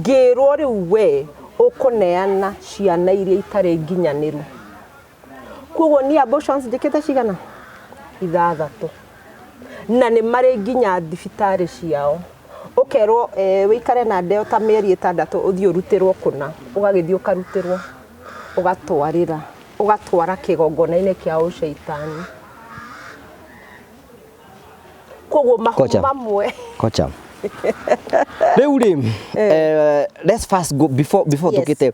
Ngĩrwo rĩu we ũkũneana ciana iria itarĩ nginyanĩru. Koguo niĩ abortions njĩkĩte cigana? Ithathatũ. Na nĩ marĩ nginya thibitarĩ ciao. Ũkerwo eh, wĩikare na ndeo ta mĩeri ĩtandatũ ũthiĩ ũrutĩrwo kũna. Ũgagĩthiĩ ũkarutĩrwo, ũgatwarĩra, ũgatwara kĩgongona-inĩ kĩa ũcaitani. Koguo mahu Kocha. mamwe Kocha. Rĩu rĩ, eh, let's first go before Yes. tũkĩte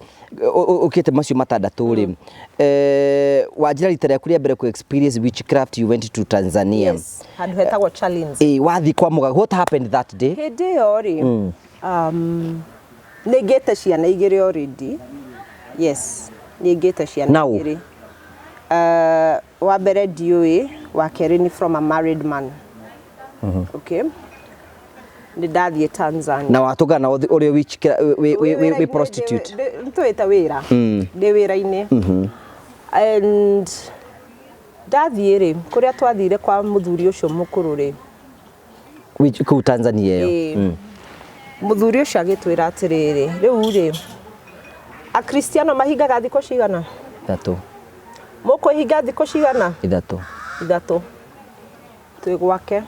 ũkĩte macio matandatũ rĩ. Eh, wanjĩra rita rĩaku rĩa mbere ku experience witchcraft you went to Tanzania. Yes, handũ hetagwo challenge. Eh, wathiĩ kwa mũga what happened that day? Hĩndĩ ĩyo rĩ, nĩ ngĩte ciana igĩrĩ already. Yes, nĩ ngĩte ciana Now? igĩrĩ. Wa mbere ndiũĩ, wa kerĩ nĩ from a married man. Okay. Nĩ ndathiĩ Tanzania. Na watũngana na ũrĩa witch wĩ wĩ wĩ prostitute. Nĩtũĩte wĩra. Ndĩ wĩra-inĩ. And ndathiĩ rĩ, kũrĩa twathire kwa mũthuri ũcio mũkũrũ rĩ, Which kũu Tanzania ĩyo. Ĩĩ. Mũthuri ũcio agĩtwĩra atĩrĩrĩ, rĩu rĩ, Akristiano mahingaga thikũ cigana? Ithatũ. Mũkwĩhinga thikũ cigana? Ithatũ. Ithatũ. Twĩ gwake.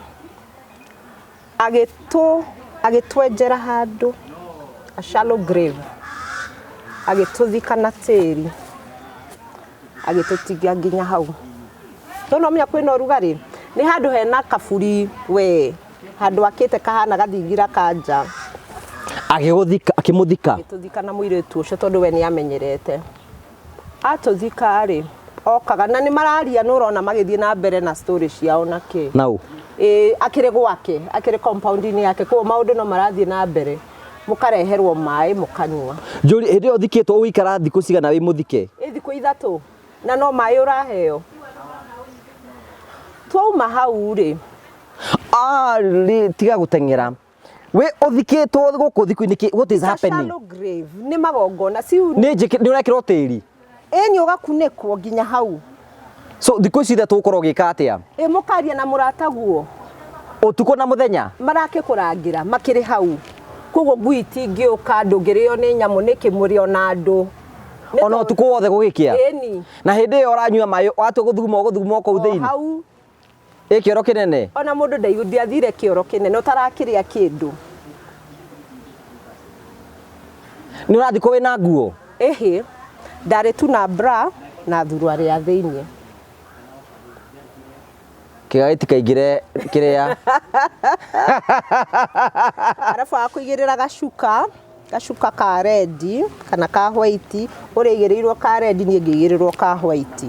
Agĩtũ agĩtwenjera handũ a shallow grave. Agĩtũthika na tĩri. Agĩtũtigia nginya hau. No no menya kwĩna ũrugarĩ? Nĩ handũ hena kaburi we, handũ akĩte kahana gathingira ka nja. Agĩgũthika, akĩmũthika? Agĩtũthika na mũirĩtu ũcio tondũ we nĩ amenyerete. Atũthika rĩ, okaga na nĩ mararia nĩ ũrona magĩthiĩ na mbere na story ciao na kĩ. Nau? Ĩĩ akĩrĩ gwake, akĩrĩ compound-inĩ yake, koguo maũndũ no marathiĩ na mbere. Mũkareherwo maĩ mũkanyua. Njũrie, hĩndĩ ĩyo ũthikĩtwo ũgũikara thikũ cigana wĩ mũthike? Ĩ thikũ ithatũ. Na no maĩ ũraheo. Twauma hau rĩ. Ah, rĩ, tiga gũteng'era. Wĩ ũthikĩtwo gũkũ thikũ-inĩ kĩ, what is It's a happening? shallow grave. Nĩ magongona. Si Nĩ njĩkĩ, nĩ ũrekĩrwo tĩri? Ĩni ũgakunĩkwo nginya hau. So thikũ ici ithatũ ũgũkorwo ũgĩka atĩa? Ĩ mũkaria na mũrataguo. Ũtukũ na mũthenya? Marakĩkũrangĩra makĩrĩ hau. Koguo ngui itingĩũka, ndũngĩrĩo nĩ nyamũ nĩkĩ mũrĩ ona andũ. Nĩ Ona tondũ- ũtukũ wothe gũgĩkĩa? Ĩni. Na hĩndĩ ĩyo ũranyua maĩ, watua gũthuguma ũgũthuguma o kũu O thĩinĩ? hau. Ĩ kĩoro kĩnene? Ona mũndũ ndaigu ndiathire kĩoro kĩnene ũtarakĩrĩa kĩndũ. Nĩ ũrathikwo wĩna nguo? Ĩhĩ. Ndarĩ tu na bra na thuruarĩ ya thĩinĩ. Kĩga gĩtikaingĩre kĩrĩa. Arabu agakũigĩrĩra gacuka, gacuka ka red kana ka white, ũrĩa aigĩrĩirwo ka red niĩ ngĩigĩrĩrwo ka white.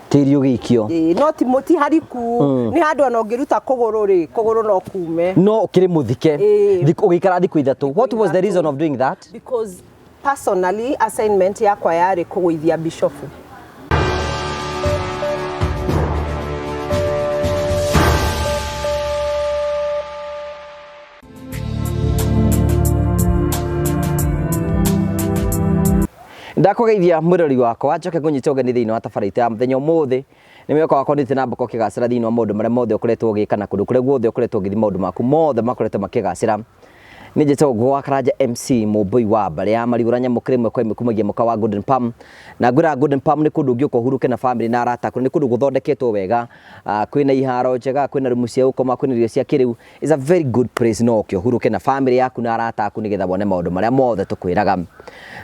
Tĩri ũgĩikio. Ĩĩ, no ti ti hariku, nĩ handũ ona ũngĩruta kũgũrũ rĩ, kũgũrũ no kume. No ũkĩrĩ mũthike. Ĩĩ. Thikũ ũgĩikara thikũ ithatũ. What was the reason of doing that? Because personally assignment yakwa yarĩ kũgũithia bishofu. Ndakũgeithia mwĩrori wakwa njoke ngũnyite ũgeni thĩinĩ wa tabarĩra itũ ya mũthenya ũmũthĩ nĩ mwĩhoko wakwa ndĩte na mboko ũkĩgacĩra thĩinĩ wa maũndũ marĩa mothe ũkoretwo ũgĩka na kũndũ kũrĩa guothe ũkoretwo ũgĩthiĩ maũndũ maku mothe makoretwo makĩgacĩra. Nĩ njĩtagwo Ngũgũ wa Karanja MC Mũmbũi wa mbarĩ ya Marigũra Nyamũ kĩrĩ ĩmwe kwa ĩmwe kumagia mũka wa Golden Palm. Na ngwĩraga Golden Palm nĩ kũndũ ũngĩũka ũhurũke na famĩlĩ na arata aku, nĩ kũndũ gũthondeketwo wega, kwĩna iharo njega, kwĩna rumu cia gũkoma, kwĩna irio cia kĩrĩu. It's a very good place no ũke ũhurũke na famĩlĩ yaku na arata aku nĩgetha wone maũndũ marĩa mothe tũkwĩraga.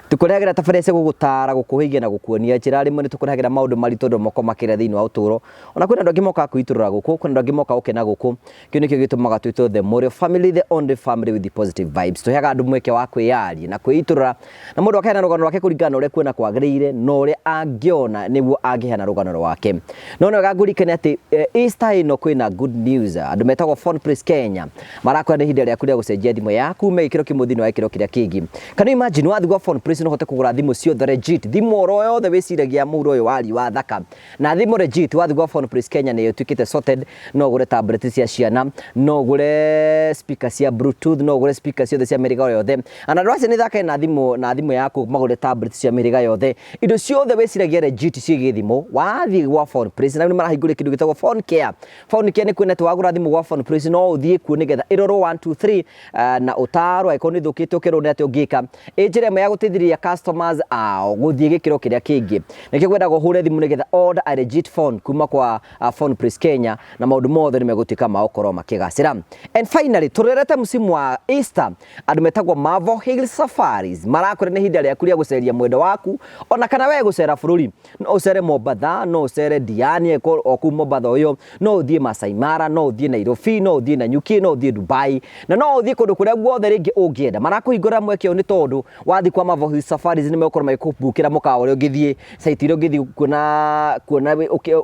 Tũkũrehagĩra tabarĩra cia gũgũtara, gũkũhĩgia na gũkuonia njĩra. Rĩmwe nĩ tũkũrehagĩra maũndũ maritũ andũ moko makĩria thĩinĩ wa ũtũũro. Ona kwĩna andũ angĩ mokaga kwĩitũrũra gũkũ, kwĩna andũ angĩ mokaga gũkena gũkũ. Kĩu nĩkĩo gĩtũmaga twĩtwo The Morio Family, the only family with the positive vibes. Tũheaga andũ mweke wa kwĩyaria na kwĩitũrũra, na mũndũ akaheana rũgano rwake kũringana na ũrĩa kuona kwagĩrĩire na ũrĩa angĩona nĩguo angĩheana rũgano rwake. No nĩ wega ngũririkane atĩ Easter ĩno kwĩna good news. Andũ metagwo Phone Place Kenya marakwĩra nĩ ihinda rĩaku rĩa gũcenjia thimũ yaku ume gĩkĩro kĩmwe thĩinĩ wa gĩkĩro kĩrĩa kĩngĩ. Can you imagine wathiĩ gwa Phone Place no ũhote kũgũra thimũ ciothe legit, thimũ oro yothe wĩciragia mũhuro ũyũ wa riũa thaka na thimũ legit, wathiĩ gwa Phone Place Kenya nĩ ĩtuĩkĩte sorted. No ũgũre tablet cia ciana, no ũgũre speaker cia bluetooth, no ũgũre speaker ciothe cia mĩhĩrĩga yothe. Ona andũ acio nĩ thake na thimũ, na thimũ yaku magũre tablet cia mĩhĩrĩga yothe. Indo ciothe wĩciragia legit ciĩgiĩ thimũ, wathiĩ gwa Phone Place. Na rĩu nĩ marahingũrire kĩndũ gĩtagwo Phone Care. Phone Care nĩ kuona atĩ wagũra thimũ gwa Phone Place no ũthiĩ kuo nĩgetha ĩrorwo 1 2 3 na ũtaarwo angĩkorwo nĩ ĩthũkĩte ũkerwo nĩ atĩa ũngĩka. Ĩ njĩra ĩmwe ya gũteithĩrĩria customers ao gũthiĩ gĩkĩro kĩrĩa kĩngĩ. Nĩkĩo ngwendaga ũhũre thimũ nĩgetha order a legit phone kuma kwa Phone Place Kenya, na maũndũ mothe nĩ megũtuĩka ma gũkorwo makĩgacĩra. And finally, tũrerete msimu wa Easter, andũ metagwo Marvel Hill Safaris marakwĩra nĩ ihinda rĩaku rĩa gũceria mwendwa waku, ona kana we gũcera bũrũri. No ũcere Mombatha, no ũcere Diani o kũu Mombatha ũyũ, no ũthiĩ Masai Mara, no ũthiĩ Nairobi, no ũthiĩ Nanyuki, no ũthiĩ Dubai, na no ũthiĩ kũndũ kũrĩa guothe rĩngĩ ũngĩenda. Marakũhingũrĩra mweke ũyũ nĩ tondũ wathiĩ kwa Marvel Hill Safaris nĩ megũkorwo magĩkũbukĩra mũkawa ũrĩa ũngĩthiĩ, site iria ũngĩthiĩ kuona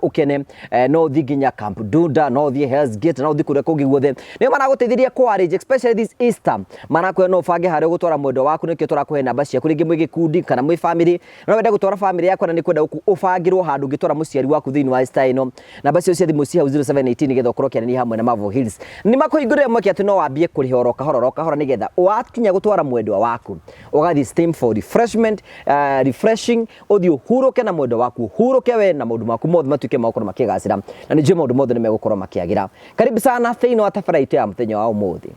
ũkene. No ũthiĩ nginya Camp Dunda, no ũthiĩ Hell's Gate, no ũthiĩ kũrĩa kũngĩ guothe. Nĩo maragũteithĩrĩria kũ arrange, especially this Easter. Marakwĩra no ũbange harĩa ũgũtwara mwendwa waku, nĩkĩo tũrakũhe namba ciaku, rĩngĩ mwĩ gĩkundi kana mwĩ family. No wende gũtwara family yaku, na nĩ kwenda ũbangĩrwo handũ ũngĩtwara mũciari waku thĩinĩ wa Easter ĩno. Namba cio cia thimũ ci hau 0718 nĩgetha ũkorwo ũkĩaranĩria hamwe na Marvel Hills. Nĩ makũhingũrĩra mweke atĩ no wambie kũrĩha oro kahora oro kahora, nĩgetha wakinya gũtwara mwendwa waku ũgathiĩ steam for refreshment, refreshing, ũthiĩ ũhurũke na mwendwa waku, ũhurũke we na maũndũ maku mothe matuĩke ma gũkorwo makĩgacĩra, na nĩ njũĩ maũndũ mothe nĩ megũkorwo makĩagĩra. Karibu sana thĩinĩ wa tabarĩra itũ ya mũthenya wa ũmũthĩ.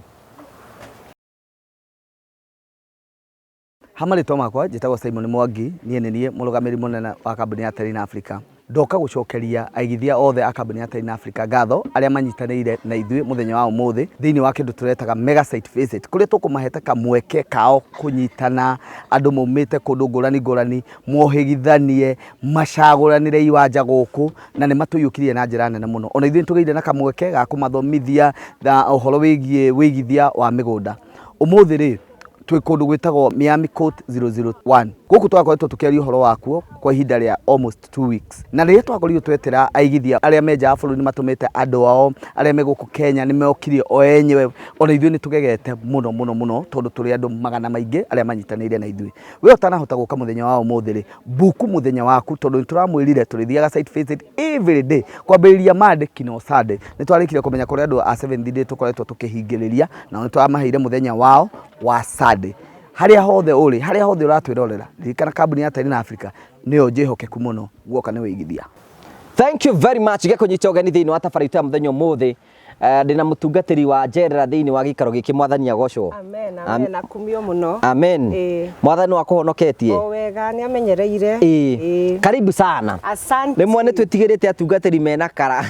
Ha marĩtwa makwa njĩtagwo Simon Mwangi, niĩ nĩ niĩ mũrũgamĩrĩri mũnene wa kambuni ya Terrain Africa. Ndoka gũcokeria aigithia othe a kambuni ya Terrain Africa ngatho arĩa manyitanĩire na ithuĩ mũthenya wa ũmũthĩ thĩinĩ wa kĩndũ tũretaga mega site visit, kũrĩa tũkũmahete kamweke kao kũnyitana andũ maumĩte kũndũ ngũrani ngũrani, mohĩgithanie, macagũranĩre iwanja gũkũ, na nĩ matũiyũkirie na njĩra nene mũno. Ona ithuĩ nĩ tũgĩire na kamweke ga kũmathomithia na ũhoro wĩgiĩ wĩigithia wa mĩgũnda. Ũmũthĩ rĩ, twĩ kũndũ gwĩtagwo Miami Court 001. Gũkũ twakoretwo tũkĩaria ũhoro wakuo kwa ihinda rĩa almost 2 weeks, na rĩrĩa twakorirwo twetera aigithia arĩa me nja wa bũrũri nĩ matũmĩte andũ ao arĩa me gũkũ Kenya nĩ mokire o enyewe. Ona ithuĩ nĩ tũgegete mũno mũno mũno, tondũ tũrĩ andũ magana maingĩ arĩa manyitanĩire na ithuĩ. We ũtanahota gũka mũthenya wa ũmũthĩ rĩ, buku mũthenya waku, tondũ nĩ tũramwĩrire tũrĩthiaga site visit every day kwambĩrĩria Monday kinya Sunday. Nĩ twarĩkire kũmenya kũrĩ andũ a Seventh Day tũkoretwo tũkĩhingĩrĩria, na nĩ tũramaheire mũthenya wao wa Sunday. Harĩa hothe ũrĩ, harĩa hothe ũratwĩrorera, ririkana kambuni ya Terrain Africa nĩyo njĩhokeku mũno guoka nĩ wĩigithia. Thank you very much. Ngekũnyita ũgeni thĩinĩ wa tabarĩra itũ ya mũthenya ũmũthĩ. Ndĩna mũtungatĩri wa njerera thĩinĩ wa gĩikaro gĩkĩ, Mwathani agocwo. Amen, amen, akumio mũno. Amen. Mwathani wakũhonoketie. O wega, nĩ amenyereire. Ĩĩ. Karibu sana. Asante. Rĩmwe nĩ twĩtigĩrĩte atungatĩri mena kara,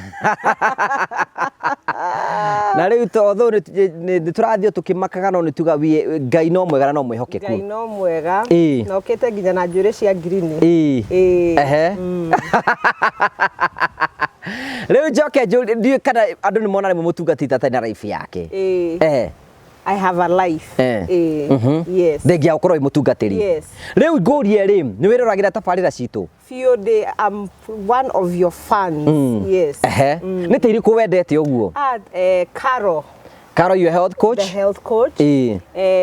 na rĩu although nĩ tũrathiĩ tũkĩmakaga, no nĩ tuga Ngai no mwega na no mwĩhokeku. Ngai no mwega. Ĩĩ. Na ũkĩte nginya na njuĩrĩ cia ngirini. Ĩĩ. Ĩĩ. Ehe. Rĩu njoke njũrie, ndiũĩ kana andũ nĩ mona rĩmwe mũtungatĩri atarĩ na life yake. Ĩĩ. I have a life. Ĩĩ. Yes. Thengia gũkorwo wĩ mũtungatĩri. Yes. Rĩu ngũrie rĩ, nĩ wĩroragĩra tabarĩra citũ? Biũ, ndĩ I'm one of your fans. Yes. Ehe. Nĩ ta irĩkũ wendete ũguo? Ah, Caro. Caro, your health coach. The health coach. Ĩĩ.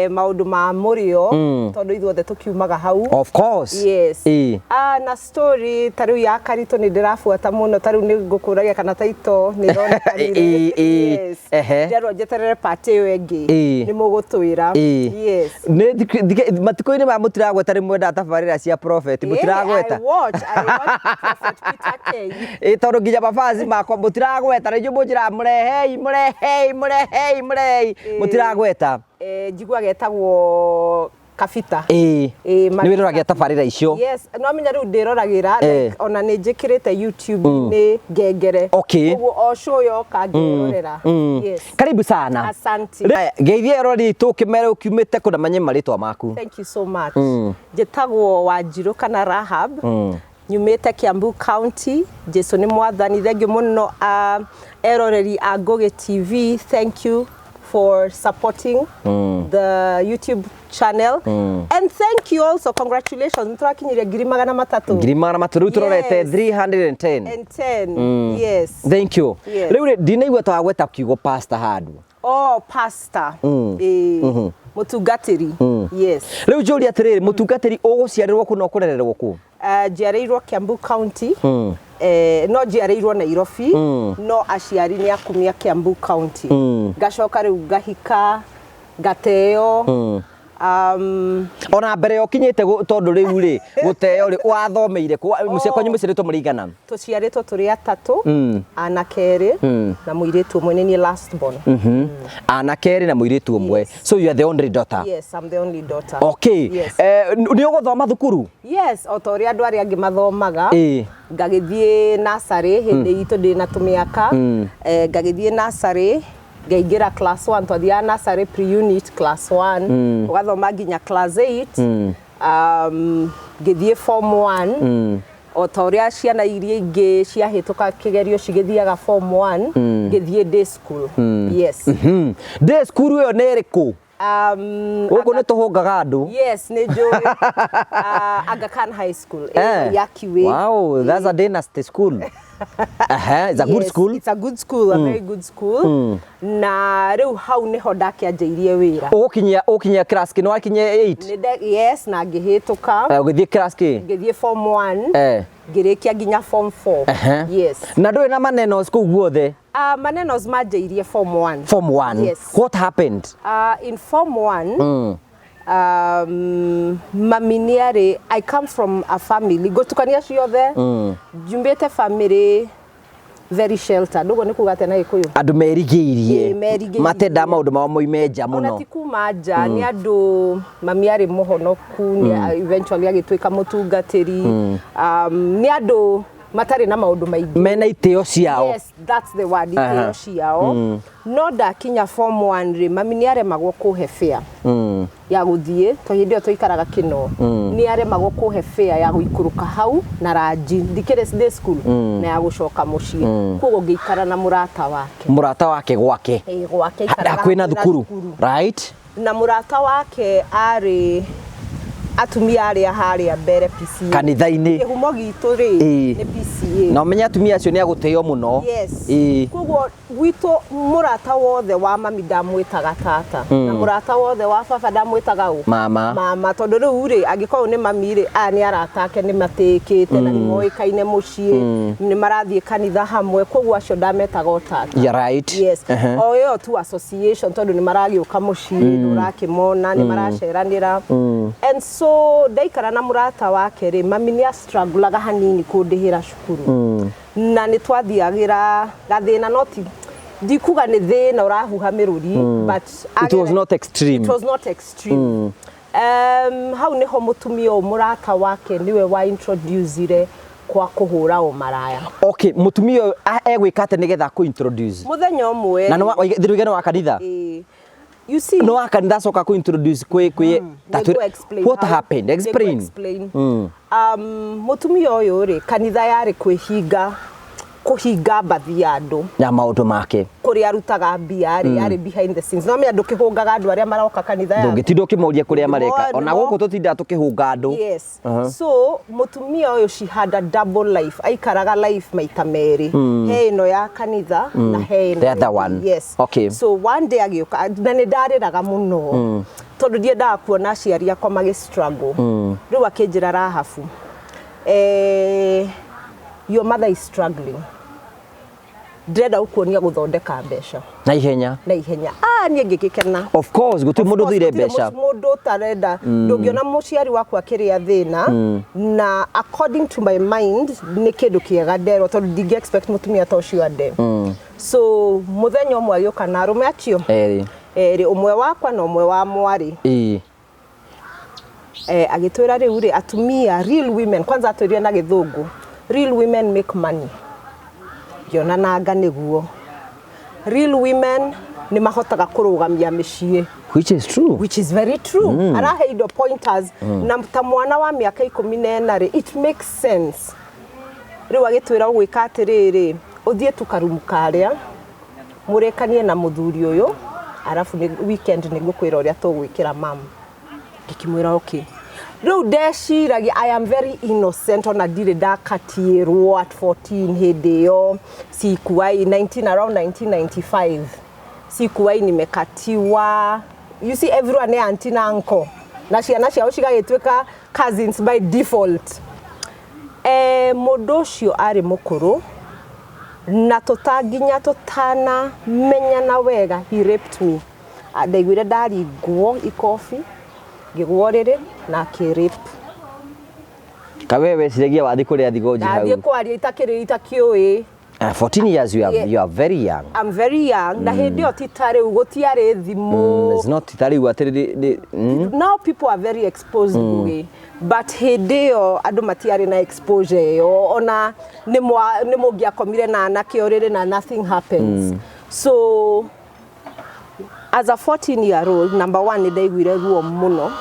Maũndũ ma mũrĩo, tondũ ithuothe tũkiumaga hau. Of course. Yes. Ĩĩ. Ah, na story ta rĩu ya Karitũ nĩ ndĩrabuata mũno, ta rĩu nĩ ngũkũragia kana taito nĩ ĩronekanire. Ĩĩ, ĩĩ. Yes. Ehe. Nderwo njeterere part ĩyo ĩngĩ. Ĩĩ. Nĩ mũgũtwĩra. Ĩĩ. Yes. Nĩ matukũ-inĩ maya mũtiragweta nĩ mwendaga tabarĩra cia prophet, mũtiragweta. I watch Prophet Peter K. Ĩ tondũ nginya mabazi makwa mũtiragweta, na inyuĩ mũnjĩraga mũrehei, mũrehei, mũrehei, mũrehei, mũtiragweta. Njiguaga etagwo Kabita. Ĩĩ. Ĩĩ, Nĩ wĩroragĩra tabarĩra icio? Yes, no menya rĩu ndĩroragĩra, like, ona nĩ njĩkĩrĩte YouTube nĩ ngengere. Ũguo o show yoka ngerorera. Yes. Karibu sana. Asante. Geithia eroreri aitũ, ũkĩmere ũkiumĩte kũ na manye marĩtwa maku. Thank you so much. Njĩtagwo Wanjirũ kana Rahab. Nyumĩte Kiambu County. Jesu nĩ mwathani. Thank you mũno, eroreri a Ngũgĩ TV. Thank you for supporting the YouTube channel. And thank you also, congratulations. Nĩ tũrakinyirie 300,000. 300,000, rĩu tũrorete 310. And 10. Yes. Thank you. Yes. Rĩu rĩ, ndinaigua ta wagweta kiugo pastor handũ. Oh, pastor. Ĩĩ. Mũtungatĩri. Yes. Rĩu njũria atĩrĩrĩ, mũtungatĩri ũgũciarĩrwo kũ na ũkũrererwo kũ? Njiarĩirwo Kiambu County. No njiarĩirwo Nairobi, no aciari nĩ akumia Kiambu County. Ngacoka rĩu ngahika, ngateo. Ona mbere ya ũkinyĩte tondũ rĩu rĩ gũteo rĩ wathomeire kũ? Mũciĩ kwanyu mũciarĩtwo mũrĩ igana? Tũciarĩtwo tũrĩ atatũ, anake erĩ na mũirĩtu ũmwe, nĩ niĩ last born. Anake erĩ na mũirĩtu ũmwe. Yes. So you are the only daughter? Yes, I'm the only daughter. Okay. Yes. Nĩ ũgũthoma thukuru? Yes, o ta ũrĩa andũ arĩa angĩ mathomaga. Ngagĩthiĩ nursery hĩndĩ itũ ndĩ na tũmĩaka. Ngagĩthiĩ nursery, ngaingĩra class 1, twathiaga nursery pre-unit class 1, ũgathoma nginya class 8. Ngĩthiĩ form 1, o ta ũrĩa ciana iria ingĩ ciahĩtũka kĩgerio cigĩthiaga form 1, ngĩthiĩ day school. Yes. Day school ĩyo nĩ ĩrĩkũ? Gũkũ nĩ tũhũngaga andũ. Yes, nĩ njũĩ. Aga Khan High School. Ya Kiwe. Wow, that's a dynasty school. It's a good Yes, school. It's a good school, a very good school. Na rĩu hau nĩho ndakĩanjĩirie wĩra. Ũgũkinyia class kĩ? Nĩ wakinyia 8? Yes, na ngĩhĩtũka. Ũgĩthiĩ class kĩ? Ngĩthiĩ form 1. Ngĩrĩkia nginya form 4. Yes. Na ndũrĩ na manenos kũu guothe? Manenos manjĩirie form 1. Form 1? Yes. What happened? In form 1, mami nĩ arĩ, I come from a family, ngũtukania ciothe, njumbĩte family very sheltered. Ũguo nĩ kuga atĩa na Gĩkũyũ? Andũ merigĩirie. Ĩĩ, merigĩirie. Matendaga maũndũ mao moime nja Ona mũno. ti kuma nja, nĩ andũ, mami arĩ mũhonoku, nĩ eventually agĩtuĩka mũtungatĩri. Nĩ andũ matarĩ na maũndũ maingĩ. Mena itĩo ciao. Yes, that's the word, itĩo ciao. No ndakinya form 1 rĩ, mami nĩ aremagwo kũhe fare ya gũthiĩ, to hĩndĩ ĩyo twaikaraga Kĩno. Nĩ aremagwo kũhe fare ya gũikũrũka hau na ranji, ndikĩrĩ day school, na ya gũcoka mũciĩ. Koguo ngĩikara na mũrata wake. Mũrata wake gwake? Ĩĩ, gwake aikaraga Hakuhĩ na hakuhĩ na thukuru. thukuru. Right? Na mũrata wake arĩ atumia arĩa harĩa mbere PCA. Kanitha-inĩ. Kĩhumo gitũ rĩ, nĩ PCA. Na ũmenye atumia acio nĩ agũtĩo mũno. Yes. Koguo gwitũ mũrata wothe wa mami ndamwĩtaga tata. Na mũrata wothe wa baba ndamwĩtaga ũ? Mama. Mama, tondũ rĩu rĩ, angĩkorwo nĩ mami rĩ, aya nĩ arata ake nĩ matĩĩkĩte na nĩ moĩkaine mũciĩ, nĩ marathiĩ kanitha hamwe, koguo acio ndametaga o tata. Yeah, right. Yes. O ĩyo tu association, tondũ nĩ maragĩũka mũciĩ, nĩ ũrakĩmona, nĩ maraceranĩra. And so ndaikara na mũrata wake rĩ, mami nĩ astrugulaga hanini kũndĩhĩra cukuru. Na nĩ twathiagĩra gathĩna, no ti ndikuga nĩ thĩna ũrahuha mĩrũri, but It was not extreme. It was not extreme. Hau nĩho mũtumia ũyũ mũrata wake nĩwe wa introducire kwa kũhũra ũmaraya. Okay, mũtumia ũyũ egwĩka atĩa nĩgetha akũ introduce? Mũthenya ũmwe Na nĩ wa kanitha? Ĩĩ. You see, No wa kanitha acoka kũ introduce kwĩ Nĩngũ explain What how- happened? Explain. Nĩngũ explain. Mũtumia ũyũ rĩ, kanitha yarĩ kwĩhinga, kũhinga mbathi ya andũ. Ya maũndũ make. Kũrĩa arutaga mbia rĩ, yarĩ behind the scenes. No me andũ kĩhũngaga andũ arĩa maroka kanitha yaku. Ndũngĩtinda ũkĩmoria kũrĩa mareka. Nĩmo- Ona gũkũ tũtindaga tũkĩhũnga andũ. Yes. So mũtumia ũyũ, she had a double life. Aikaraga life maita merĩ. He ĩno ya kanitha na he ĩno The other ĩngĩ. one. Yes. Okay. So one day agĩũka na nĩ ndarĩraga mũno. Tondũ ndiendaga kuona aciari akwa magĩ struggle. Rĩu akĩnjĩra, Rahabu, your mother is struggling. Ndĩrenda gũkuonia gũthondeka mbeca Na ihenya. Na ihenya. Ah, niĩ ngĩgĩkena. Of course, gũtirĩ mũndũ ũthũire Of course, mbeca. gũtirĩ mũndũ ũtarenda. Ndũngĩona mũciari waku akĩrĩa thĩna, na according to my mind nĩ kĩndũ kĩega nderwo, tondũ ndingĩ expect mũtumia ta ũcio ande. So mũthenya ũmwe agĩũka na arũme acio Erĩ. Erĩ, ũmwe wakwa na ũmwe wa mwarĩ. Agĩtwĩra rĩu rĩ, atumia, real women, kwanza atwĩrire na Gĩthũngũ, "Real women make money." Ngĩona nanga nĩguo real women nĩ mahotaga kũrũgamia mĩciĩ. Which is true. Which is very true. Arahe indo pointers, na ta mwana wa mĩaka 14 rĩ, it makes sense. Rĩu agĩtwĩra, ũgwĩka atĩrĩrĩ, ũthiĩ tu karumu karĩa mũrĩkanie na mũthuri ũyũ, arabu nĩ weekend nĩ ngũkwĩra ũrĩa tũgwĩkĩra mam. Ngĩkĩmwĩra okay. Rĩu ndeciragia, I am very innocent, ona ndirĩ ndakatiĩrwo at 14 hĩndĩ ĩyo, sikuai 19, around 1995. Sikuwahi nimekatiwa. You see, everyone nĩ auntie na uncle na ciana ciao cigagĩtuĩka cousins by default. Mũndũ ũcio arĩ mũkũrũ na tũtanginya tũtanamenyana wega, he raped me. Ah, ndaiguire ndaringwo ikobi, ngĩgwo rĩrĩ na akĩ rape. Kawe weciragia wathi kũrĩa thigonji hau? Ndathiĩ kwaria itakĩrĩ itakĩũĩ. 14 years, you are, Yeah. you are very young. I'm very young. Na hĩndĩ ĩyo ti ta rĩu, gũtiarĩ thimũ. It's not ta rĩu atĩ Now people are very exposed, Ngugi, but hĩndĩ ĩyo andũ matiarĩ na exposure ĩyo. Ona nĩ mũngĩakomire na anake ũrĩrĩ na nothing happens. So as a 14 year old, number one, nĩ ndaiguire ruo mũno.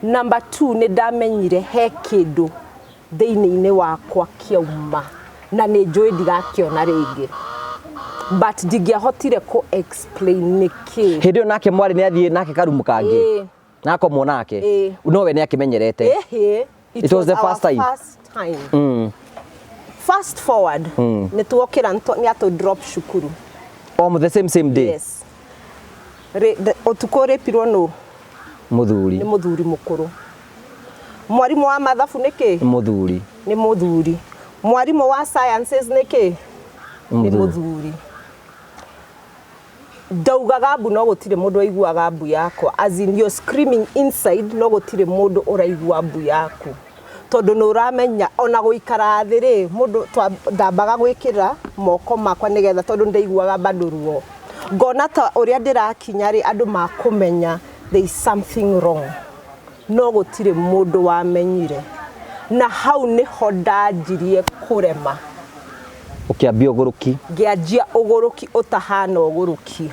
Number two, nĩ ndamenyire he kĩndũ thĩinĩ-inĩ wakwa kĩauma na nĩ njũĩ ndigakĩona rĩngĩ, but ndingĩahotire kũ explain nĩkĩ. Hĩndĩ ĩyo nake mwarĩ nĩ athiĩ nake karumu kangĩ? Ĩĩ. Nakomwo nake? Ĩĩ. No we nĩ akĩmenyerete? Ĩhĩ. It was the our first time. First time. Fast forward, nĩ tuokĩra, nĩ atũ drop cukuru. On the same same day? Yes. Ũtukũ rĩpirwo nũ? Mũthuri. Nĩ mũthuri mũkũrũ. Mwarimũ wa mathabu nĩ kĩ? Nĩ mũthuri. Nĩ mũthuri. Mwarimũ wa sciences nĩ kĩ? Nĩ mũthuri. Ndaugaga mbu no gũtirĩ mũndũ waiguaga mbu yakwa. As in, you're screaming inside no gũtirĩ mũndũ ũraigua mbu yaku, tondũ nĩ ũramenya ona gũikara thĩ rĩ, mũndũ ndambaga gwĩkĩra moko makwa nĩgetha, tondũ ndaiguaga bado ruo, ngona ta ũrĩa ndĩrakinya rĩ, andũ makũmenya there is something wrong, no gũtirĩ mũndũ wamenyire. Na hau nĩho ndanjirie kũrema. Ũkĩambia ũgũrũki. Ngĩanjia ũgũrũki ũtahana ũgũrũki.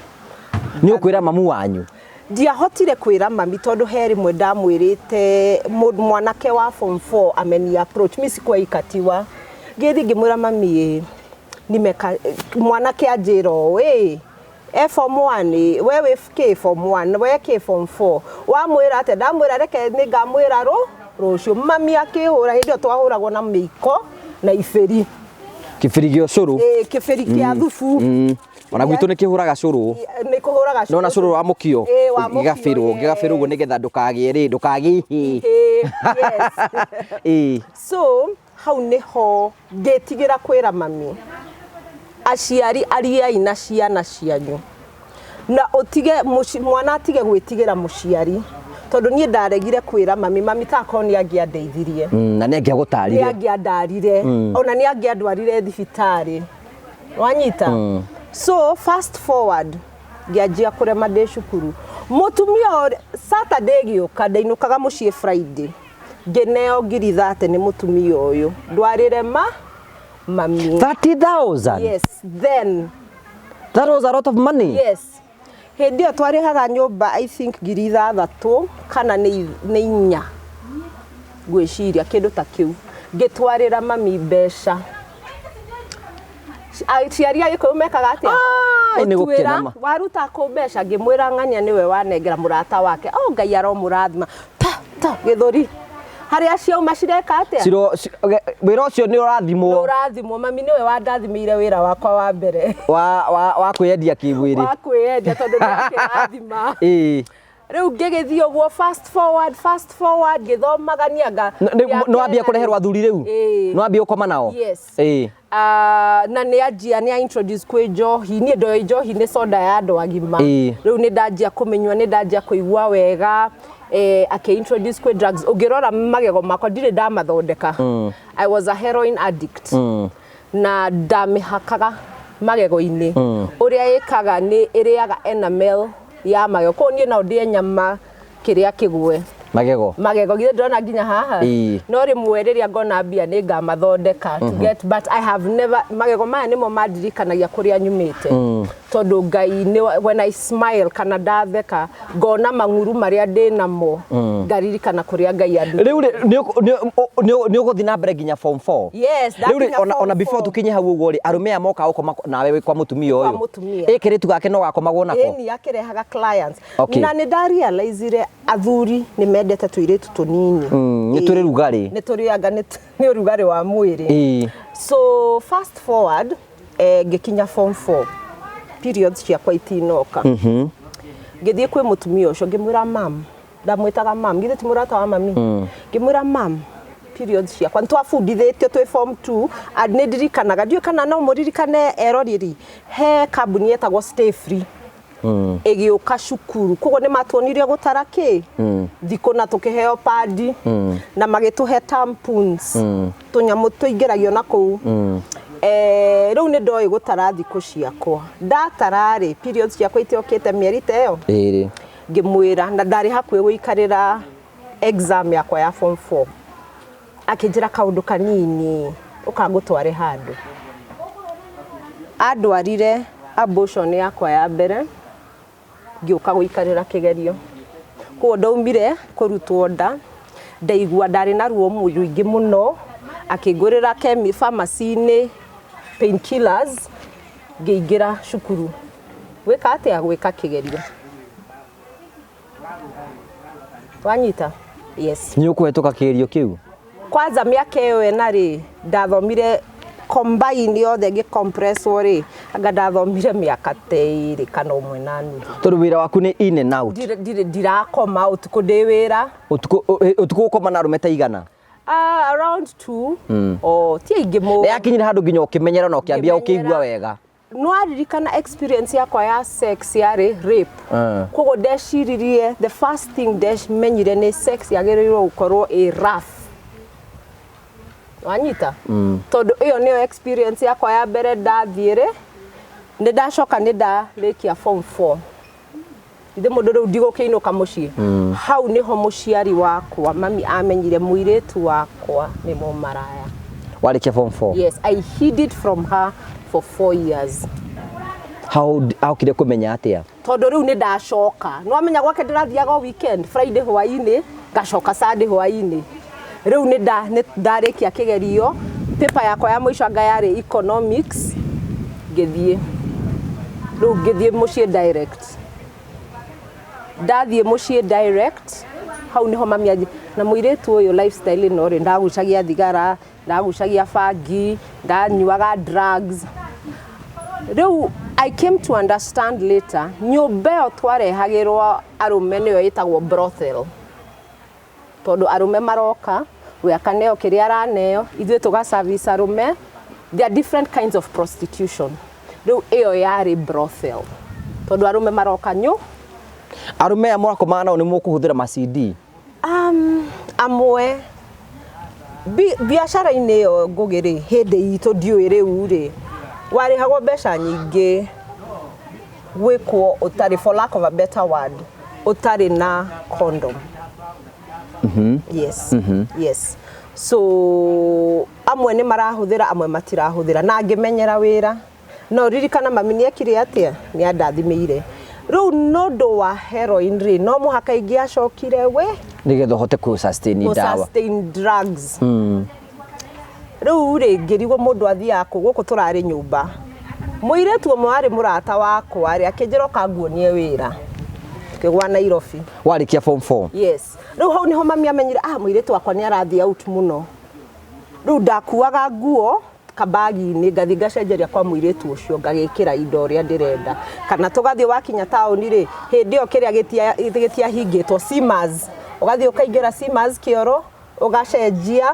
Nĩ ũkwĩra mamu wanyu? Ndiahotire kwĩra mami, tondũ he rĩmwe ndamwĩrĩte mwanake wa form 4 ameni approach mi, sikuwa ikatiwa. Ngĩthiĩ ngĩmwĩra, "Mami, ĩ, nimeka mwanake anjĩra ũũ ĩ, e form 1 ĩ, we wĩ kĩ form 1, we kĩ form 4." Wamwĩra atĩa? Ndamwĩra reke nĩ ngamwĩra rũciũ. Mami akĩhũra. Hĩndĩ ĩyo twahũragwo na mĩiko na ibĩri. Kĩbĩri gĩa ũcũrũ. Ĩ, kĩbĩri kĩa thubu. Ona gwitũ nĩ kĩhũraga cũrũ. Nĩ kũhũraga. Nona cũrũ wa mũkio? Ĩ, wa mũkio. Gĩgabĩrwo, gĩgabĩrwo ũguo nĩgetha ndũkagĩe rĩ, ndũkagĩe ihĩ. Ĩ, yes. So hau nĩho ngĩtigĩra kwĩra mami. Aciari, ariai na ciana cianyu na ũtige mwana atige gwĩtigĩra mũciari, tondũ niĩ ndaregire kwĩra mami. Mami takorwo nĩ angĩandeithirie. Na nĩ nĩ angĩagũtarire. Angĩandarire, ona nĩ angĩandwarire thibitarĩ, wanyita. So fast forward, ngĩanjia kũrema ndĩ cukuru. Mũtumia ũrĩa, Saturday gĩũka, ndainũkaga mũciĩ Friday, ngĩneo 30,000 nĩ mũtumia ũyũ ndwarĩre ma mami. 30,000? Yes, then. That was a lot of money. Yes, hĩndĩ ĩyo twarĩhaga nyũmba, I think 6,000 kana nĩ 4, ngwĩciria kĩndũ ta kĩu. Ngĩtwarĩra mami mbeca. Aciari a Gĩkũyũ mekaga atĩa? Ai, nĩ Gũtuĩra, gũkena ma. Waruta kũ mbeca? Ngĩmwĩra ng'ania nĩwe wanengera mũrata wake. O Ngai aromũrathima. Ta ta gĩthũri harĩa ciauma cireka atĩa? Wĩra ũcio nĩ ũrathimwo. Ũrathimwo. Mami nĩwe wandathimĩire wĩra wakwa wa mbere. Wa kwĩyendia kĩmwĩrĩ. Wa kwĩyendia, tondũ nĩ akĩrathima. Rĩu ngĩgĩthiĩ ũguo, fast forward, fast forward, ngĩthomaga nianga. Nĩ wambia kũreherwo athuri rĩu? Ĩĩ. Nĩ wambia gũkoma nao? Yes. Na nĩ anjia nĩ a introduce kwĩ njohi. Niĩ ndoĩ njohi nĩ soda ya andũ agima. Rĩu nĩ ndanjia kũmĩnyua, nĩ ndanjia kũigua wega. Akĩ introduce kwĩ drugs. Ũngĩrora magego makwa, ndirĩ ndamathondeka. I was a heroin addict na ndamĩhakaga magego-inĩ. Ũrĩa ĩkaga nĩ ĩrĩaga enamel ya magego, koguo niĩ no ndĩe nyama kĩrĩa kĩgwe. Magego. Magego githĩ ndĩrona nginya haha? No rĩmwe rĩrĩa ngona mbia nĩ ngamathondeka to get, but I have never. Magego maya nĩmo mandirikanagia kũrĩa nyumĩte, tondũ Ngai nĩ, when I smile kana ndatheka, ngona mang'uru marĩa ndĩ namo, ngaririkana kũrĩa Ngai andutĩte. Rĩu rĩ, nĩ ũgũthiĩ na mbere nginya form 4? Yes. Rĩu rĩ, ndakinya ona, form ona before 4. tukinye hau ũguo rĩ, arũme aya moka gũkoma nawe wĩ kwa mũtumia Kwa ũyũ? mũtumia. Ĩ kĩrĩtu gake no gakomagwo nako? Ĩni, akĩrehaga clients. Okay. Na nĩ ndarealizire athuri nĩ mendete tũirĩtu tũnini. Nĩ tũrĩ rugarĩ. Nĩ tũrĩ anga nĩ ũrugarĩ wa mwĩrĩ. So fast forward, ngĩkinya form 4. Periods ciakwa itinoka. Ngĩthiĩ kwĩ mũtumia ũcio, ngĩmwĩra, "Mam," ndamwĩtaga mam, githĩ ti mũrata wa mami? Ngĩmwĩra, "Mam, periods ciakwa." Nĩ twabundithĩtio twĩ form 2 and nĩ ndirikanaga, ndiũĩ kana no mũririkane eroreri, he kambuni yetagwo Stay Free ĩgĩũka cukuru, koguo nĩ matuonirie gũtara kĩ thikũ na tũkĩheo padi na magĩtũhe tampons, tũnyamũ tũingĩragio na kũu. Rĩu nĩ ndoĩ gũtara thikũ ciakwa. Ndatara rĩ, periods ciakwa itiokĩte mĩeri ta ĩyo. 2. Ngĩmwĩra, na ndarĩ hakuhĩ gũikarĩra exam yakwa ya form 4. Akĩnjĩra, "Kaũndũ kanini, ũkangũtware handũ." Andwarire abortion yakwa ya mbere, ngĩũka gũikarĩra kĩgerio. Koguo ndaumire kũrutwo nda, ndaigua ndarĩ na ruo rũingĩ mũno, akĩngũrĩra kemi pharmacy-inĩ painkillers, ngĩingĩra cukuru gwĩka atĩa? Gwĩka kĩgerio. Wanyita? Yes. Nĩ ũkũhetũka kĩgerio kĩu? Kwanza mĩaka ĩyo ĩna rĩ, ndathomire combine yothe, ngĩcompresswo rĩ, anga ndathomire mĩaka ta 2 kana 1.5. Tondũ wĩra waku nĩ in and out. Ndirakoma ũtukũ, ndĩ wĩra. Ũtukũ ũkoma na arũme ta igana? Around two o ti aingĩ Nĩ yakinyire handũ nginya ũkĩmenyera na ũkĩambia ũkĩigua wega? Nĩwaririkana experience yakwa ya sex yarĩ rape. Koguo ndeciririe, the first thing ndamenyire nĩ sex yagĩrĩirwo gũkorwo ĩ rough. Wanyita? Tondũ ĩyo nĩyo experience yakwa ya mbere. Ndathiĩ rĩ, nĩ ndacoka nĩ ndarĩkia form 4, ithe mũndũ rĩu ndigũkĩinũka mũciĩ. Hau nĩho mũciari wakwa, mami, amenyire mũirĩtu wakwa nĩ mũmaraya. Warĩkia form 4? Yes, I hid it from her for 4 years. How ahokire kũmenya atĩa? Tondũ rĩu nĩ ndacoka, nĩwamenya gwake ndĩrathiaga o weekend, Friday hwainĩ ngacoka Sunday hwainĩ. Rĩu nĩ ndarĩkia kĩgerio, paper yakwa ya mũico anga yarĩ economics, ngĩthiĩ rĩu, ngĩthiĩ mũciĩ direct. Ndathiĩ mũciĩ direct, hau nĩho mami anji na mũirĩtu ũyũ lifestyle ĩno rĩ, ndagucagia thigara, ndagucagia bangi, ndanyuaga drugs. Rĩu I came to understand later, nyũmba ĩyo twarehagĩrwo arũme nĩyo ĩtagwo brothel, tondũ arũme maroka we akaneo kĩrĩa araneo, ithuĩ tũga service arũme. There are different kinds of prostitution. Rĩu ĩyo yarĩ brothel tondũ arũme maroka nyũ. Arũme aya mũrakomaga nao nĩ mũkũhũthĩra ma CD? Amwe biacara-inĩ ĩyo, Ngũgĩ rĩ, hĩndĩ itũ, ndiũĩ rĩu rĩ, warĩhagwo mbeca nyingĩ gwĩkwo ũtarĩ, for lack of a better word, ũtarĩ na condom. Yes, so amwe nĩ marahũthĩra, amwe matirahũthĩra, na ngĩmenyera wĩra. No ririkana mami nĩ ekire atĩa? Nĩ andathimĩire. Rĩu nũndũ wa heroin rĩ, no mũhaka ingĩacokire we Nĩgetha ũhote kũ sustain ndawa. Sustain drugs. Rĩu rĩ, ngĩrigwo mũndũ athiaga kũ gũkũ tũrarĩ nyũmba. Mũirĩtu ũmwe warĩ mũrata wakwa rĩ, akĩnjĩra, "Ũka nguonie wĩra." Tukĩgwa Nairobi. Warĩkia form 4? Yes. Rĩu hau nĩho mami amenyire, ah, mũirĩtu wakwa nĩ arathiĩ out mũno. Rĩu ndakuaga nguo kabagi-inĩ, ngathiĩ ngacenjeria kwa mũirĩtu ũcio, ngagĩkĩra indo ũrĩa ndĩrenda, kana tũgathiĩ. Wakinya taũni rĩ, hĩndĩ ĩyo kĩrĩa gĩtiahingĩtwo, Simas, ũgathiĩ ũkaingĩra Simas kĩoro, ũgacenjia,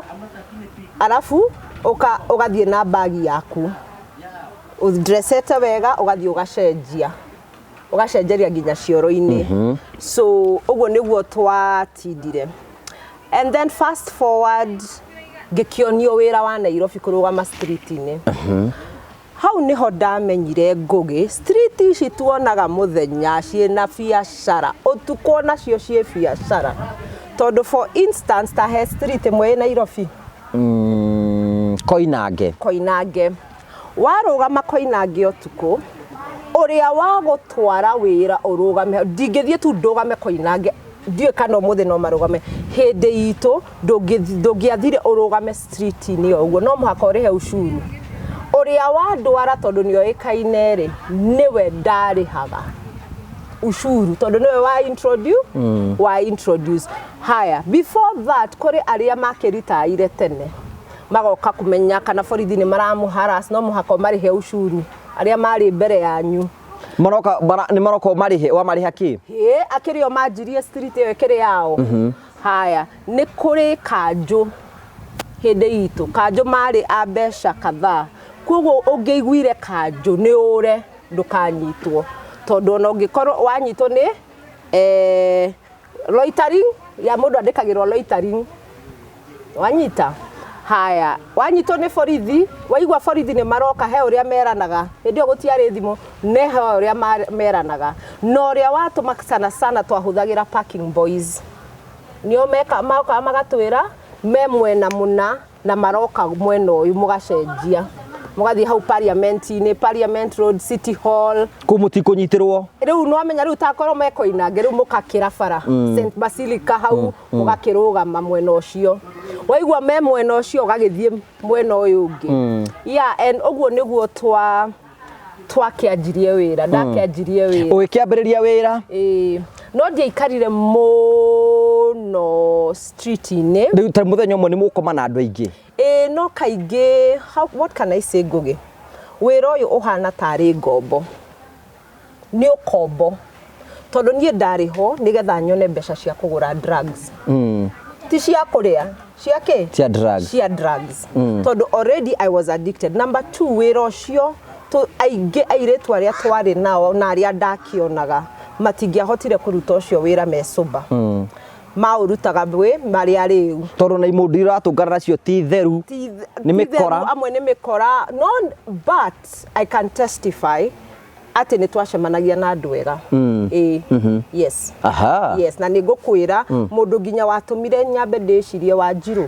arabu ũgathiĩ na bagi yaku ũndresete wega, ũgathiĩ ũgacenjia, ũgacenjeria nginya cioro-inĩ. So ũguo nĩguo twatindire. And then fast forward, ngĩkĩonio wĩra wa Nairobi, kũrũgama street-inĩ. Hau nĩho ndamenyire, Ngũgĩ, street ici tuonaga mũthenya ciĩna biacara, ũtukũ onacio ciĩ biacara. Tondũ for instance, ta he street ĩmwe ĩ Nairobi. Koinange. Koinange. Warũgama Koinange ũtukũ, ũrĩa wa gũtwara wĩra ũrũgame, ndingĩthiĩ tu ndũgame Koinange, ndiũĩ kana ũmũthĩ no marũgame. Hĩndĩ itũ ndũngĩathire ũrũgame street-inĩ o ũguo, no mũhaka ũrĩhe ucuru. Ũrĩa wandwara, tondũ nĩoĩkaine rĩ, nĩwe ndarĩhaga ucuru, tondũ nĩwe wa introduce, wa introduce. Haya, before that, kũrĩ arĩa makĩritaire tene, magoka kũmenya kana borithi nĩ maramũharas, no mũhaka ũmarĩhe ucuru arĩa marĩ mbere yanyu. Maroka nĩ maroka marĩhe wamarĩha kĩ? Ĩ akĩrĩ o manjirie street ĩyo ĩkĩrĩ yao. Haya, nĩ kũrĩ kanjũ hĩndĩ itũ, kanjũ marĩ a mbeca kadhaa, koguo ũngĩaiguire kanjũ nĩ ũre ndũkanyitwo, tondũ ona ũngĩkorwo wanyitwo nĩ loitering ya mũndũ andĩkagĩrwo loitering, wanyita. Haya, wanyitwo nĩ borithi, waigua borithi nĩ maroka, he ũrĩa meranaga. Hĩndĩ ĩyo gũtiarĩ thimũ, nĩ he ũrĩa meranaga, na ũrĩa watũma sana sana twahũthagĩra parking boys, nĩo meka mokaga magatwĩra me mwena mũna na maroka mwena ũyũ, mũgacenjia mũgathiĩ hau parliament-inĩ, Parliament Road, City Hall. Kũu mũtikũnyitĩrwo. Rĩu nwamenya rĩu takorwo mekoinange, rĩu mũkakĩra bara St Basilica hau, mũgakĩrũgama mwena ũcio, waigua me mwena ũcio ũgagĩthiĩ mwena ũyũ ũngĩ. Yeah, and ũguo nĩguo twakĩanjirie wĩra, ndakĩanjirie wĩra. Ũgĩkĩambĩrĩria wĩra. Ĩĩ, no ndiaikarire mũno street-inĩ. Rĩu ta mũthenya ũmwe nĩ mũkoma na andũ aingĩ? Ĩĩ, no kaingĩ, what can I say, Ngugi, wĩra ũyũ ũhana tarĩ ngombo, nĩ ũkombo, tondũ niĩ ndarĩ ho nĩgetha nyone mbeca cia kũgũra drugs, ti cia kũrĩa, cia kĩ? Cia drugs. Cia drugs, tondũ already I was addicted. Number two, wĩra ũcio aingĩ airĩtu arĩa twarĩ nao na arĩa ndakĩonaga matingĩahotire kũruta ũcio wĩra me sober, maũrutaga wĩ marĩ arĩu. Tondũ na imũndũ iratũngana nacio ti theru. Nĩ mĩkora. Ti theru, amwe nĩ mĩkora, no but I can testify atĩ nĩ twacemanagia na andũ ega. Ĩĩ, yes. Yes, na nĩ ngũkwĩra mũndũ nginya watũmire nyambe ndĩcirie, Wanjirũ,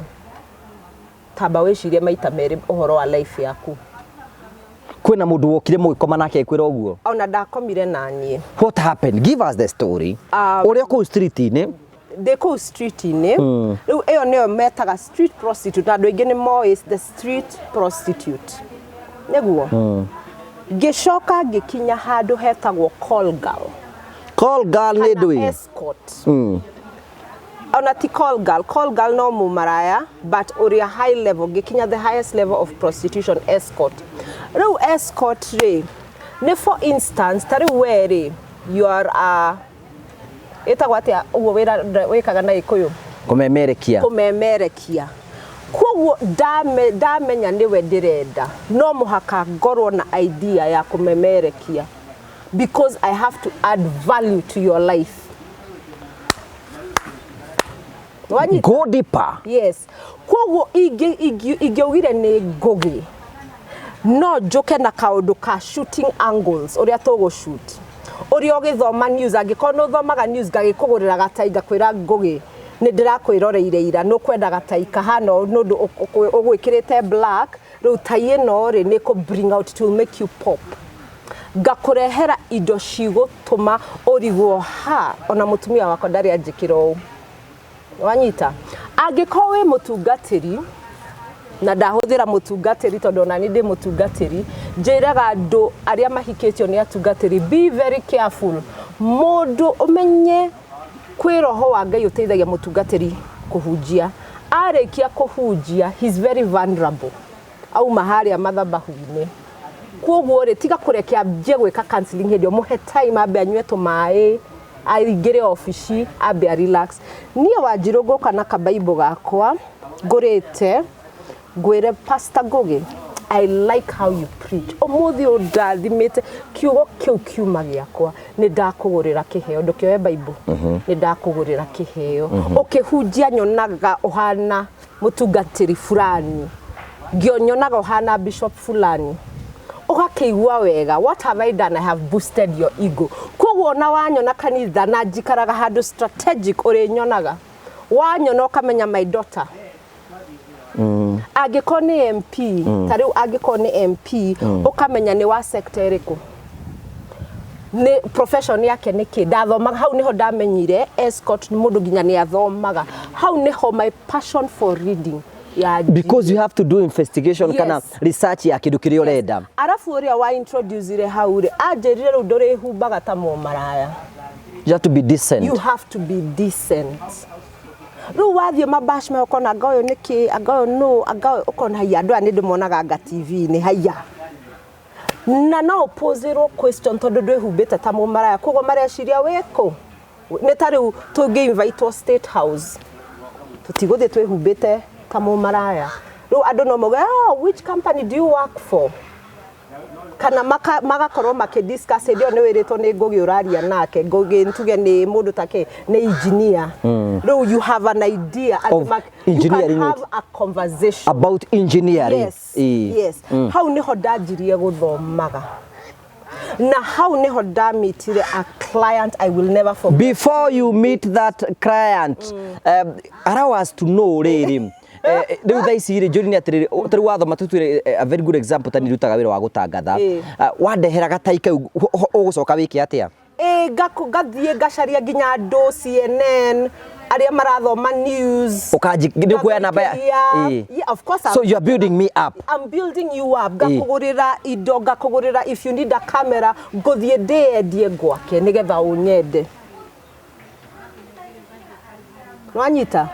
tamba wĩcirie maita merĩ ũhoro wa life yaku. Kwĩna mũndũ wokire mũgĩkoma nake kwĩra ũguo? Ona ndakomire na niĩ. What happened? Give us the story. Ũrĩa kũu street-inĩ. Ndĩ kũu street-inĩ rĩu, ĩyo nĩyo metaga street prostitute, na andũ aingĩ nĩ moĩ the street prostitute. Nĩguo ngĩcoka ngĩkinya handũ hetagwo call girl. Call girl nĩ Kana ndũĩ? Escort. Ona ti call girl, call girl no mũmaraya, but ũrĩa high level, ngĩkinya the highest level of prostitution, escort. Rĩu escort rĩ, nĩ for instance ta rĩu we rĩ, you are a, ĩtagwo atĩa ũguo wĩra wĩkaga na Gĩkũyũ? Kũmemerekia. Kũmemerekia. Koguo ndamenya nĩwe ndĩrenda, no mũhaka ngorwo na idea ya kũmemerekia, because I have to add value to your life. Wanyita? Go deeper. Yes, koguo ingĩaugire nĩ Ngũgĩ, no njũke na kaũndũ ka shooting angles, ũrĩa tũgũ-shoot, ũrĩa ũgĩthoma news, angĩkorwo nĩ ũthomaga news, ngagĩkũgũrĩra gatai, ngakwĩra, "Ngũgĩ, nĩ ndĩrakwĩroreire ira, nĩ ũkwenda gatai kahana ũũ, nĩ ũndũ ũgwĩkĩrĩte black, rĩu tai ĩno rĩ, nĩ kũ bring out, it will make you pop." Ngakũrehera indo cigũtũma ũrigwo, ha ona mũtumia wakwa ndarĩ anjĩkĩra ũũ. Wanyita? Angĩkorwo wĩ mũtungatĩri, na ndahũthĩra mũtungatĩri tondũ ona niĩ ndĩ mũtungatĩri, njĩraga andũ arĩa mahikĩtio nĩ atungatĩri, be very careful. Mũndũ ũmenye kwĩ roho wa Ngai ũteithagia mũtungatĩri kũhunjia. Arĩkia kũhunjia, he's very vulnerable auma harĩa mathabahu-inĩ. Koguo rĩ, tiga kũreke ambie gwĩka counseling hĩndĩ ĩyo, mũhe time ambe anyue tũmaĩ, aingĩre obici, ambe a relax. Niĩ Wanjirũ ngũka na kabaibũ gakwa ngũrĩte, ngwĩre, "Pastor Ngugi, I like how you preach. Ũmũthĩ ũndathimĩte, kiugo kĩu kiuma gĩakwa, nĩ ndakũgũrĩra kĩheo." Ndũkĩoe baibũ, nĩ ndakũgũrĩra kĩheo. "Ũkĩhunjia nyonaga ũhana mũtungatĩri fulani, ngĩonyonaga ũhana bishop fulani." Ũgakĩigua wega. What have I done? I have boosted your ego. Koguo ona wanyona kanitha, na njikaraga handũ strategic, ũrĩnyonaga, wanyona ũkamenya my daughter. Angĩkorwo nĩ MP, ta rĩu angĩkorwo nĩ MP, ũkamenya nĩ wa sector ĩrĩkũ, nĩ profession yake nĩ kĩ. Ndathomaga hau, nĩho ndamenyire escort nĩ mũndũ nginya nĩ athomaga. Hau nĩho my passion for reading ya Because you have to do investigation Yes. kana research ya kĩndũ kĩrĩa ũrenda. Arabu ũrĩa wa introducire hau rĩ, anjĩrire, "Rĩu ndũrĩhumbaga ta mũmaraya." You have to be decent. You have to be decent. Rĩu wathiĩ mabash maya, ũkona anga ũyũ nĩkĩ, anga ũyũ nũ, anga ũyũ, ũkona haiya, andũ aya nĩ ndĩmonaga anga TV-inĩ, haiya. Na no ũpũzĩrwo question tondũ ndwĩhumbĩte ta mũmaraya, koguo mareciria wĩkũ. Nĩ ta rĩu tũngĩ invitwo State House, tũtigũthiĩ twĩhumbĩte ta mũmaraya. Rĩu andũ no mauge, "Oh, which company do you work for?" Kana magakorwo makĩ discuss. Hĩndĩ ĩyo nĩ wĩrĩtwo nĩ Ngũgĩ ũraria nake. Ngũgĩ tuge nĩ mũndũ take nĩ engineer. Rĩu you have an idea atĩ Of you can engineering. have a conversation About engineering. Yes. Yes, hau niho ndanjirie gũthomaga na hau niho ndamitire a client I will never forget. Before you meet that client, allow us to know rĩrĩ, rĩu thaa ici rĩ, njũri nĩ atĩrĩrĩ, tarĩu wathoma, tũtuĩre a very good example, ta nirutaga wĩra wa gũtangatha. Wandehera gatai kau, ũgũcoka wĩke atĩa? Ĩ ngathiĩ ngacaria nginya andũ CNN arĩa marathoma news. Ũkanji nĩ ũkuoya namba ya Ngathikĩria. Yeah, of course. So you are building me up. I'm building you up. Ngakũgũrĩra indo, ngakũgũrĩra, if you need a camera, ngũthiĩ ndĩyendie gwake nĩgetha ũnyende. Nwanyita?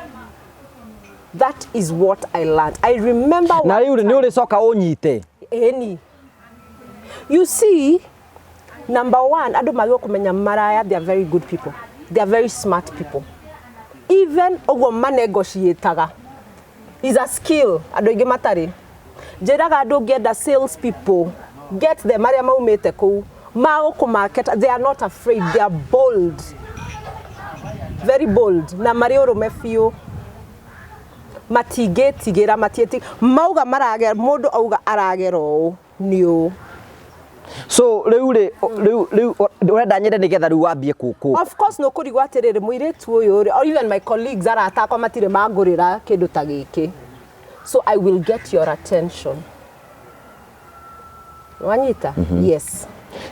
That is what I learned. I remember Na rĩu rĩ, nĩ ũrĩcoka ũnyite? Ĩni, you see, number one, andũ magĩrĩirwo kũmenya maraya, they are very good people, they are very smart people. Even ũguo manegotiataga is a skill andũ aingĩ matarĩ. Njĩraga andũ, ũngĩenda sales people, get them arĩa maumĩte kũu magũkũmarket. They are not afraid, they are bold, very bold, na marĩ ũrũme biũ. Matingĩtigĩra, matiĩti mauga maragera. Mũndũ auga aragera ũũ nĩ ũũ. So rĩu rĩ, rĩu ũrenda nyende nĩgetha rĩu wambie kũ Of course, no kũrigwo atĩrĩrĩ, mũirĩtu ũyũ rĩ, or even my colleagues, arata akwa matirĩ mangũrĩra kĩndũ ta gĩkĩ, so I will get your attention. Wanyita? Yes.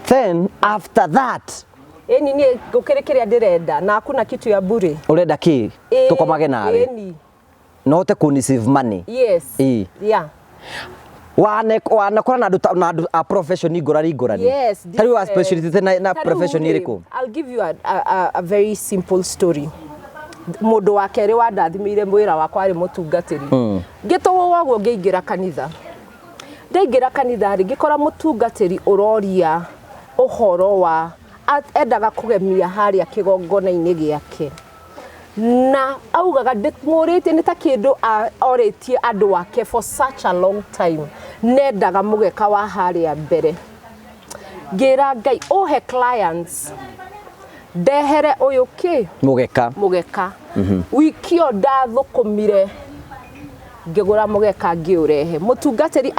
Then after that? Ĩni, niĩ gũkĩrĩ kĩrĩa ndĩrenda na hakuna kitu ya bure. Ũrenda kĩ? Ĩ, Tũkomage nawe? Ĩni. No hote kũni save money? Yes. Yeah. Wanakora na andũ na andũ a profession ngũrani ngũrani. Yes. Ta rĩu wa Different. speciality na Ta rĩu profession rĩ, ĩrĩkũ? I'll give you a very simple story. Mũndũ wa kerĩ wandathimĩire mwĩra wakwa arĩ mũtungatĩri. Ngĩtũgũga ũguo ngĩingĩra kanitha. Ndaingĩra kanitha rĩ, ngĩkora mũtungatĩri ũroria ũhoro wa endaga kũgemia harĩa kĩgongona-inĩ gĩake, na augaga ndĩmũrĩtie nĩ ta kĩndũ orĩtie andũ ake for such a long time, nendaga mũgeka wa harĩa mbere. Ngĩra Ngai, ũhe clients, ndehere ũyũ kĩ Mũgeka. Mũgeka. Wiki ĩyo ndathũkũmire ngĩgũra mũgeka, ngĩũrehe. Mũtungatĩri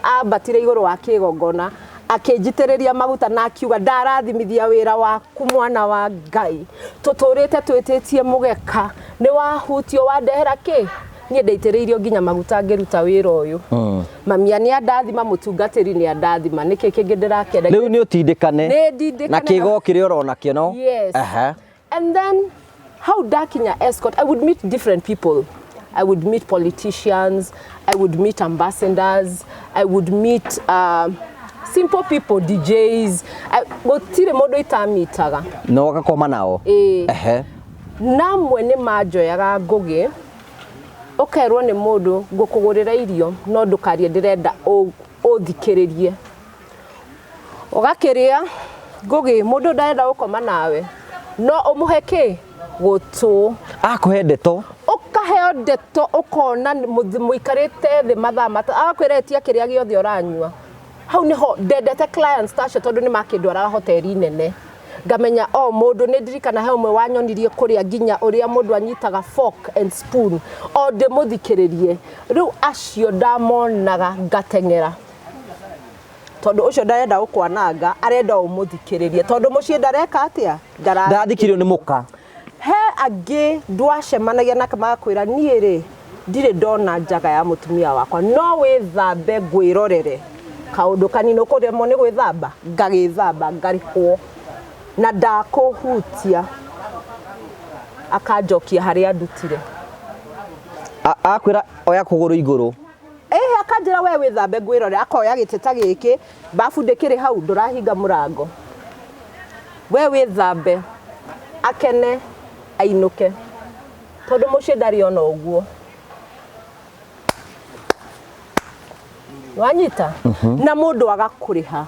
ambatire igũrũ wa kĩgongona, akĩnjitĩrĩria maguta na akiuga, "Ndarathimithia wĩra waku, mwana wa Ngai. Tũtũrĩte twĩtĩtie mũgeka, nĩ wahutio, wandehera kĩ." Niĩ ndaitĩrĩirio nginya maguta ngĩruta wĩra ũyũ. Mamia nĩ andathima, mũtungatĩri nĩ andathima, nĩkĩ kĩngĩ ndĩrakĩenda? Rĩu nĩ ũtindĩkane Nĩ ndindĩkane. Na kĩgo kĩrĩa ũrona kĩo no Yes. Aha. And then how ndakinya escort, I would meet different people. I would meet politicians, I would meet ambassadors, I would meet simple people, DJs. Gũtirĩ mũndũ itamitaga. Na ũgakoma nao? Ĩĩ. Ehe. Namwe nĩ manjoyaga ngũgĩ, ũkerwo nĩ mũndũ, "Ngũkũgũrĩra irio, no ndũkarie, ndĩrenda ũthikĩrĩrie." Ũgakĩrĩa ngũgĩ, mũndũ ndarenda gũkoma nawe, no ũmũhe kĩ gũtũ. Akũhe ndeto. Ũkaheo ndeto, ũkona mũikarĩte thĩ mathaa agakwĩra etia kĩrĩa gĩothe ũranyua. Hau niho ndendete clients ta acio, tondũ nĩ makĩndwaraga hoteri nene, ngamenya o mũndũ. Nĩ ndirikana he ũmwe wanyonirie kũrĩa nginya ũrĩa mũndũ anyitaga fork and spoon, o ndĩmũthikĩrĩrie. Rĩu acio ndamonaga ngateng'era, tondũ ũcio ndarenda gũkwananga, arenda ũmũthikĩrĩrie, tondũ mũciĩ ndareka atĩa? Ndathikĩrĩrio nĩ mũka. He angĩ ndwacemanagia nake magakwĩra, "Niĩ rĩ, ndirĩ ndona njaga ya mũtumia wakwa, no wĩthambe ngwĩrorere kaũndũ kanini. Ũkũremwo nĩ gwĩthamba?" Ngagĩthamba, ngarĩhwo na ndakũhutia, akanjokia harĩa ndutire. Akwĩra oya kũgũrũ igũrũ? Ĩhĩ, akanjĩra, "We wĩthambe ngwĩrore." Akoya gĩtĩ ta gĩkĩ, babu ndĩkĩrĩ hau, ndũrahinga mũrango, we wĩthambe, akene ainũke, tondũ mũciĩ ndarĩ ona ũguo. Wanyita? Na mũndũ agakũrĩha.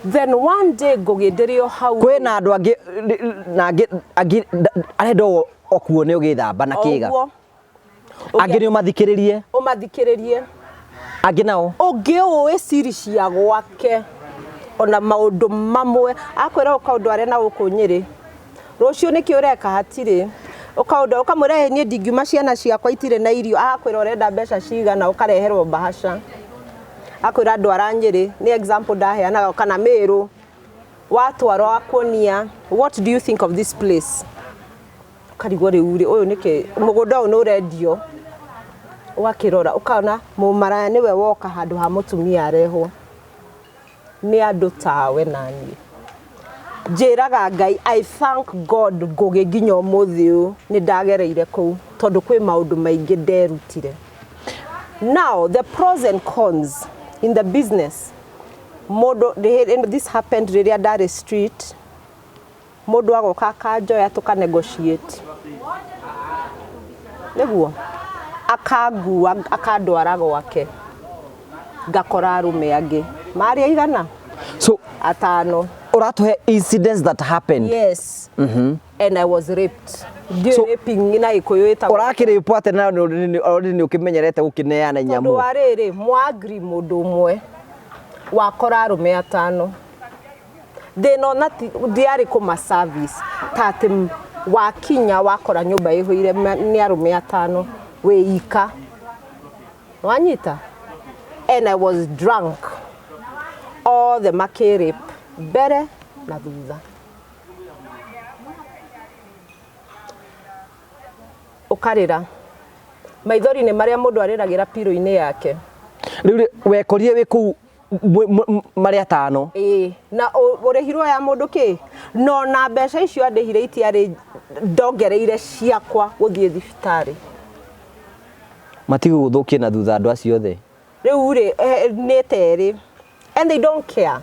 Then one day Ngũgĩ ndĩrĩ o hau. Kwĩna andũ angĩ na angĩ angĩ arenda o okuo nĩ ũgĩthamba na kĩga. Ũguo. Angĩ nĩ ũmathikĩrĩrie. Ũmathikĩrĩrie. Angĩ nao Ũngĩ ũĩ siri cia gwake ona maũndũ mamwe akwĩra ũkaũndware na gũkũ Nyĩrĩ rũciũ nĩkĩ ũreka hatirĩ ũkaũndwa ũkamwĩra "Ĩ, niĩ ndingiuma ciana ciakwa itirĩ na irio." Agakwĩra ũrenda mbeca cigana, ũkareherwo mbahaca, akwĩra ndwara Nyĩrĩ. Nĩ example ndaheanaga, kana Mĩrũ watwarwo akuonia, "What do you think of this place?" Ũkarigwo rĩu rĩ, ũyũ nĩkĩ mũgũnda ũyũ nĩ ũrendio? Ũgakĩrora ũkona mũmaraya nĩwe woka handũ ha mũtumia arehwo nĩ andũ tawe. Naniĩ njĩraga Ngai, I thank God, Ngũgĩ, nginya ũmũthĩ ũyũ nĩ ndagereire kũu tondũ kwĩ maũndũ maingĩ nderutire. Now the pros and cons in the business, mũndũ, this happened rĩrĩa ndarĩ street, mũndũ agoka akanjoya tũka negotiate nĩguo akangua akandwara gwake, ngakora arũme angĩ marĩ aigana? So atano. Ũratũhe incidents that happened? Yes, and I was raped. Ndiũĩ So- raping na Gĩkũyũ ĩtagwo Ũrakĩrĩpwo atĩ na already nĩ ũkĩmenyerete gũkĩneana tondũ nyamũ. Wa rĩrĩ mwagri mũndũ ũmwe wakora arũme atano, thĩna ona ndiarĩ kũma service ta atĩ wakinya wakora nyũmba ĩihũire nĩ arũme atano wĩ ika wanyita, and I was drunk, othe makĩrape mbere na thutha. Ũkarĩra maithori nĩ marĩa mũndũ arĩragĩra pillow-inĩ yake. Rĩu rĩ, wekorire wĩ kũu marĩ atano? Ĩĩ, na ũrĩhirwo ya mũndũ kĩ no na mbeca icio andĩhire itiarĩ ndongereire ciakwa gũthiĩ thibitarĩ. Matigũgũthũkie na thutha andũ acio othe? Rĩu rĩ nĩ terĩ and they don't care,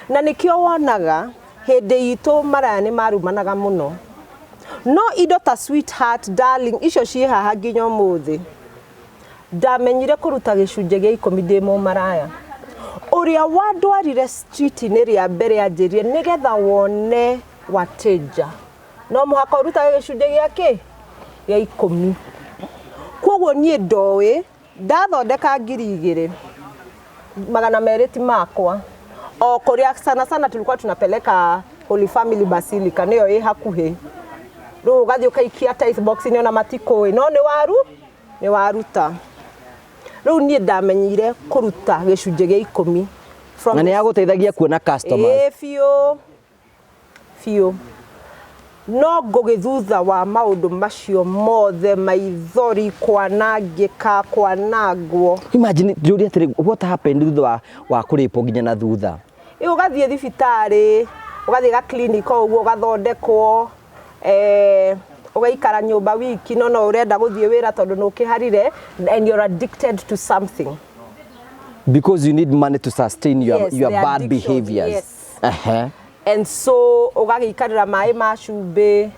na nĩkĩo wonaga hĩndĩ itũ maraya nĩ marumanaga mũno, no indo ta sweetheart, darling icio ciĩ haha nginya ũmũthĩ. Ndamenyire kũruta gĩcunjĩ gĩa 10 ndĩ mũmaraya. Ũrĩa wandwarire street-inĩ rĩa mbere anjĩrire nĩgetha wone wateja no mũhaka ũrutage gĩcunjĩ gĩa kĩ gĩa 10. Koguo niĩ ndoĩ ndathondeka 2200 ti makwa o kũrĩa sana sana tulikuwa tunapeleka Holy Family Basilica, nĩyo ĩ hakuhĩ. Rĩu ũgathiĩ ũkaikia tithe box -inĩ ona matikũĩ, no nĩ waru nĩ waruta. Rĩu niĩ ndamenyire kũruta gĩcunjĩ gĩa 10 from Na nĩ yagũteithagia kuona customers? Ĩĩ, biũ biũ. No Ngũgĩ, thutha wa maũndũ macio mothe, maithori, kwanangĩka, kwanangwo. Imagine, njũrie atĩrĩ, what happened thutha wa kũrĩpwo nginya na thutha? Ĩ, ũgathiĩ thibitarĩ, ũgathiĩ ga clinic o ũguo ũgathondekwo, ũgaikara nyũmba wiki, no no ũrenda gũthiĩ wĩra tondũ nĩ ũkĩharire and you're addicted to something. Because you need money to sustain your, Yes, your the bad addiction, behaviors. yes. And so ũgagĩikarĩra maĩ ma cumbĩ,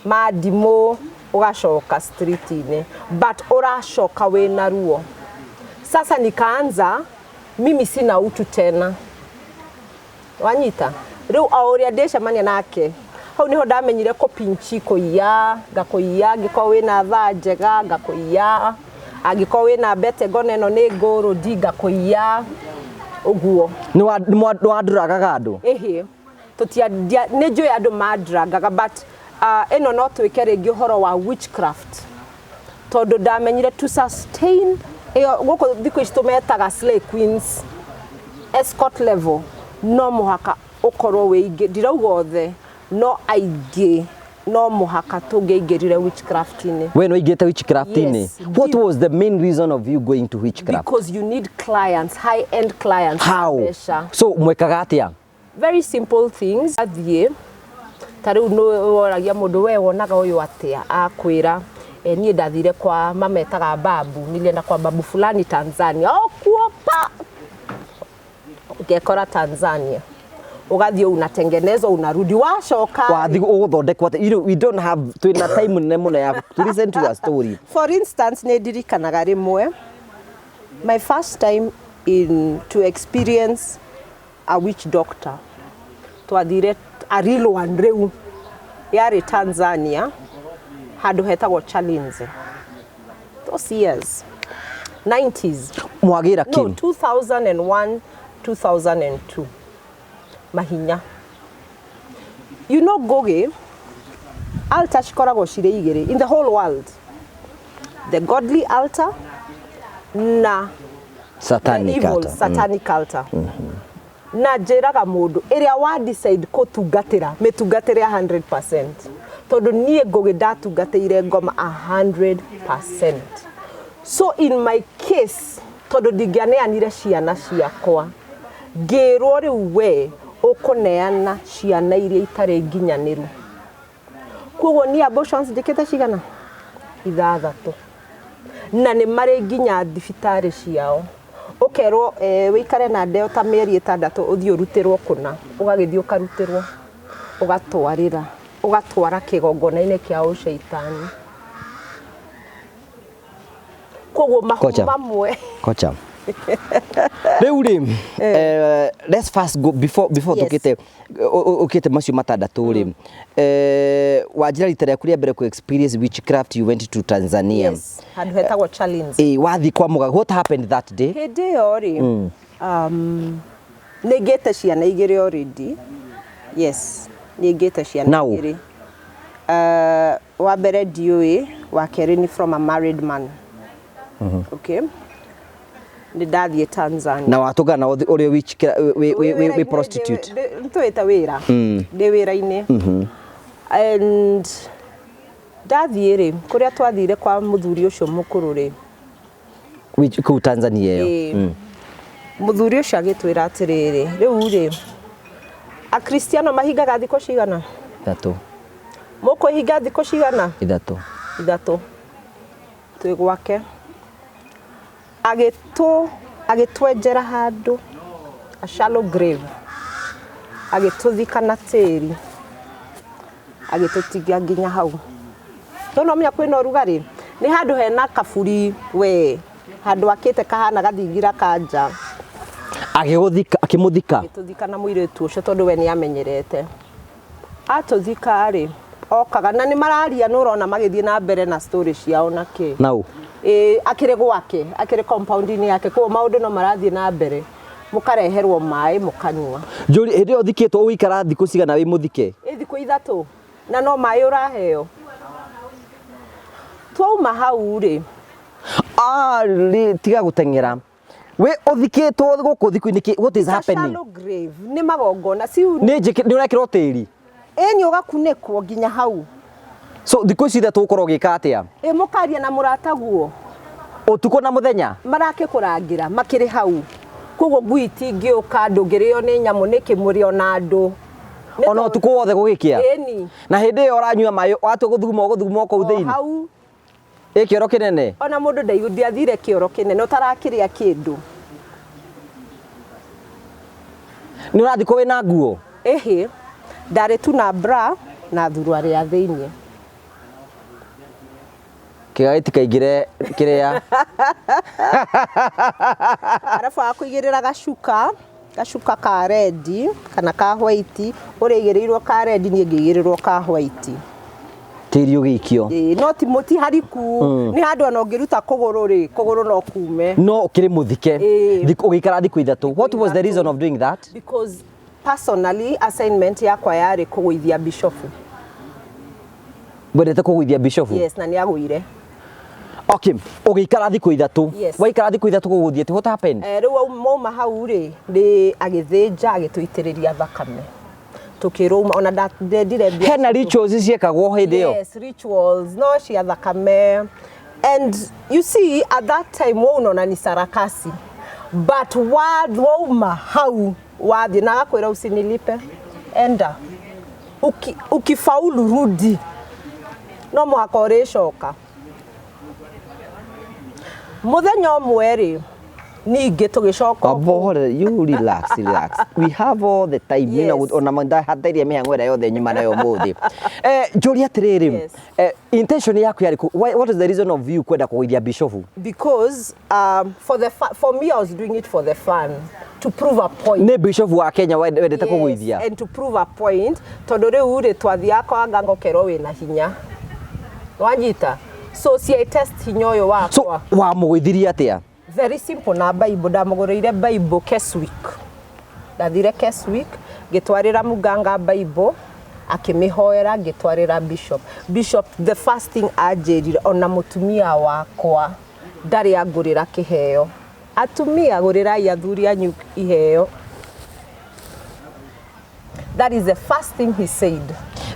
ma ndimũ, ũgacoka street-inĩ, but ũracoka wĩna ruo. Sasa nikaanza mimi sina utu tena, wanyita? Rĩu o ũrĩa ndĩcemania nake hau nĩho ndamenyire kũpinchi, kũiya, ngakũiya angĩkorwo wĩna thaa njega, ngakũiya angĩkorwo wĩna mbete, ngona ĩno nĩ ngũrũndi, ngakũiya ũguo. Nĩ wandũragaga andũ? Ĩhĩ, tũtiandia nĩ njũĩ andũ mandrangaga, but ĩno no twĩke rĩngĩ ũhoro wa witchcraft, tondũ ndamenyire to sustain ĩyo gũkũ thikũ ici tũmetaga slay queens, escort level, no mũhaka ũkorwo wĩingĩ, ndirauga othe, no aingĩ no mũhaka tũngĩaingĩrire witchcraft-inĩ. We nĩ waingĩrĩte witchcraft-inĩ? Yes. What was the main reason of you going to witchcraft? Because you need clients, high end clients. How? Mbeca. So mwekaga atĩa? Very simple things. Athiĩ ta rĩu nĩ woragia mũndũ, "We wonaga ũyũ atĩa?" Akwĩra, "E, niĩ ndathire kwa mametaga babu, nilienda kwa babu fulani Tanzania." Okuo pa ũngekora Tanzania, ũgathiĩ unatengenezwa, unarudi, wacoka. Wathi ũgũthondekwo atĩa? You know, we don't have, twĩna time nene mũno ya to listen to your story. For instance, nĩ ndirikanaga rĩmwe my first time in to experience. a witch doctor. Twathire a real one rĩu, yarĩ Tanzania, handũ hetagwo Chalinze, those years, 90s. Mwagĩra No. kĩ? 2001, 2002, mahinya. You know, Ngugi, altar cikoragwo cirĩ igĩrĩ in the whole world, the godly altar na the Satanic evil altar. Satanic altar. Na njĩraga mũndũ ĩrĩa wa decide kũtungatĩra, mĩtungatĩre 100%, tondũ niĩ Ngũgĩ ndatungatĩire ngoma 100%. So in my case, tondũ ndingĩaneanire ciana ciakwa, ngĩrwo rĩu we ũkũneana ciana iria itarĩ nginyanĩru. Koguo niĩ abortions njĩkĩte cigana? Ithathatũ. Na nĩ marĩ nginya thibitarĩ ciao, ũkerwo wĩikare na ndeo ta mĩeri 6, ũthiĩ ũrutĩrwo kũna, ũgagĩthiĩ ũkarutĩrwo, ũgatwarĩra, ũgatwara kĩgongona-inĩ kĩa ũcaitani. Koguo mahu Kocha. mamwe. Kocha, rĩu rĩ, let's first go before tukite ukite macio matandatũ rĩ, wanjĩra rita rĩaku rĩa mbere ku experience witchcraft, you went to Tanzania. Yes, handũ hetagwo Chalinze. Wathi kwa mũga, what happened that day? Hĩndĩ ĩyo rĩ, nĩ ngĩte ciana igĩrĩ already. Yes, nĩ ngĩte ciana Now? igĩrĩ. Wa mbere ndiũĩ, wa kerĩ nĩ from a married man. Okay, nĩ ndathiĩ Tanzania. Na watũngana na ũrĩ witchcraft, wĩ prostitute? Ntũĩte wĩra, ndĩ wĩra-inĩ, and ndathiĩ rĩ, kũrĩa twathire kwa mũthuri ũcio mũkũrũ rĩ, Kũu Tanzania ĩyo? Ĩĩ. Mũthuri ũcio agĩtwĩra atĩrĩrĩ, rĩu rĩ, Akristiano mahingaga thikũ cigana? 3. Mũkwĩhinga thikũ cigana? 3. 3. Twĩ gwake, agĩtwenjera handũ, a shallow grave, agĩtũthika na tĩri, agĩtũtigia nginya hau. Tondũ menya kwĩna ũrugarĩ, nĩ handũ hena kaburi, we handũ akĩte kahana gathingira ka nja. Agĩgũthika, akĩmũthika? Agĩtũthika na mũirĩtu ũcio, tondũ we nĩ amenyerete. Atũthika rĩ, okaga na nĩ mararia, nĩ ũrona magĩthiĩ na mbere na story ciao na kĩ. Nau? Ĩ, akĩrĩ gwake, akĩrĩ compound-inĩ yake, koguo maũndũ no marathiĩ na mbere. Mũkareherwo maĩ, mũkanyua. Njũri, hĩndĩ ĩyo ũthikĩtwo, ũgũikara thikũ cigana wĩ mũthike? Ĩ, thikũ 3, na no maĩ ũraheo. Twauma hau rĩ, Ah, tiga gũteng'era, wĩ ũthikĩtwo gũkũ thikũ-inĩ what is It's a happening? shallow grave, nĩ magongona si Nĩ njĩkĩ nĩ ũrekĩrwo tĩri? Ĩni, ũgakunĩkwo nginya hau. So thikũ ici 3 ũkorwo ũgĩka atĩa? Ĩ, mũkaria na mũrataguo. Ũtukũ na mũthenya? Marakĩkũrangĩra makĩrĩ hau, koguo ngui itingĩũka, ndũngĩrĩo nĩ nyamũ, nĩkĩ mũrĩ ona andũ. Nĩ Ona tondũ- ũtukũ wothe gũgĩkĩa? Ĩni. Na hĩndĩ ĩyo ũranyua maĩ, watua gũthuguma, ũgũthuguma o kũu O thĩinĩ? hau. Ĩ kĩoro kĩnene? Ona mũndũ ndiathire kĩoro kĩnene, ũtarakĩrĩa kĩndũ. Nĩ ũrathikwo wĩna nguo? Ĩhĩ, ndarĩ tu na bra na thuruarĩ ya thĩiniĩ. Kĩga gĩtikaingĩre kĩrĩa. Arabu agakũigĩrĩra gacuka ka red kana ka white, ũrĩa igĩrĩirwo ka red, niĩ ngĩigĩrĩrwo ka white. Tĩri ũgĩikio? Ĩĩ, no ti mũti hariku, nĩ handũ ona ũngĩruta kũgũrũ rĩ, kũgũrũ no kume. No ũkĩrĩ mũthike? Ĩĩ. Ũgĩikara thikũ 3. What was the reason of doing that? Because personally, assignment yakwa yarĩ kũgũithia bishofu. Wendete kũgũithia bishofu? Yes, na nĩ agũire. Okay, ũgĩikara thikũ 3. Yes. Waikara thikũ 3 gũgũthiĩ, what happened? Rĩu mauma hau rĩ, nĩ agĩthĩnja, agĩtũitĩrĩria thakame, tũkĩrwo ona ndendire mbia. Hena rituals ciekagwo hĩndĩ ĩyo? Yes, rituals no cia thakame. And you see, at that time we unaona ni sarakasi, but wauma hau, wathiĩ na agakwĩra usinilipe, enda. Ukifaulu rudi, no mũhaka ũrĩcoka. Mũthenya ũmwe rĩ, Ningĩ tũgĩcoka Wamba ũhore, you relax, relax, we have all the time. Yes. Ona hatairie mĩhang'o ĩrĩa yothe nyuma nayo ũmũthĩ. Njũria atĩrĩrĩ, Yes. Intention yaku yarĩ what is the reason of you kwenda kũgũithia bishofu? Because for me, I was doing it for the fun, to prove a point. Nĩ bishofu wa Kenya wendete kũgũithia? And to prove a point, tondũ rĩu rĩ, twathiaga kwa nganga ũkerwo wĩna hinya, wanyita, so ci test hinya ũyũ So wakwa. Wamũgũithirie atĩa? Very simple, na Bible. Ndamũgũrĩire Bible Keswick. Ndathire Keswick, ngĩtwarĩra muganga Bible, akĩmĩhoera, ngĩtwarĩra bishop. Bishop, the first thing anjĩrire, ona mũtumia wakwa ndarĩ angũrĩra kĩheo. Atumia, gũrĩrai athuri anyu iheo. That is the first thing he said.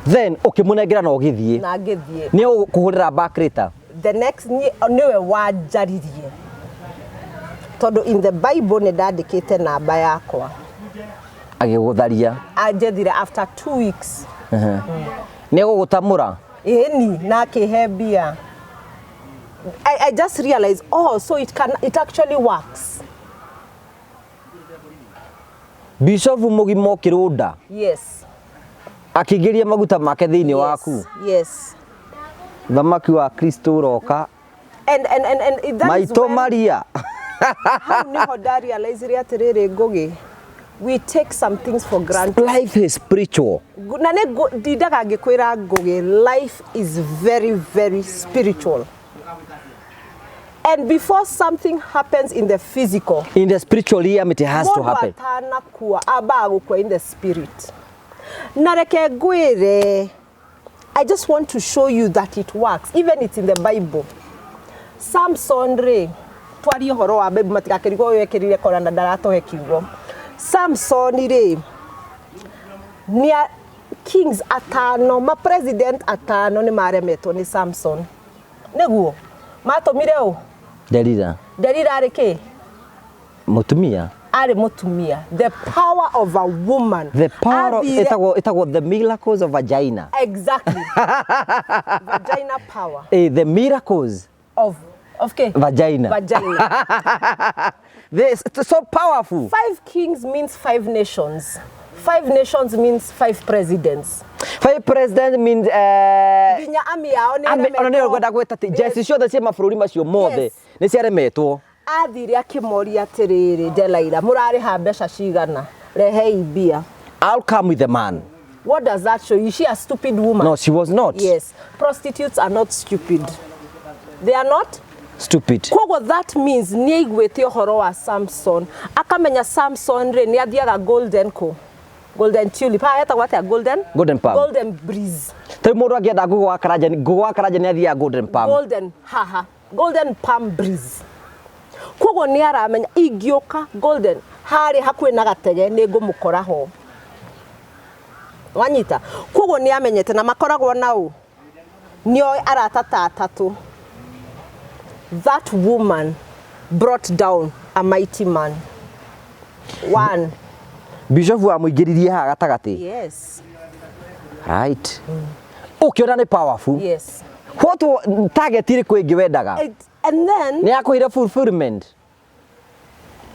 Then ũkĩmũnengera na ũgĩthiĩ? Na ngĩthiĩ. Nĩ ũkũhũrĩra back later? The next nĩwe wanjaririe, tondũ in the Bible nĩ ndandĩkĩte namba yakwa. Agĩgũtharia? Anjethire after 2 weeks. Nĩ egũgũtamũra? Ĩni, na akĩhe mbia. I just realized, oh, so it actually works. Bishofu mũgima ũkĩrũnda? Yes. Akĩingĩria maguta make thĩinĩ waku? Yes. Thamaki wa Kristo ũroka. And that is Maitũ when, Maria. Hau niho ndarealizire atĩrĩrĩ, Ngũgĩ, we take some things for granted. Life is spiritual. Na nĩ ndindaga ngĩkwĩra, Ngũgĩ, life is very, very spiritual, and before something happens in the physical, in the spiritual realm it has to mũndũ happen. Atanakua ambaga gũkua in the spirit. Na reke ngwĩre, I just want to show you that it works. Even it's in the Bible. Samson rĩ, twarie ũhoro wa Bible, matigakĩrigwo ũyũ ekĩrire kora na ndaratũhe kiugo. Samson rĩ, nĩ kings atano, ma president atano nĩ maremetwo nĩ Samson. Nĩguo matũmire ũ? Delila. Delila arĩ kĩ? Mũtumia. Arĩ mũtumia. The power of a woman. The power of, ĩtagwo the miracles of vagina. Exactly, vagina power. The miracles of ke vagina. Vagina. This it's so powerful. Five kings means five nations. Five nations means five presidents. Five president means nginya ami yao nĩ ona nĩ ngwenda gwĩta atĩ jeci ciothe cia mabũrũri macio mothe nĩ ciaremetwo. Athire akĩmoria atĩrĩrĩ, Delaila, mũrarĩha mbeca cigana? Rehei mbia. I'll come with the man. What does that show you? Is she a stupid woman? No, she was not. Yes, prostitutes are not stupid. They are not stupid. Koguo that means nĩ aiguĩte ũhoro wa Samson, akamenya Samson rĩ, nĩ athiaga Golden ko Golden Tulip, haha hetagwo atĩa? Golden Golden Palm. Golden Breeze. Tarĩu mũndũ angĩenda ngũgũ wa Karanja, ngũgũ wa Karanja nĩ athiaga Golden Palm. Golden haha, Golden Palm Breeze. Koguo nĩ aramenya ingĩũka Golden harĩ hakuhĩ na gatege nĩ ngũmũkora ho, wanyita. Koguo nĩ amenyete na makoragwo na ũ, nĩoĩ arata ta atatũ. That woman brought down a mighty man. One. Bishop amũingĩririe haha gatagatĩ? Yes. Right, ũkĩona nĩ powerful. Yes. What target ĩrĩkũ ĩngĩ wendaga? And then nĩ yakũire fulfillment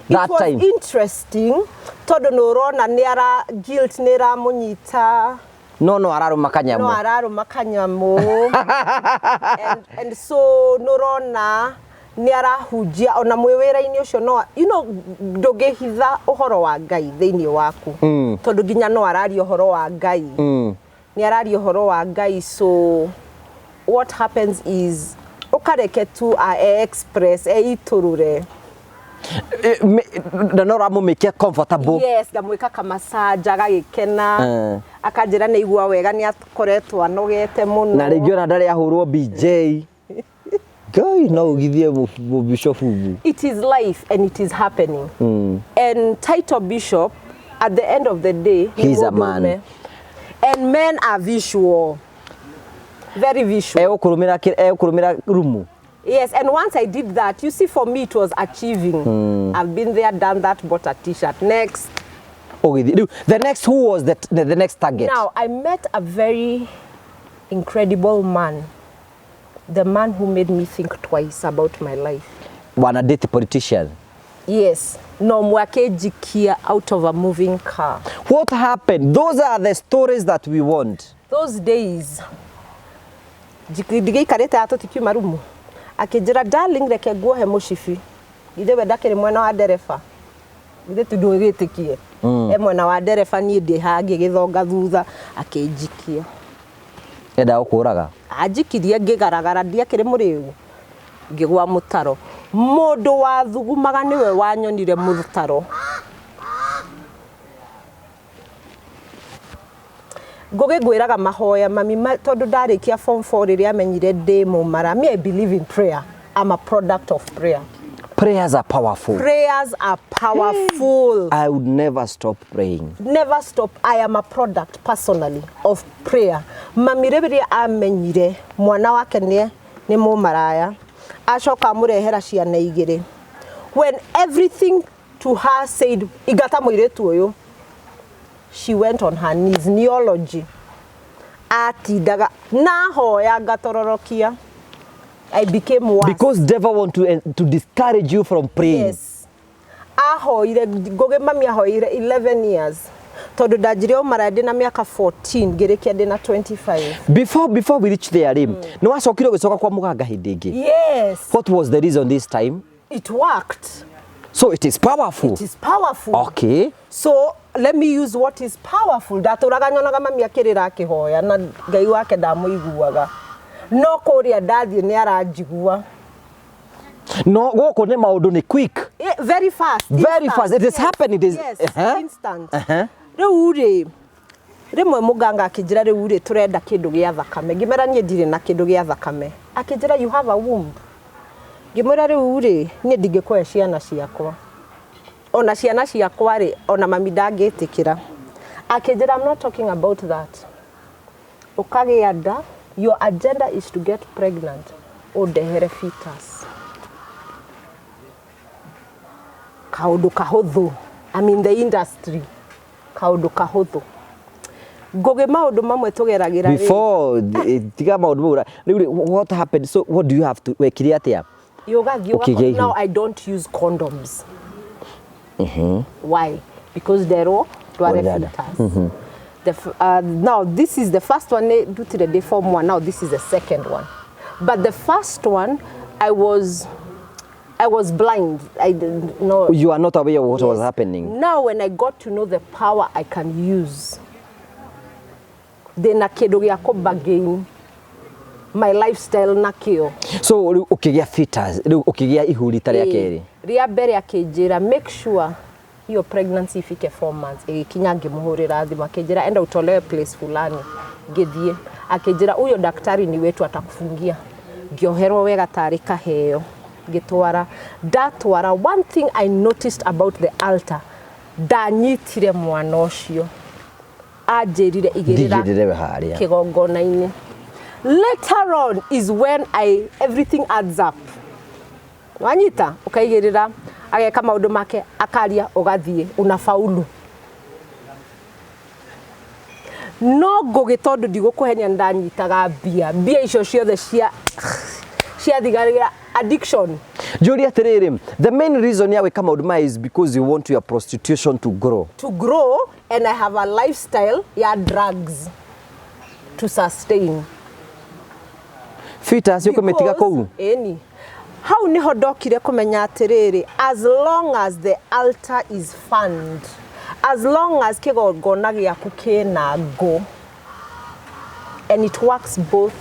that it was time. Interesting tondũ nĩ ũrona nĩ ara guilt nĩ ĩramũnyita. No ararũma kanyamũ. No ararũma kanyamũ, and so nĩ ũrona nĩ arahunjia ona mwĩ wĩra-inĩ ũcio. No ndũngĩhitha ũhoro wa Ngai thĩinĩ waku, tondũ nginya no araria ũhoro wa Ngai, nĩ araria ũhoro wa Ngai. So what happens is ũkareke tu a express eitũrũre. Na no ũramũmĩkia comfortable. Yes, ngamwĩka kamassage agagĩkena, akanjĩra nĩ igua wega, nĩ akoretwo anogete mũno. Na rĩngĩ ona ndarĩ ahũrwo BJ. Ngai, no ũgithie mũbishofu. It is life and it is happening. And title bishop, at the end of the day, nĩ He's a man. mũndũrũme. And men are visual, very visual. Egũkũrũmĩra rumu. Yes, and once I did that, you see, for me it was achieving. I've been there, done that, bought a T-shirt. Next. Ũgĩthiĩ rĩu the next, who was the next target? Now, I met a very incredible man. The man who made me think twice about my life. Wana date politician? Yes, no ũmwe akĩnjikia out of a moving car. What happened? Those are the stories that we want. Those days ndigĩikarĩte haha tũtikiuma rumu, akĩnjĩra, "Darling, reke nguohe mũcibi." Githĩ we ndakĩrĩ mwena wa ndereba? Githĩ tu ndũgĩtĩkie e mwena wa ndereba, niĩ ndĩ haha ngĩgĩthonga thutha, akĩnjikia. Enda gũkũraga. Anjikirie ngĩgaragara, ndiakĩrĩ mũrĩu, ngĩgwa mũtaro. Mũndũ wathugumaga nĩwe wanyonire mũtaro. Ngũgĩ ngwĩraga mahoya mami tondũ ndarĩkia form 4 rĩrĩa amenyire ndĩ mũmara. Me, I believe in prayer. I'm a product of prayer. Prayers are powerful. Prayers are powerful. I would never stop praying. Never stop. I am a product personally of prayer. Mami rĩrĩa amenyire mwana wake nĩ mũmaraya, acoka amũrehera ciana igĩrĩ, when everything to her said ingata mũirĩtu ũyũ, she went on her knees. Neology atindaga nahoya ngatororokia. I became worse. Because devil want to discourage you from praying. Yes. Ahoire ngũgĩ, mami ahoire 11 years, tondũ ndanjirie ũmaraya ndĩ na mĩaka 14, ngĩrĩkia ndĩ na 25. Before we reach there rĩ, nĩ wacokire ũgĩcoka kwa mũganga hĩndĩ ĩngĩ? Yes. What was the reason this time? It worked. So it is powerful. It is powerful. So let me use what is powerful. Ndatũraga nyonaga mami akĩrĩra akĩhoya na Ngai wake ndamũiguaga, no kũrĩa ndathiĩ nĩ aranjigua. No gũkũ nĩ maũndũ nĩ quick. Yeah, very fast. Very Instant. Fast. It is happening. It is Yes, instant. Rĩu rĩ, rĩmwe mũganga akĩnjĩra, "Rĩu rĩ, tũrenda kĩndũ gĩa thakame." Ngĩmera, "Niĩ ndirĩ na kĩndũ gĩa thakame." Akĩnjĩra, "You have a womb." Ngĩmwĩra, "Rĩu rĩ, niĩ ndingĩkũhe ciana ciakwa, ona ciana ciakwa rĩ, ona mami ndangĩtĩkĩra." Akĩnjĩra, "I'm not talking about that. Ũkagĩa nda, your agenda is to get pregnant, ũndehere fetus." Kaũndũ kahũthũ. I'm in the industry. Kaũndũ kahũthũ, ngũgĩ, maũndũ mamwe tũgeragĩra rĩ. Before tiga maũndũ mau rĩu rĩ, what happened? So what do you have to, wekire atĩa? Ũgathiĩ. Ũkĩgĩa ihu. Now I don't use condoms. Why? Because nderwo ndware Ũrenda. fetus. Now this is the first one ndutire ndĩ form one. Now this is the second one, but the first one I was blind. I didn't know. You are not aware of what was Yes. happening. Now when I got to know the power I can use, ndĩna kĩndũ gĩa kũ my lifestyle nakĩo. So rĩu ũkĩgĩa fetus, rĩu ũkĩgĩa ihu rita rĩa kerĩ? Rĩa mbere akĩnjĩra, "Make sure hiyo pregnancy ifike 4 months." Ĩgĩkinya, ngĩmũhũrĩra thimũ, akĩnjĩra, "Enda utolewe place fulani." Ngĩthiĩ, akĩnjĩra, "Huyo daktari ni wetu, atakufungia." Ngĩoherwo wega tarĩ kaheo, ngĩtwara. Ndatwara, one thing I noticed about the altar, ndanyitire mwana ũcio, anjĩrire, "Igĩrĩra Ndigĩrĩre we harĩa kĩgongona-inĩ." Later on is when I everything adds up. Wanyita, ũkaigĩrĩra, ageka maũndũ make, akaria, ũgathiĩ, unafaulu. No ngũgĩ, tondũ ndigũkũhenia, ndanyitaga mbia, mbia icio ciothe cia ciathigarĩra addiction. Njũrie atĩrĩrĩ, the main reason ya gwĩka maũndũ maya is because you want your prostitution to grow? To grow, and I have a lifestyle ya drugs to sustain. Fetus ũkũmĩtiga kũu? Ĩni, hau niho ndokire kũmenya atĩrĩrĩ, as long as the altar is fanned, as long as kĩgongona gĩaku kĩna ngũ, and it works both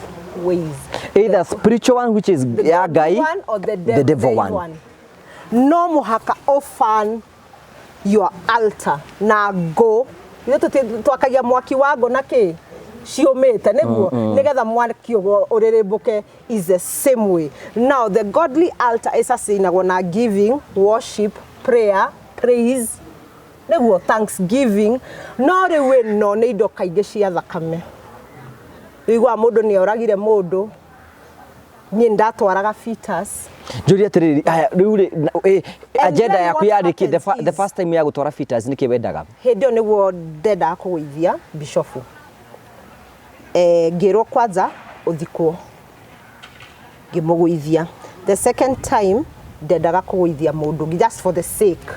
ways. Either spiritual one, which is The ya godly Ngai, one or the, the devil one. No mũhaka ũfan your altar na ngũ. Ithuĩ twakagia mwaki wa ngũ na kĩ ciũmĩte nĩguo nĩgetha mwaki ũguo ũrĩrĩmbũke. Is the same way. Now the godly altar ĩcacinagwo na giving, worship, prayer, praise, nĩguo thanksgiving. No rĩu ĩno nĩ indo kaingĩ cia thakame. Ũiguaga mũndũ nĩ oragire mũndũ, niĩ ndatwaraga fetus. Njũrie atĩrĩrĩ, aya rĩu rĩ, agenda Then yaku what yarĩ kĩ happens the is- first time ya gũtwara fetus nĩkĩ wendaga? Hĩndĩ ĩyo nĩguo ndendaga kũgũithia bishofu. Ngĩrwo kwanza ũthikwo, ngĩmũgũithia. The second time Ndendaga kũgũithia mũndũ ũngĩ just for the sake.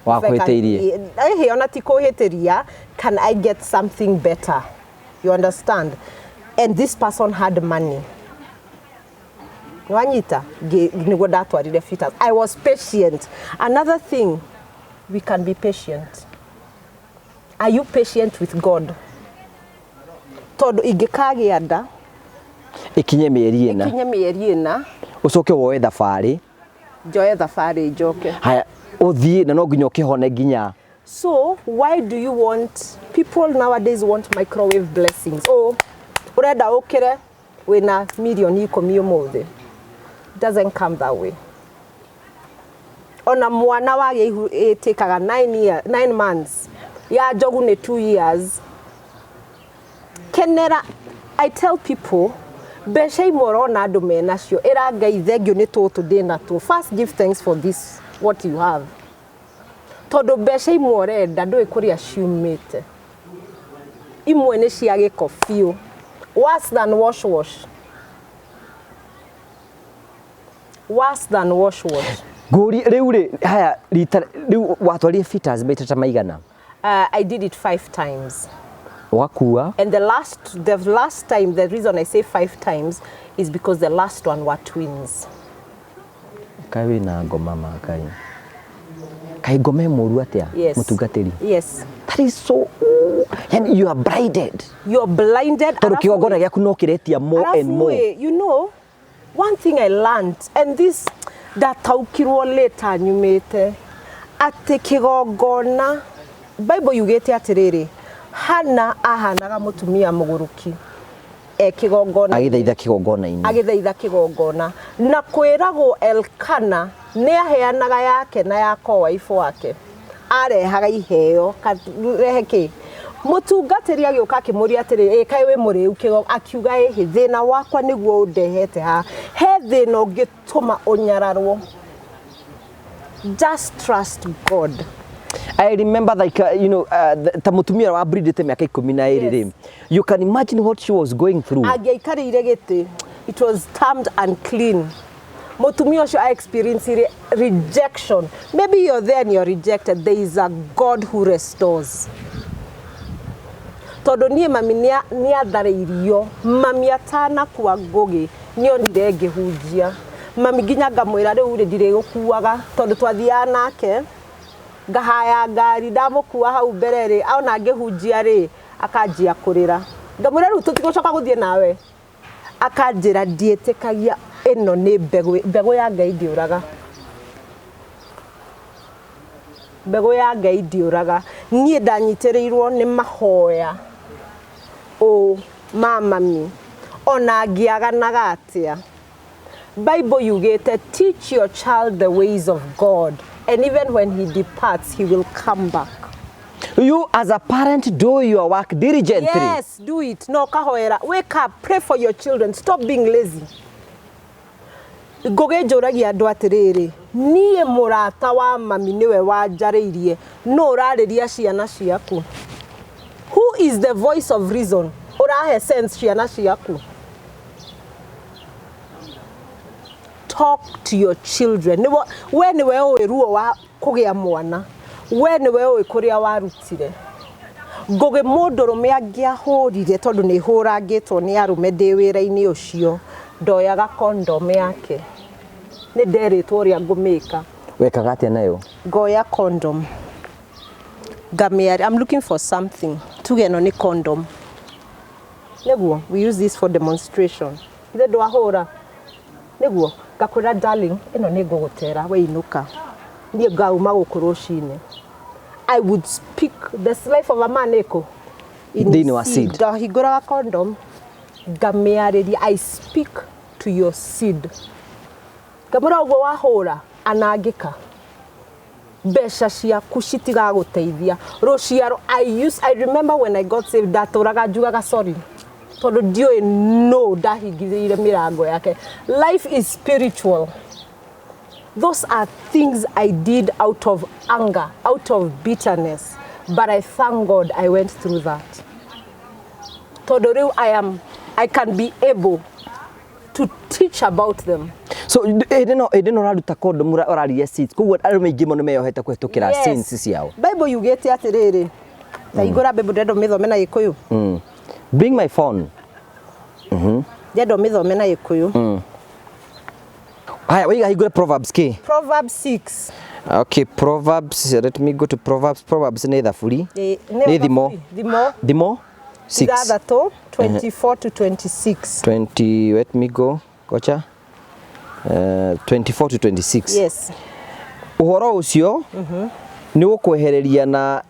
Wa If I can- kũhĩtĩirie. Ĩhĩ, ona ti kũhĩtĩria, can I get something better? You understand? And this person had money. Wanyita. Nĩguo ndatwarire fetus. I was patient. Another thing, we can be patient. Are you patient with God? Tondũ ingĩkagĩa nda Ikinye mĩeri 4. Ikinye mĩeri 4. Ũcoke woe thabarĩ. Njoe thabarĩ njoke. Haya, ũthiĩ na no nginya ũkĩhone nginya. So why do you want, people nowadays want microwave blessings. Oh, urenda ukire wina 10 milioni umuthi. Doesn't come that way. Ona mwana wagĩa ihu ĩtĩkaga 9 year, 9 months. Ya njogu nĩ 2 years. Kenera, I tell people, mbeca imwe ũrona andũ menacio, ĩra Ngai thengio nĩ tũtũ ndĩ natuo. First give thanks for this what you have, tondũ mbeca imwe ũrenda ndũĩ kũrĩa ciumĩte. Imwe nĩ cia gĩko biũ, worse than wash wash, worse than wash wash. Ngũri rĩu rĩ, haya, rita rĩu watwarire fetus maita ta maigana? I did it five times. Ũgakua. And the last time, the reason I say five times is because the last one were twins. Kaĩ wĩna ngoma ma Ngai, kaĩ ngoma ĩ mũru atĩa? Yes. Mũtungatĩri. Yes. That is so, yani you are blinded. You're blinded. Tondũ Alafu kĩgongona gĩaku no kĩretia more and Alafu more. ĩ, one thing I learned, and this ndataũkirwo later nyumĩte, atĩ kĩgongona, Bible yugĩte atĩrĩrĩ, Hana ahanaga mũtumia mũgũrũki e kĩgongona. Agĩthaitha kĩgongona-inĩ. Agĩthaitha kĩgongona, na kwĩragwo Elkana nĩ aheanaga yake na ya co-wife wake, arehaga iheo rehe kĩ. Mũtungatĩri agĩũka akĩmũria atĩrĩ, "Ĩ kaĩ wĩ mũrĩu kĩgo?" Akiuga, "Ĩhĩ, thĩna wakwa nĩguo ũndehete haha. He thĩna ũngĩtũma ũnyararwo. Just trust God." I remember like ta mũtumia wa breedete mĩaka 12 rĩ, you can imagine what she was going through. Angĩaikarĩire gĩtĩ, it was termed unclean. Mũtumia ũcio a experience rejection. Maybe you're there and you're rejected. There is a God who restores. Tondũ niĩ mami nĩ atharĩirio. Mami atanakua, Ngũgĩ nĩ onire ngĩhunjia mami, nginya ngamwĩra rĩu rĩ ndirĩgũkuaga, tondũ twathiaga nake ngahaya ngari, ndamũkua hau mbere rĩ, ona ngĩhunjia rĩ, akanjia kũrĩra. Ngamwĩra rĩu tũtigũcoka gũthiĩ nawe. Akanjĩra ndiĩtĩkagia ĩno nĩ mbegũ, mbegũ ya Ngai ndĩũraga, mbegũ ya Ngai ndĩũraga. Niĩ ndanyitĩrĩirwo nĩ mahoya ũ ma mami, ona ngĩaganaga atĩa. Bible yugĩte, "Teach your child the ways of God, and even when he departs, he will come back." You as a parent, do your work diligently. Yes, do it. No kahoera. Wake up, pray for your children. Stop being lazy. Ngũgĩ njũragia andũ atĩrĩrĩ, niĩ mũrata wa mami nĩwe wanjarĩirie, no ũrarĩria ciana ciaku? Who is the voice of reason ũrahe sense ciana ciaku? Talk to your children. Nĩwe, we nĩwe ũĩ ruo wa kũgĩa mwana, we nĩwe ũĩ kũrĩa warutire. Ngũgĩ, mũndũrũme angĩahũrire, tondũ nĩ hũrangĩtwo nĩ arũme ndĩ wĩra-inĩ ũcio, ndoyaga condom yake. Nĩ nderĩtwo ũrĩa ngũmĩka. Wekaga atĩa nayo? Ngoya condom ngamĩaria. I'm looking for something. Tuge ĩno nĩ condom. Nĩguo we use this for demonstration. Ithe ndwahũra nĩguo ngakwĩra, "Darling, ĩno nĩ ngũgũtera, we inũka, niĩ ngauma gũkũ rũcinĩ." I would speak the life of a man ĩkũ. In Thĩinĩ wa seed. Ndahingũraga condom ngamĩarĩria. I speak to your seed. Ngamwĩra ũguo wahũra anangĩka, mbeca ciaku citigagũteithia rũciaro. I remember when I got saved, ndatũraga njugaga sorry tondũ ndiũĩ no ndahingithĩire mĩrango yake. Life is spiritual. Those are things I did out of anger, out of bitterness, but I thank God I went through that, tondũ rĩu I can be able To teach about them. So hĩndĩ ĩno ũraruta condom, ũraria sins, koguo arũme aingĩ mũno meyohete kũhetũkĩra sins ciao. Bible yugĩte atĩrĩrĩ, ta hingũra Bible, ndĩrenda ũmĩthome na Gĩkũyũ. Bring my phone. Ndĩrenda ũmĩthome na Gĩkũyũ. Haya, waiga hingũre Proverbs kĩ? Proverbs 6. Okay, Proverbs, let me go to Proverbs. Proverbs nĩ thaburi. Ĩ, Nĩ thimo. Thimo. Thimo 6. 6, 24 to 26. 20, let me go, gocha, 24 to 26. Yes. Ũhoro ũcio nĩ ũgũkwehereria na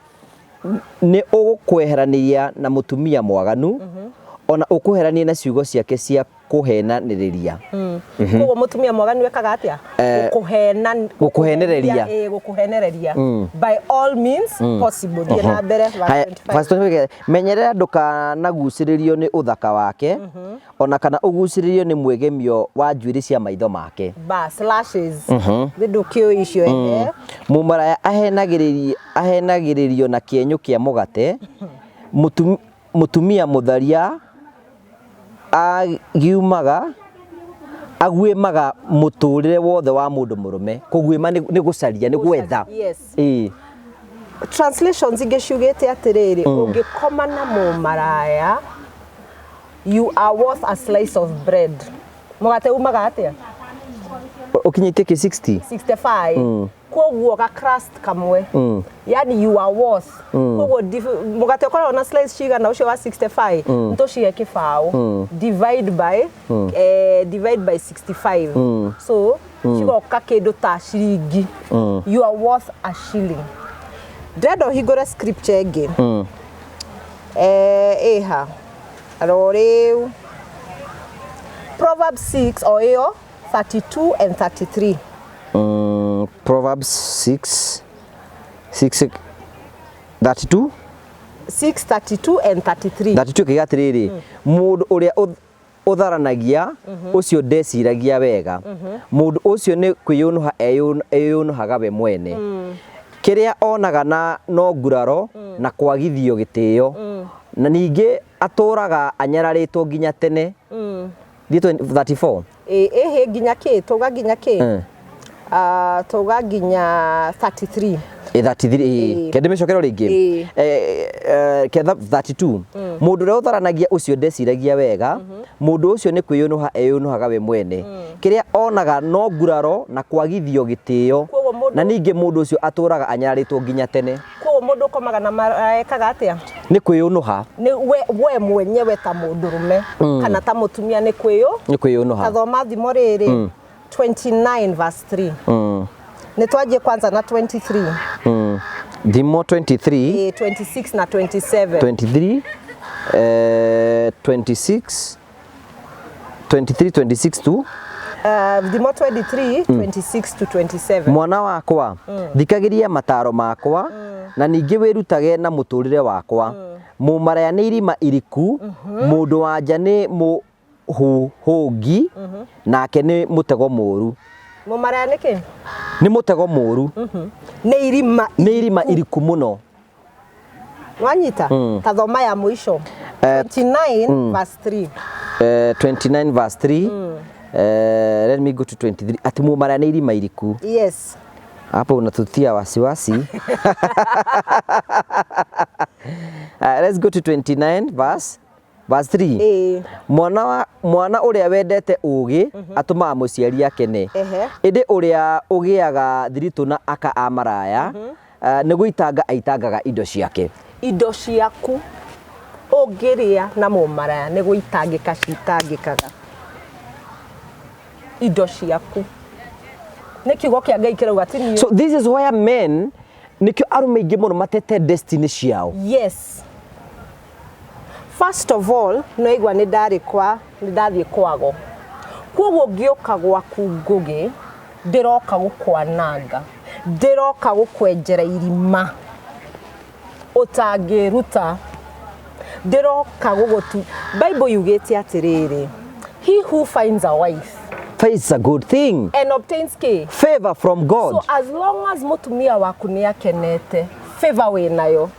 nĩ ũgũkweherania na mũtumia mwaganu, ona ũkweheranie na ciugo ciake cia kũhenanĩrĩria. Koguo mũtumia mwaganu ekaga atĩa? Gũkũhena. Gũkũhenereria. Ĩ, gũkũhenereria by all means possible. Thiĩ na mbere, verse Haya, 25. verse 25, menyerera ndũkanagucĩrĩrio nĩ ũthaka wake, ona kana ũgucĩrĩrio nĩ mwĩgemio wa njuĩrĩ cia maitho make. Ba slashes nĩ ndũkĩũĩ icio, ehe. Mũmaraya ahenagĩrĩrio na kĩenyũ kĩa mũgate. Mũtumia mũtharia agiumaga aguĩmaga mũtũrĩre wothe wa mũndũ mũrũme. Kũguĩma nĩ gũcaria, nĩ gwetha. Yes. Ĩĩ. Translations ingĩ ciugĩte atĩrĩrĩ, ũngĩkoma na mũmaraya, you are worth a slice of bread. Mũgate umaga atĩa? Ũkinyĩtie kĩ 60? 65. Koguo ga crust kamwe, yani you are worth. Koguo mũgate ũkoragwo na slice cigana ũcio wa 65? Nĩtũcihe kĩbaũ, divide by 65, so cigoka kĩndũ ta ciringi. You are worth a shilling. Ndĩrenda ũhingũre scripture ĩngĩ. Ĩha ro rĩu, Proverbs 6 o ĩyo, 32 and 33. Proverbs 6 6 32. 6 32 and 33. 32 kiuga atĩrĩrĩ, mũndũ ũrĩa ũtharanagia ũcio ndeciragia wega, mũndũ ũcio nĩ kwĩyũnũha eyũnũhaga we mwene. Kĩrĩa onaga na no nguraro na kwagithio gĩtĩo, na ningĩ atũraga anyararĩtwo nginya tene. Thiĩ 34. Ĩ, ĩhĩ, nginya kĩ tauga, nginya kĩ? Ah, tauga nginya 33. Ĩ, 33. Ĩ. Ĩ, kende mĩcokero rĩngĩ. Ĩ. Ketha 32, mũndũ ũrĩa ũtharanagia ũcio ndeciragia wega, mũndũ ũcio nĩ kwĩyũnũha eyũnũhaga we mwene. Kĩrĩa onaga no nguraro na kwagithio gĩtĩo, Koguo mũndũ- na ningĩ mũndũ ũcio atũraga anyararĩtwo nginya tene. Koguo mũndũ ũkomaga na maraya ekaga atĩa? Nĩ kwĩyũnũha. Nĩ we mwenyewe ta mũndũrũme kana ta mũtumia, nĩ kwĩyũ Nĩ kwĩyũnũha. Tathoma thimo rĩrĩ, 29 verse 3. Nĩ twanjie kwanza na 23. Thimo 23. Ĩ, 26 na 27. 23, 26, 23 26 tu. Thimo 23 26 to 27. Mwana wakwa, thikagĩria mataro makwa, na ningĩ wĩrutage na mũtũrĩre wakwa. Mũmaraya nĩ irima iriku, mũndũ wa nja nĩ mũhũhũngi, nake nĩ mũtego mũũru. Mũmaraya nĩ kĩ? Nĩ mũtego mũũru. Nĩ irima. Nĩ irima iriku mũno. Wanyita? Ta thoma ya mũico, 29 verse 3. 29 verse 3. Let me go to 23, ati mũmaraya nĩ irima iriku. Yes. Hapo unatutia wasiwasi. Let's go to 29 verse 3. Ĩĩ. Mwana ũrĩa wendete ũũgĩ atũmaga mũciari akene, ĩndĩ ũrĩa ũgĩaga thiritũ na aka a maraya nĩ gũitanga aitangaga indo ciake. Indo ciaku ũngĩrĩa na mũmaraya nĩ gũitangĩka citangĩkaga indo ciaku. Nĩ kiugo kĩa Ngai kĩrauga, ti niĩ. So this is where men, nĩkĩo arũme aingĩ mũno matete destiny ciao. Yes, first of all, no igua nĩ ndarĩ kwa nĩ ndathiĩ kwago, koguo ngĩũka gwaku Ngũgĩ, ndĩroka gũkwananga, ndĩroka gũkwenjera irima ũtangĩruta, ndĩroka gũgũtu. Bible yugĩte atĩrĩrĩ, he who finds a wife finds a good thing and obtains k favor from God. So as long as mũtumia waku nĩ akenete, favor wĩ nayo.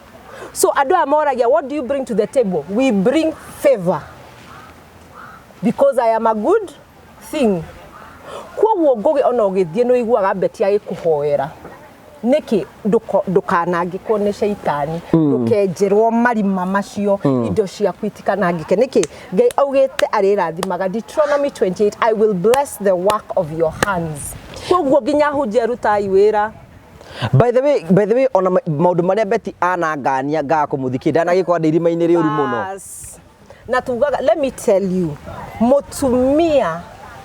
So andũ aya moragia, "What do you bring to the table?" We bring favor, because I am a good thing. Koguo Ngũgĩ, ona ũgĩthiĩ nĩ ũiguaga Betty agĩkũhoera. Nĩkĩ? Ndũkanangĩkwo nĩ caitani, ndũkenjerwo marima macio, indo ciaku itikanangĩke. Nĩkĩ Ngai augĩte arĩrathimaga? Deuteronomy 28, "I will bless the work of your hands." Koguo nginya hunjia, rutai wĩra. By the way, ona maũndũ marĩa Betty anangania ngaga kũmũthikia, ndanagĩkorwo ndĩ irima-inĩ rĩũru mũno. Bas. Na tugaga, let me tell you, mũtumia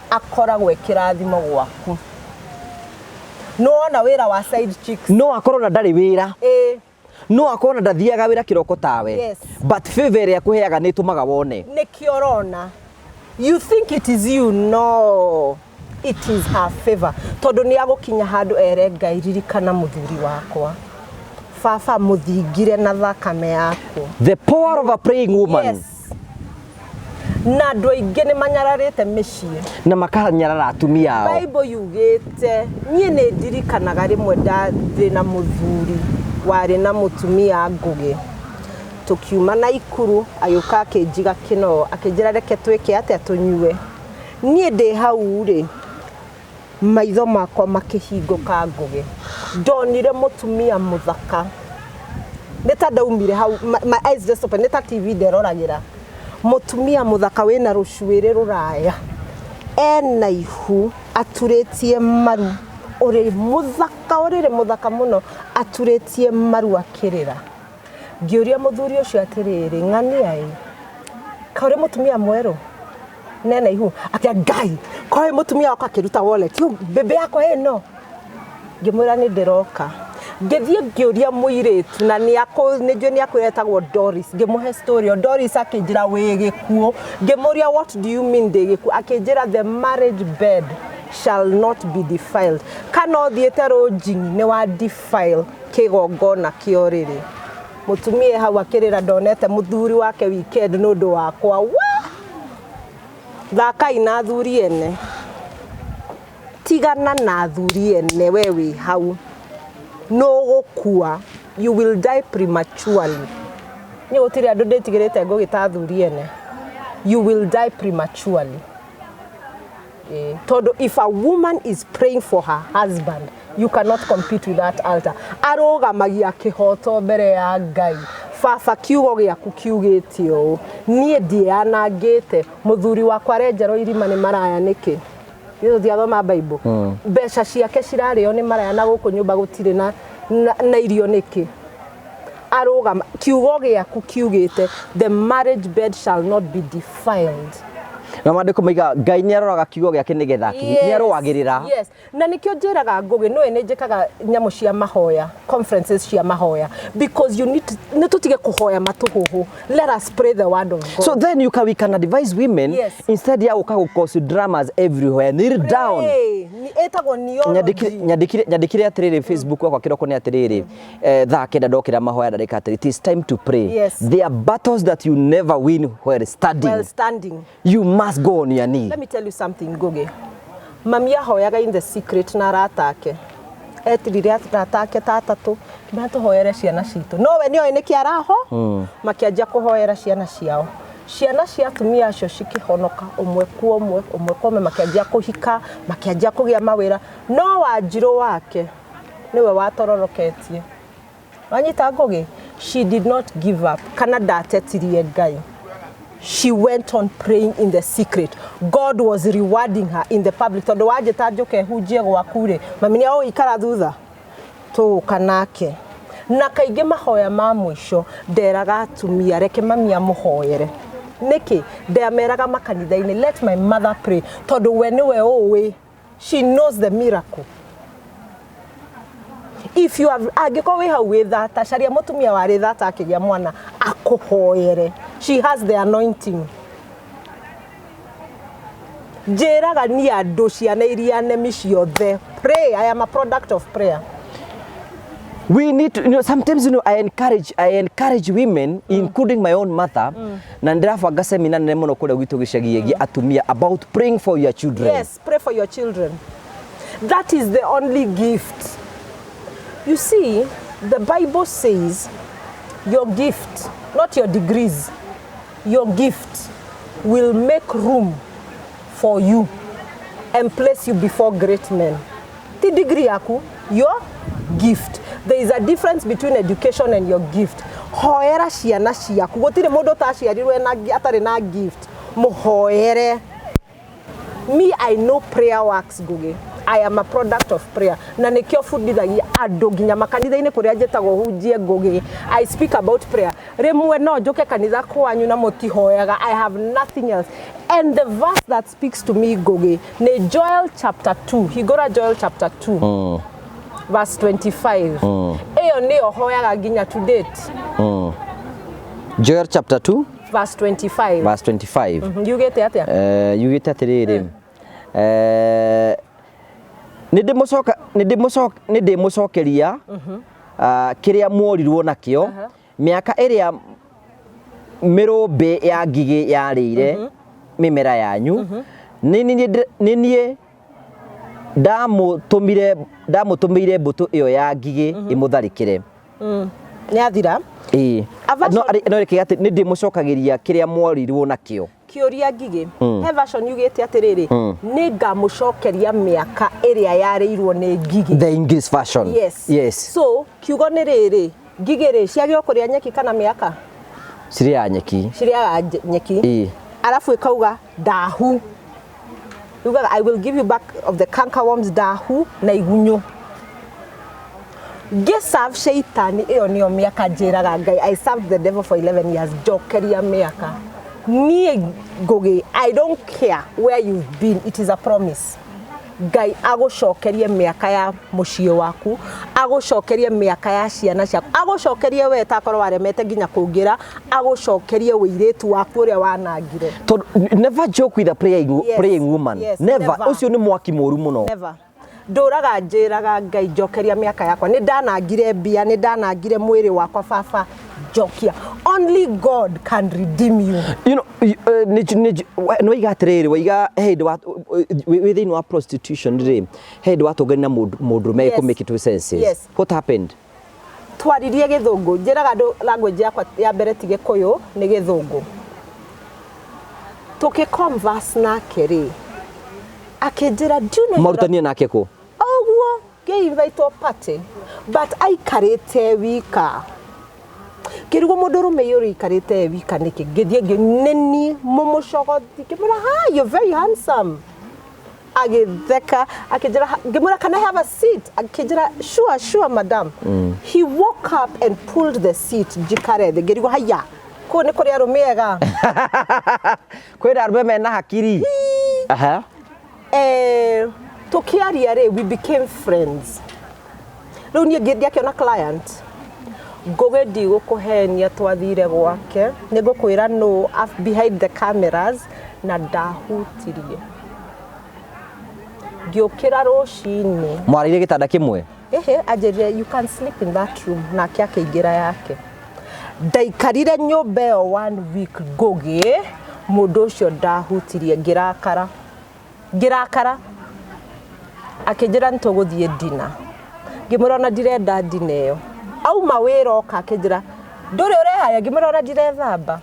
akoragwo e kĩrathimo gwaku. Nĩwona wĩra wa side chicks? No akorwo na ndarĩ wĩra, Ĩ. no akorwo na ndathiaga wĩra kĩroko tawe, but favor ĩrĩa akũheaga nĩ ĩtũmaga wone. Nĩkĩo ũrona you think it is you. No, it is her favor, tondũ nĩ agũkinya handũ ere Ngai, "Ririkana mũthuri wakwa, baba, mũthingire na thakame yaku." The power of a praying woman. Yes, na andũ aingĩ nĩ manyararĩte mĩciĩ na makanyarara atumia ao. Bible yugĩte, niĩ nĩ ndirikanaga rĩmwe ndarĩ na mũthuri warĩ na mũtumia. Ngũgĩ, tũkiuma na ikuru, agĩũka akĩnjiga kĩno, akĩnjĩra, "Reke twĩke atĩa, tũnyue." Niĩ ndĩ hau rĩ, maitho makwa makĩhingũka. Ngũgĩ, ndonire mũtumia mũthaka, nĩ ta ndaumire hau, my eyes just open, nĩ ta TV nderoragĩra. Mũtumia mũthaka wĩna rũcuĩrĩ rũraya, ena ihu, aturĩtie maru, ũrĩ mũthaka, ũrĩrĩ mũthaka mũno, aturĩtie maru akĩrĩra. Ngĩũria mũthuri ũcio atĩrĩrĩ, "Ng'ania ĩ, kaũrĩ mũtumia mwerũ nena ihu?" Akia Ngai koĩ mũtumia wakwa akĩruta wallet, "Yo, bebe yakwa ĩno." Ngĩmwĩra nĩ ndĩroka. Ngĩthiĩ ngĩũria mũirĩtu na nĩ njũĩ nĩ akwĩra, etagwo Doris. Ngĩmũhe story o Doris akĩnjĩra, "Wĩ gĩkuũ." Ngĩmũria, "What do you mean ndĩ gĩkuũ?" Akĩnjĩra, "The marriage bed shall not be defiled." Kana ũthiĩte rũnjingi nĩ wa defile kĩgongona kĩa ũrĩrĩ. Mũtumia hau akĩrĩra, ndonete mũthuri wake weekend nĩ ũndũ wakwa. Wa thakai na athuri ene, tigana na athuri ene. We wĩ hau nũgũkua, you will die prematurely. Niĩ gũtirĩ andũ ndĩtigĩrĩte ngũgĩta athuri ene. You will die prematurely. Tondũ if a woman is praying for her husband, you cannot compete with that altar. Arũgamagia kĩhoto mbere ya Ngai. "Baba, kiugo gĩaku kiugĩte ũũ, niĩ ndianangĩte mũthuri wakwa, arenjerwo irima nĩ maraya nĩkĩ? Nĩ tũtiathoma Bible? Mbeca ciake cirarĩo nĩ maraya, na gũkũ nyũmba gũtirĩ na irio nĩkĩ?" Arũgama, "Kiugo gĩaku kiugĩte the marriage bed shall not be defiled." Na maandĩko maiga Ngai nĩ aroraga kiugo gĩake nĩgetha nĩ arũagĩrĩra. Yes. Na nĩkĩo njĩraga Ngũgĩ, nĩwe nĩ njĩkaga nyamũ cia mahoya, conferences cia mahoya, because you need to, nĩ tũtige kũhoya matũhũhũ. Let us pray the word of God. So then you can, we can advise women, instead ya gũka gũ cause dramas everywhere, kneel down. Pray. Ĩtagwo neology. Nyandĩkire atĩrĩrĩ Facebook wakwa kĩroko nĩ atĩrĩrĩ, thaa 9 ndokĩra mahoya, ndarĩka atĩrĩ, "It is time to pray." There are battles that you never win while standing. Well, standing. You must go on your knee. Let me tell you something, Ngugi. Mami ahoyaga in the secret na arata ake. Etirire arata ake ta atatũ, kĩmera, "Tũhoere ciana citũ." No we nĩoĩ nĩkĩ araho. Makĩanjia kũhoera ciana ciao. Ciana cia atumia acio cikĩhonoka ũmwe kwa ũmwe, ũmwe kwa ũmwe, makĩanjia kũhika, makĩanjia kũgĩa mawĩra. No Wanjirũ wake nĩwe watororoketie. Wanyita Ngũgĩ? She did not give up, kana ndatetirie Ngai. She went on praying in the secret. God was rewarding her in the public. Tondũ wanjĩta njũke hunjie gwaku rĩ, mami nĩ agũikara thutha, tũgũka nake. Na kaingĩ mahoya ma mũico nderaga atumia, "Reke mami amũhoere." Nĩkĩ ndameraga makanitha-inĩ, "Let my mother pray," tondũ we nĩwe ũĩ, she knows the miracle. If you have, angĩkorwo wĩ hau wĩ thata, caria mũtumia warĩ thata akĩgĩa mwana akũhoere. She has the anointing. Njĩraga niĩ andũ, ciana iria nemi ciothe, pray. I am a product of prayer. We need to, sometimes I encourage women, including my own mother, na ndĩrabanga seminar nene mũno kũrĩa gwitũ gĩcagi ĩgiĩ atumia about praying for your children. Yes, pray for your children. That is the only gift. You see, the Bible says your gift, not your degrees, your gift will make room for you. And place you before great men. Ti degree yaku, your gift. There is a difference between education and your gift. Hoera ciana ciaku. Gũtirĩ mũndũ ũtaciarirwo atarĩ na gift. Mũhoere. Me, I know prayer works, Ngugi. I am a product of prayer, na nĩkĩo bundithagia andũ nginya makanitha-inĩ kũrĩa njĩtagwo hunjie. Ngugi, I speak about prayer. Rĩmwe no njũke kanitha kwanyu na mũtihoyaga. I have nothing else, and the verse that speaks to me, Ngugi, nĩ Joel chapter 2. Hingũra Joel chapter 2 verse 25. Ĩyo nĩyo hoyaga nginya to date. Joel chapter 2 verse 25. Verse 25. Yugĩte atĩa? Yugĩte atĩrĩrĩ, nĩ ndĩmũcokeria kĩrĩa muorirwo nakĩo, mĩaka ĩrĩa mĩrũmbĩ ya ngigĩ yarĩire mĩmera yanyu. Nĩ niĩ ndamũtũmĩire mbũtũ ĩyo ya ngigĩ ĩmũtharĩkĩre. Nĩ athira. Ĩĩ. No reke atĩ nĩ ndĩmũcokagĩria kĩrĩa mworirwo nakĩo. Kĩũria, ngigĩ, he version yugĩte atĩrĩrĩ, nĩ ngamũcokeria mĩaka ĩrĩa yarĩirwo nĩ ngigĩ. The English version. Yes. So kiugo nĩ rĩrĩ, ngigĩ rĩ, ciagĩrĩirwo kũrĩa nyeki kana mĩaka? Cirĩaga nyeki. Cirĩaga nyeki. Arabu ĩkauga ndahu, yugaga, "I will give you back of the cankerworms," ndahu na igunyũ. Ngĩserve shaitani ĩyo nĩyo mĩaka. Njĩraga Ngai, I served the devil for 11 years, njokeria mĩaka. Niĩ Ngũgĩ, I don't care where you've been, it is a promise. Ngai agũcokerie mĩaka ya mũciĩ waku, agũcokerie mĩaka ya ciana ciaku, agũcokerie we takorwo waremete nginya kũngĩra, agũcokerie wĩirĩtu waku ũrĩa wanangire. Tondũ never joke with a praying, praying woman. Never. Never. Ũcio nĩ mwaki mũru mũno. Never. Ndũraga njĩraga Ngai, njokeria mĩaka yakwa, nĩ ndanangire mbia, nĩ ndanangire mwĩrĩ wakwa, baba njokia. Only God can redeem you. Nĩ waiga atĩrĩrĩ, waiga he hĩndĩ wĩ thĩinĩ wa prostitution rĩ, he hĩndĩ watũngani na mũndũrũme kũ make it to senses. What happened? Twaririe Gĩthũngũ. Njĩraga andũ language yakwa ya mbere ti Gĩkũyũ, nĩ Gĩthũngũ. Tũkĩ converse nake rĩ, akĩnjĩra, "Do you know you're a Marutania nake kũ? Ũguo ngĩinvitwo party, but aikarĩte wika. Ngĩrigwo, mũndũ ũrũme ũyũ ũikarĩte wika nĩkĩ? Ngĩthiĩ nĩni mũmũcogothi, ngĩmwĩra, "Hi, you're very handsome." Agĩtheka, akĩnjĩra, ngĩmwĩra, "Can I have a seat?" Akĩnjĩra, "Sure, sure, madam." He woke up and pulled the seat njikare thĩ. Ngĩrigwo, haya, kũu nĩ kũrĩ arũme ega. Kwĩna arũme mena hakiri. Aha. Tũkĩaria rĩ, we became friends. Rĩu niĩ ndiakĩona client. Ngũgĩ, ndigũkũhenia, twathire gwake, nĩ ngũkwĩra no behind the cameras, na ndahutirie. Ngĩũkĩra rũcinĩ. Mwarĩire gĩtanda kĩmwe? Ehe, anjĩrire, "You can sleep in that room," nake akĩingĩra yake. Ndaikarire nyũmba ĩyo one week, Ngũgĩ, mũndũ ũcio ndahutirie. Ngĩrakara, ngĩrakara. Akĩnjĩra nĩ tũgũthiĩ dina. Ngĩmwĩra ona ndirenda dina ĩyo. Auma wĩra oka, akĩnjĩra, "Ndũrĩ ũreharĩa?" Ngĩmwĩra ona ndirethamba.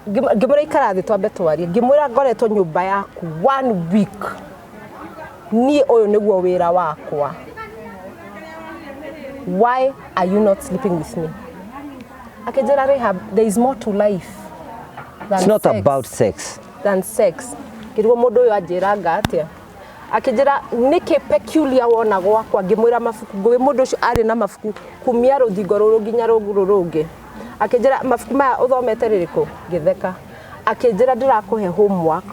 Ngĩmwĩra, "Ikara thĩ twambe twarie." Ngĩmwĩra, "Ngoretwo nyũmba yaku one week, niĩ ũyũ nĩguo wĩra wakwa. Why are you not sleeping with me?" Akĩnjĩra, "Rehab, there is more to life than It's not sex." about sex. Than sex. Ngĩrigwo, mũndũ ũyũ anjĩranga atĩa? Akĩnjĩra, "Nĩkĩ peculiar wona gwakwa?" Ngĩmwĩra, "Mabuku." Ngũgĩ, mũndũ ũcio arĩ na mabuku kumia rũthingo rũrũ nginya rũrũ rũngĩ. Akĩnjĩra, "Mabuku maya ũthomete rĩrĩkũ?" Ngĩtheka. Akĩnjĩra, "Ndĩrakũhe homework,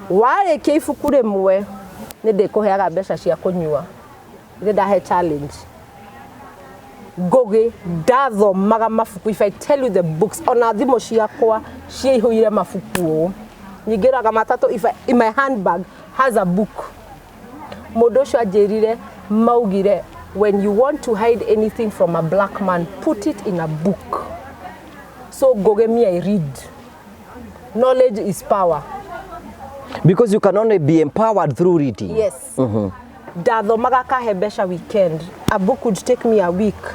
warĩkia ibuku rĩmwe nĩ ndĩkũheaga mbeca cia kũnyua." Nĩ ndahe challenge. Ngũgĩ, ndathomaga mabuku. If I tell you the books, ona thimũ ciakwa ciaihũire mabuku ũũ. Nyingĩraga matatũ, if I, in my handbag has a book. Mũndũ ũcio anjĩrire, maugire, "When you want to hide anything from a black man, put it in a book." So Ngũgĩ, me, I read. Knowledge is power. Because you can only be empowered through reading. Yes. Ndathomaga, kahe mbeca weekend. A book would take me a week.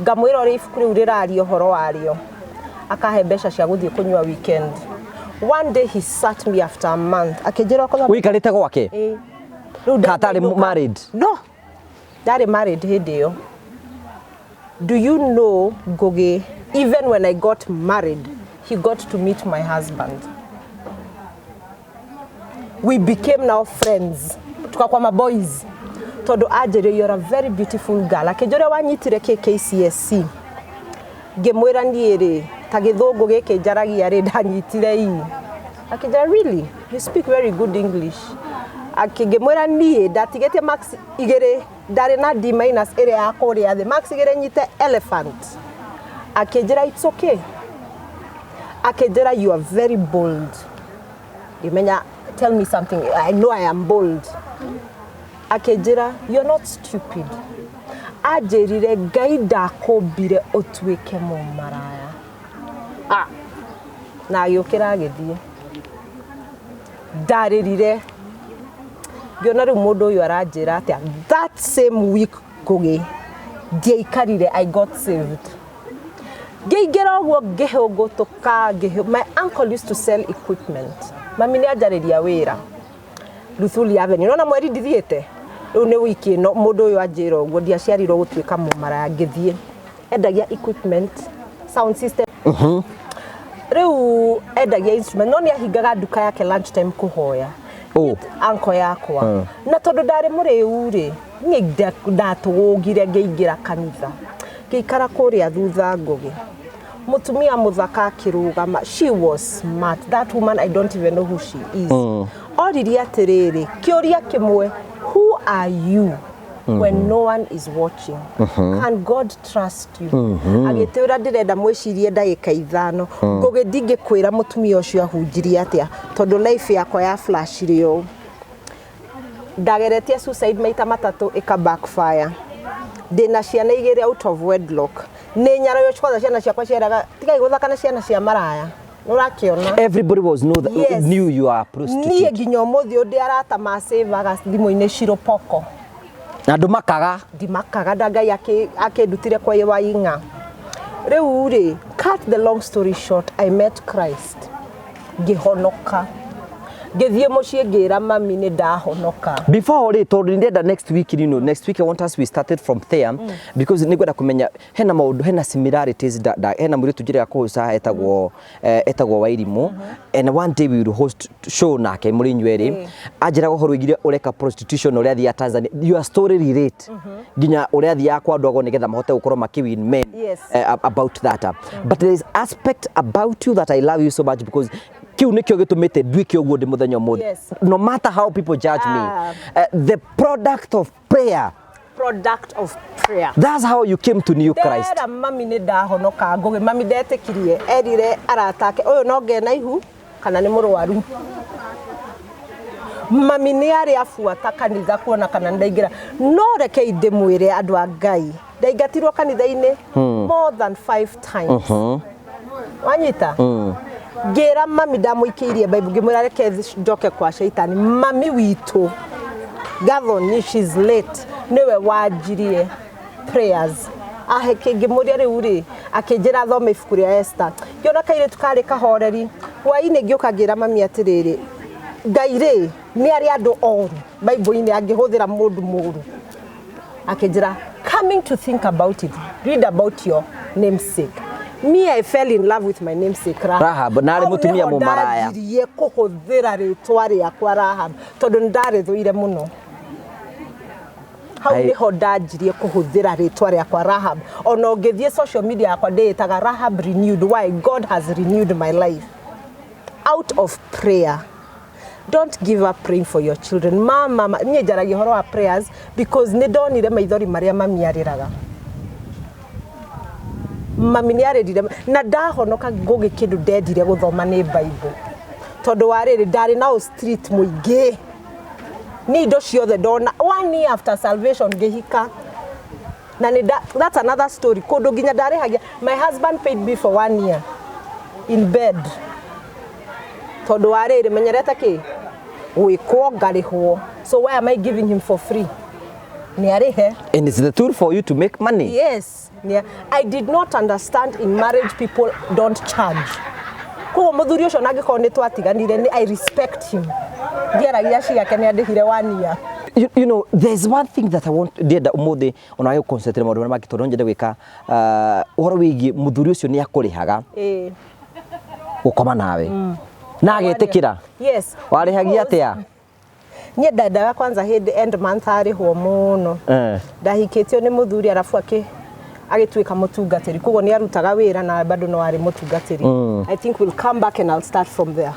Ngamwĩra ũrĩa ibuku rĩu rĩraria ũhoro warĩo, akahe mbeca cia gũthiĩ kũnyua weekend. One day he sat me after a month, akĩnjĩra ũkũthoma. Wĩikarĩte gwake? Ĩĩ. Rĩu Ka atarĩ ndainũka- married? No, ndarĩ married hĩndĩ ĩyo. Do you know, Ngugi, even when I got married, he got to meet my husband. We became now friends, tukakwama boys, tondũ anjĩrire, "You're a very beautiful girl." Akĩnjũria, "Wanyitire kĩ KCSE?" Ngĩmwĩra, "Niĩ rĩ, ta gĩthũngũ gĩkĩ njaragia rĩ, ndanyitire ii." Akĩnjĩra, "Really, you speak very good English." Ngĩmwĩra, "Niĩ ndatigĩtie marks 2, ndarĩ na D minus ĩrĩa ya kũrĩa thĩ, marks 2 nyite elephant." Akĩnjĩra, "It's okay." Akĩnjĩra, "You are very bold." Ngĩmenya, tell me something. I know I am bold. Akĩnjĩra, "You're not stupid." Anjĩrire, "Ngai ndakũmbire ũtuĩke mũmaraya." Ah. Na agĩũkĩra agĩthiĩ. Ndarĩrire, ngĩona rĩu mũndũ ũyũ aranjĩra atĩa. That same week, Ngũgĩ, ndiaikarire, I got saved. Ngĩingĩra ũguo ngĩhũngũtũka. My uncle used to sell equipment. Mami nĩ anjarĩria wĩra Luthuli Avenue. Nona mweri ndithiĩte rĩu nĩ wiki ĩno. Mũndũ ũyũ anjĩra ũguo, ndiaciarirwo gũtuĩka mũmaraya. Ngĩthiĩ, endagia equipment, sound system. Rĩu endagia instrument, no nĩ ahingaga nduka yake lunch time kũhoya. Oh. Anko yakwa, na tondũ ndarĩ mũrĩu rĩ, niĩ ndatũgũgire, ngĩingĩra kanitha, ngĩikara kũrĩa thutha. Ngũgĩ, mũtumia mũthaka akĩrũgama. She was smart, that woman. I don't even know who she is. Oririe atĩrĩrĩ, kĩũria kĩmwe, "Who are you when no one is watching? Can God trust you?" Agĩtwĩra, "Ndĩrenda mwĩcirie ndagĩka 5." Ngũgĩ, ndingĩkwĩra mũtumia ũcio ahunjirie atĩa, tondũ life yakwa ya flashire ũũ. Ndageretie suicide maita matatũ, ĩka backfire. Ndĩna ciana 2 out of wedlock. Nĩ nyarayo kwanza, ciana ciakwa cieraga, "Tigai gũthaka na ciana cia maraya." Nĩ ũrakĩona? Everybody was know that, Yes. knew you are a prostitute. Niĩ nginya ũmũthĩ ũndĩ arata macĩvaga thimũ-inĩ ciropoko. Na andũ makaga. Ndimakaga nda Ngai akĩndutire kwa wa ing'a. Rĩu rĩ, cut the long story short, I met Christ, ngĩhonoka, ngĩthiĩ mũciĩ, ngĩra mami nĩ ndahonoka. Before rĩ, tondũ ndĩrenda next week, next week I want us we started from there, because nĩngwenda kũmenya hena maũndũ, hena similarities da, hena mũirĩtu njĩraga kũhũca etagwo Wairimũ, and one day we will host show nake mũrĩ inyuĩ erĩ. Anjĩraga ũhoro wĩgiĩ ũreka prostitution, ũrĩa athiaga Tanzania. Your story relate nginya ũrĩa athiaga kwa andũ ago nĩgetha mahote gũkorwo makĩwin men. About that, but there is aspect about you that I love you so much, because kiu nikio gĩtũmĩte nduĩke ũguo ndĩ mũthenya ũmũthĩ. No matter how people judge me, the product of prayer. Product of prayer. That's how you came to new Christ. Ndera mami nĩ ndahonoka, Ngũgĩ, mami ndetĩkirie. Erire arata ake, "Ũyũ no ngena ihu kana nĩ mũrwaru." Mami nĩ arĩ abuata kanitha kuona kana nĩ ndaingĩra. No rekei ndĩmwĩre, andũ a Ngai, ndaingatirwo kanitha-inĩ more than five times. Wanyita, ngĩra mami, ndamũikĩirie Bible, ngĩmwĩra, "Reke njoke kwa caitani." Mami witũ Gathoni, she's late, nĩwe wanjirie prayers. Ahe ngĩmũria rĩu rĩ, akĩnjĩra thome ibuku rĩa Esther. Ngĩona kairĩtu karĩ kahoreri. Hwaĩ-inĩ ngĩũka ngĩra mami atĩrĩrĩ, "Ngai rĩ, nĩ arĩ andũ oru Bible-inĩ angĩhũthĩra mũndũ mũru?" Akĩnjĩra, "Coming to think about it, read about your namesake." Me, I fell in love with my namesake Rahab. Rahab, na arĩ Hau mũtumia nĩho mũmaraya. ndanjirie kũhũthĩra rĩtwa rĩakwa Rahab, tondũ nĩ ndarĩthũire mũno. Hau nĩho ndanjirie kũhũthĩra rĩtwa rĩakwa Rahab. Ona ũngĩthiĩ social media yakwa, ndĩĩtaga Rahab Renewed. Why? God has renewed my life out of prayer. Don't give up praying for your children. Mama, niĩ njaragia ũhoro wa prayers because nĩ ndonire maithori marĩa mami arĩraga. Mami nĩ arĩrire na ndahonoka. Ngũgĩ, kĩndũ ndendire gũthoma nĩ Bible, tondũ wa rĩrĩ, ndarĩ na street mũingĩ nĩ indo ciothe ndona. One year after salvation ngĩhika, na nĩ that's another story. Kũndũ nginya ndarĩhagia, my husband paid me for one year in bed, tondũ wa rĩrĩ, menyerete kĩ gwĩkwo ngarĩhwo, so why am I giving him for free? Nĩ arĩhe. And it's the tool for you to make money. Yes. Yeah. I did not understand in marriage people don't charge. Koguo Koguo muthuri ucio nangĩkorwo nĩ twatiganire nĩ I respect him. Ndiaragia ciake nĩ andĩhire one year. You know, there's one thing that I want ndĩrenda ũmũthĩ ona wage concentrate maũndũ marĩa mangĩ tondũ no nyende gwĩka ũhoro wĩgiĩ mũthuri ũcio nĩ akũrĩhaga gũkoma nawe na agetĩkĩra. Yes. Warĩhagia atĩa? Niĩ ndendaga kwanza hĩndĩ end month arĩhwo mũno. Ndahikĩtio nĩ mũthuri arabu agĩtuĩka mũtungatĩri, koguo nĩ arutaga wĩra na bado no arĩ mũtungatĩri. I think we'll come back and I'll start from there.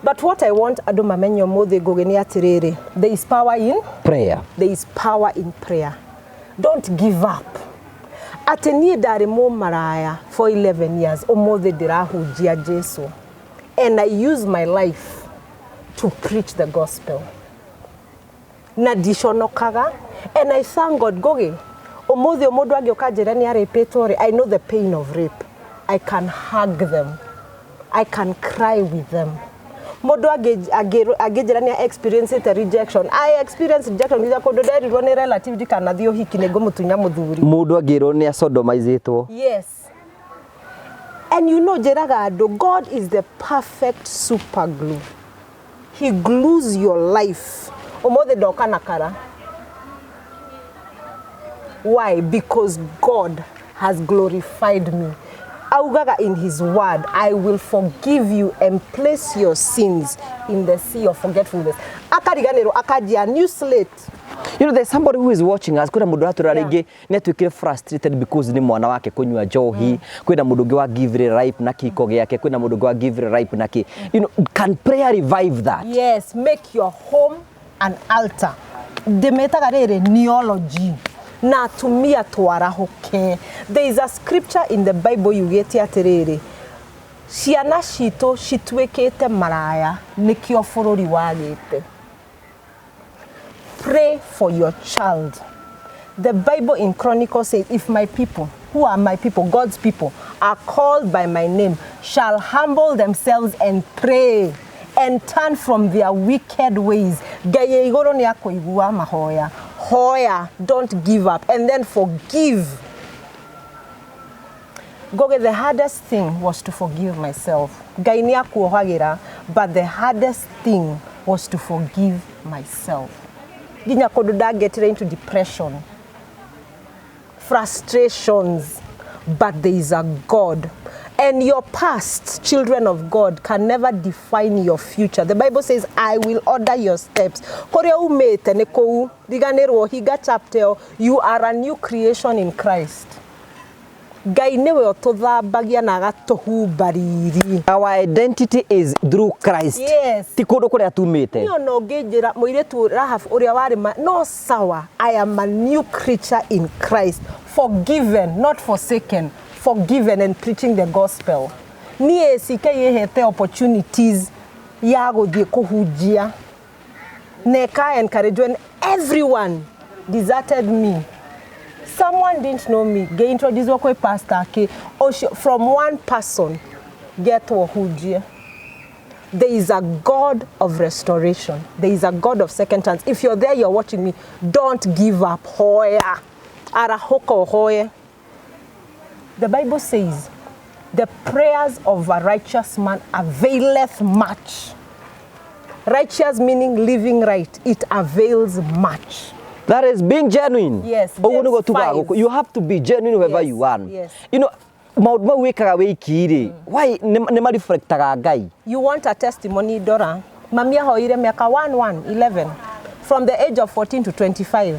But what I want andũ mamenye ũmũthĩ, Ngũgĩ, nĩ atĩrĩrĩ, there is power in prayer. There is power in prayer. Don't give up. Atĩ niĩ ndarĩ mũmaraya for 11 years, ũmũthĩ ndĩrahunjia Jesu and I use my life to preach the gospel na ndiconokaga, and I thank God. Ngũgĩ, ũmũthĩ mũndũ angĩũka njĩre nĩ arĩpĩtwo rĩ, I know the pain of rape. I can hug them, I can cry with them. Mũndũ angĩnjĩra nĩ experience rejection, I experience rejection nginya kũndũ nderirwo nĩ relative ndikanathiĩ ũhiki nĩ ngũmũtunya mũthuri. Mũndũ angĩrwo nĩ asodomizĩtwo. Yes. And you know, njĩraga andũ, God is the perfect super glue. He glues your life. Ũmũthĩ ndoka na kara. Why? Because God has glorified me. Augaga in his word, "I will forgive you and place your sins in the sea of forgetfulness." Akariganĩrwo akanjia new slate. There's somebody who is watching us. Kwĩna mũndũ ũratũra rĩngĩ nĩ atuĩkire frustrated because nĩ mwana wake kũnyua njohi. Kwĩna mũndũ ũngĩ wa give life na kĩhiko gĩake. Kwĩna mũndũ ũngĩ wa give life na kĩ. Can prayer revive that? Yes, make your home an altar. Ndĩmĩtaga rĩrĩ neology na atumia twarahũke. There is a scripture in the Bible yugĩte atĩrĩrĩ, ciana citũ cituĩkĩte maraya nĩkĩo bũrũri wagĩte. Pray for your child. The Bible in Chronicles says, "If my people, who are my people, God's people, are called by my name, shall humble themselves and pray and turn from their wicked ways," Ngai ya igũrũ nĩ akũigua mahoya. Hoya, don't give up, and then forgive. Ngoge, the hardest thing was to forgive myself. Ngai nĩ akuohagĩra, but the hardest thing was to forgive myself. Nginya kũndũ ndagetire into depression, frustrations, but there is a God. And your past, children of God, can never define your future. The Bible says, "I will order your steps." Kũrĩa umĩte nĩ kũu, riganĩrwo, hinga chapter ĩyo. You are a new creation in Christ. Ngai nĩwe ũtũthambagia na agatũhumba riri. Our identity is through Christ. Yes. Ti kũndũ kũrĩa tumĩte. Niĩ ona ũngĩnjĩra mũirĩtu Rahab ũrĩa warĩ no sawa. I am a new creature in Christ, forgiven, not forsaken, forgiven and preaching the gospel. Niĩ CK ĩhete opportunities ya gũthiĩ kũhunjia na ĩka encourage when everyone deserted me. Someone didn't know me, ngĩintroduce kwĩ pastor akĩ ũcio, from one person getwo hunjie. There is a God of restoration. There is a God of second chance. If you're there, you're watching me, don't give up. Hoya. Arahũka ũhoye. The Bible says, "The prayers of a righteous man availeth much." Righteous meaning living right. It avails much. That is being genuine. Yes, Ũguo James nĩguo tugaga 5. gũkũ. You have to be genuine whoever you are. Maũndũ mau wĩkaga wĩiki rĩ, why nĩ mareflectaga Ngai. You want a testimony, Dora? Mami ahoire miaka 1 1 11 from the age of 14 to 25.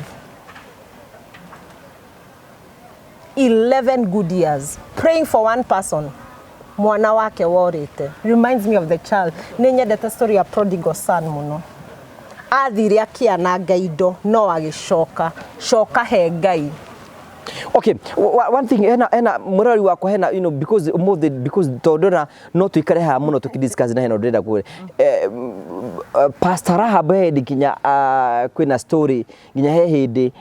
11 good years praying for one person, mwana wake worĩte. Reminds me of the child. Nĩ nyendete story ya prodigal son mũno. Athire akĩananga indo no agĩcoka coka he Ngai. Okay, one thing hena mũrori wakwa hena because ũmũthĩ because tondũ na no tuikare haha mũno tũkidiscuss na hena ũndũ ndĩrenda kuga. Pastor Rahab he hĩndĩ nginya kwĩna story nginya he hĩndĩ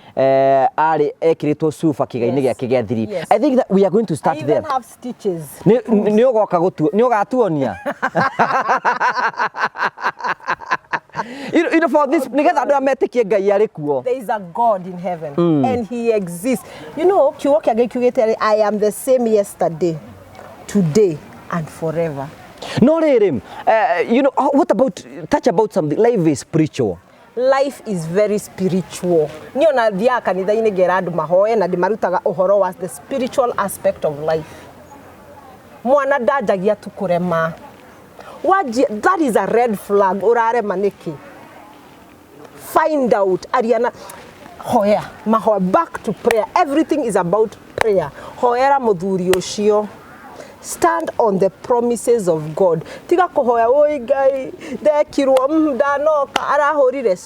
arĩ ekĩrĩtwo cuba kĩga-inĩ gĩake gĩa thiri. I think that we are going to I start even there. have stitches. Nĩ ũgoka gũtuo nĩ ũgatuonia for this nĩgetha andũ aya metĩkie Ngai arĩ kuo. There is a God in heaven and he exists. Kiugo kĩa Ngai kiugĩte, "I am the same yesterday, today and forever." No rĩrĩ, what about, touch about something, life is spiritual. Life is very spiritual. Niĩ ona thiaga kanitha-inĩ ngera andũ mahoe na ndĩmarutaga ũhoro wa the spiritual aspect of life. Mwana ndanjagia tu kũrema. Wanjia, that is a red flag. Ũrarema nĩkĩ? Find out. Ariana, hoya mahoya, back to prayer. Everything is about prayer. Hoera mũthuri ũcio. Stand on the promises of God. Tiga kũhoya, oi Ngai, ndekirwo, ndanoka arahũrire.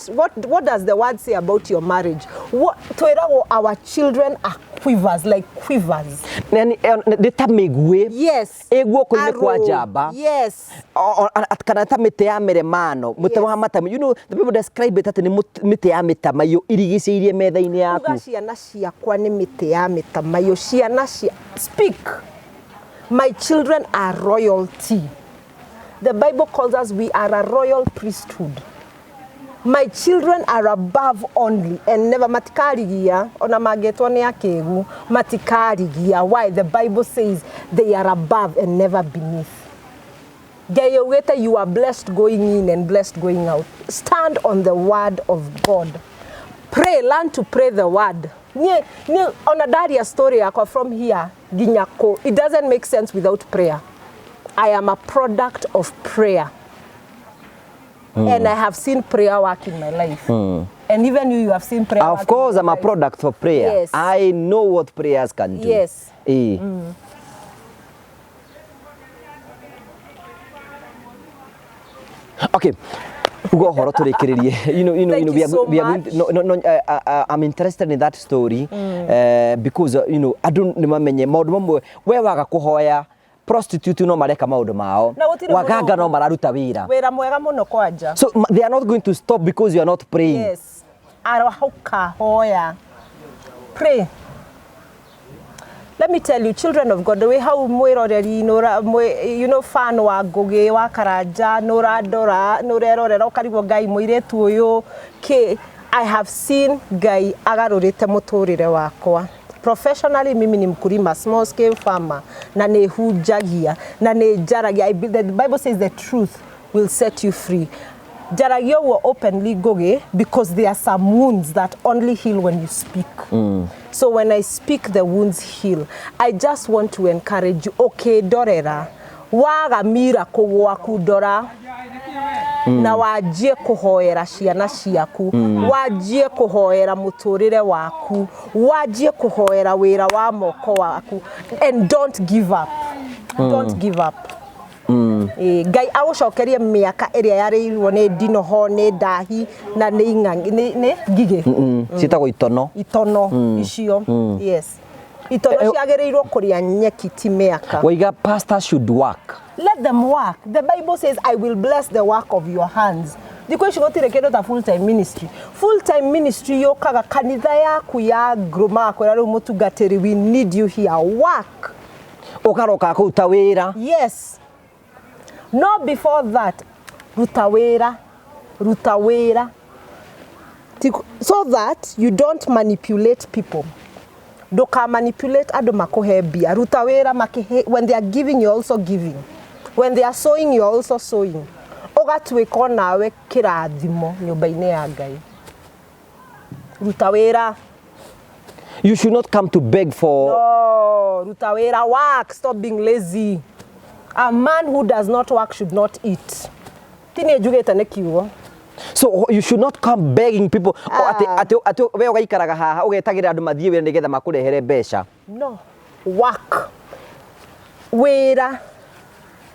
What does the word say about your marriage? What, twĩragwo our children are quivers, like quivers. Nĩ nĩ ta mĩguĩ Yes. ĩ guoko-inĩ kwa Arrow. njamba. Yes. Kana ta mĩtĩ ya mĩremano, mũtĩ wa matama, the people describe it atĩ nĩ mĩtĩ ya mĩtamaiyũ irigicĩirie metha-inĩ yaku. Uga ciana ciakwa nĩ mĩtĩ ya mĩtamaiyũ. Ciana cia, speak. My children are royalty. The Bible calls us, we are a royal priesthood. My children are above only and never. Matikarigia ona mangetwo nĩ akĩgu, matikarigia. Why? The Bible says they are above and never beneath. Ngai augĩte you are blessed going in and blessed going out. Stand on the word of God. Pray, learn to pray the word. Niĩ niĩ ona ndaria story yakwa from here nginya kũ, it doesn't make sense without prayer. I am a product of prayer. And I have seen prayer work in my life. And even you have seen prayer work Of in course, your I'm a life. product of prayer. Yes. I know what prayers can do. Yes. Eh. Okay. Uga ũhoro tũrĩkĩrĩrie. Thank We you are, so we are going much. to, no, I'm interested in that story because andũ nĩ mamenye maũndũ mamwe we waga kũhoya, prostitute no mareka maũndũ mao, Na gũtirĩ waganga mũndũ- no mararuta wĩra. Wĩra mwega mũno kwanja. So they are not going to stop because you are not praying. Yes. Arahũka, hoya. Pray. Let me tell you, children of God, wĩ hau mwĩroreri, fan wa Ngũgĩ wa Karanja, nĩ ũrandora, nĩ ũrerorera ũkarigwo Ngai mũirĩtu ũyũ kĩ. I have seen Ngai agarũrĩte mũtũrĩre wakwa. Professionally, mimi ni mkulima, small scale farmer, na nĩ hunjagia na nĩ njaragia. The Bible says the truth will set you free. Njaragia ũguo openly, Ngũgĩ, because there are some wounds that only heal when you speak. So when I speak, the wounds heal. I just want to encourage you, okay, ndorera waga miracle gwaku, ndora na wanjie kũhoera ciana ciaku, wanjie kũhoera mũtũrĩre waku, wanjie kũhoera wĩra wa moko waku, and don't give up. Don't give up. Ĩĩ, Ngai agũcokerie mĩaka ĩrĩa yarĩirwo nĩ ndinoho, nĩ ndahi na nĩ ing'ang'i, nĩ ngigĩ. Ciĩtagwo itono. Itono icio, yes, itono ciagĩrĩirwo kũrĩa nyeki, ti mĩaka. Waiga pastor should work. Let them work. The Bible says, "I will bless the work of your hands." Thikũ ici gũtirĩ kĩndũ ta full time ministry. Full time ministry yũkaga kanitha yaku ya grow, magakwĩra rĩu mũtungatĩri, we need you here. Work. Ũkaroka kũruta wĩra. Yes. No before that, ruta wĩra, ruta wĩra. So that you don't manipulate people. Ndũka manipulate andũ makũhe mbia. Ruta wĩra makĩhe, when they are giving, you're also giving. When they are sowing, you're also sowing. Ũgatuĩka onawe kĩrathimo nyũmba-inĩ ya Ngai. Ruta wĩra. You should not come to beg for. No, ruta wĩra, work, stop being lazy. A man who does not work should not eat. Ti niĩ njugĩte, nĩ kiugo. So you should not come begging people. O, Ah. atĩ we ũgaikaraga haha ũgetagĩra andũ mathiĩ wĩra nĩgetha makũrehere mbeca. No, work. Wĩra,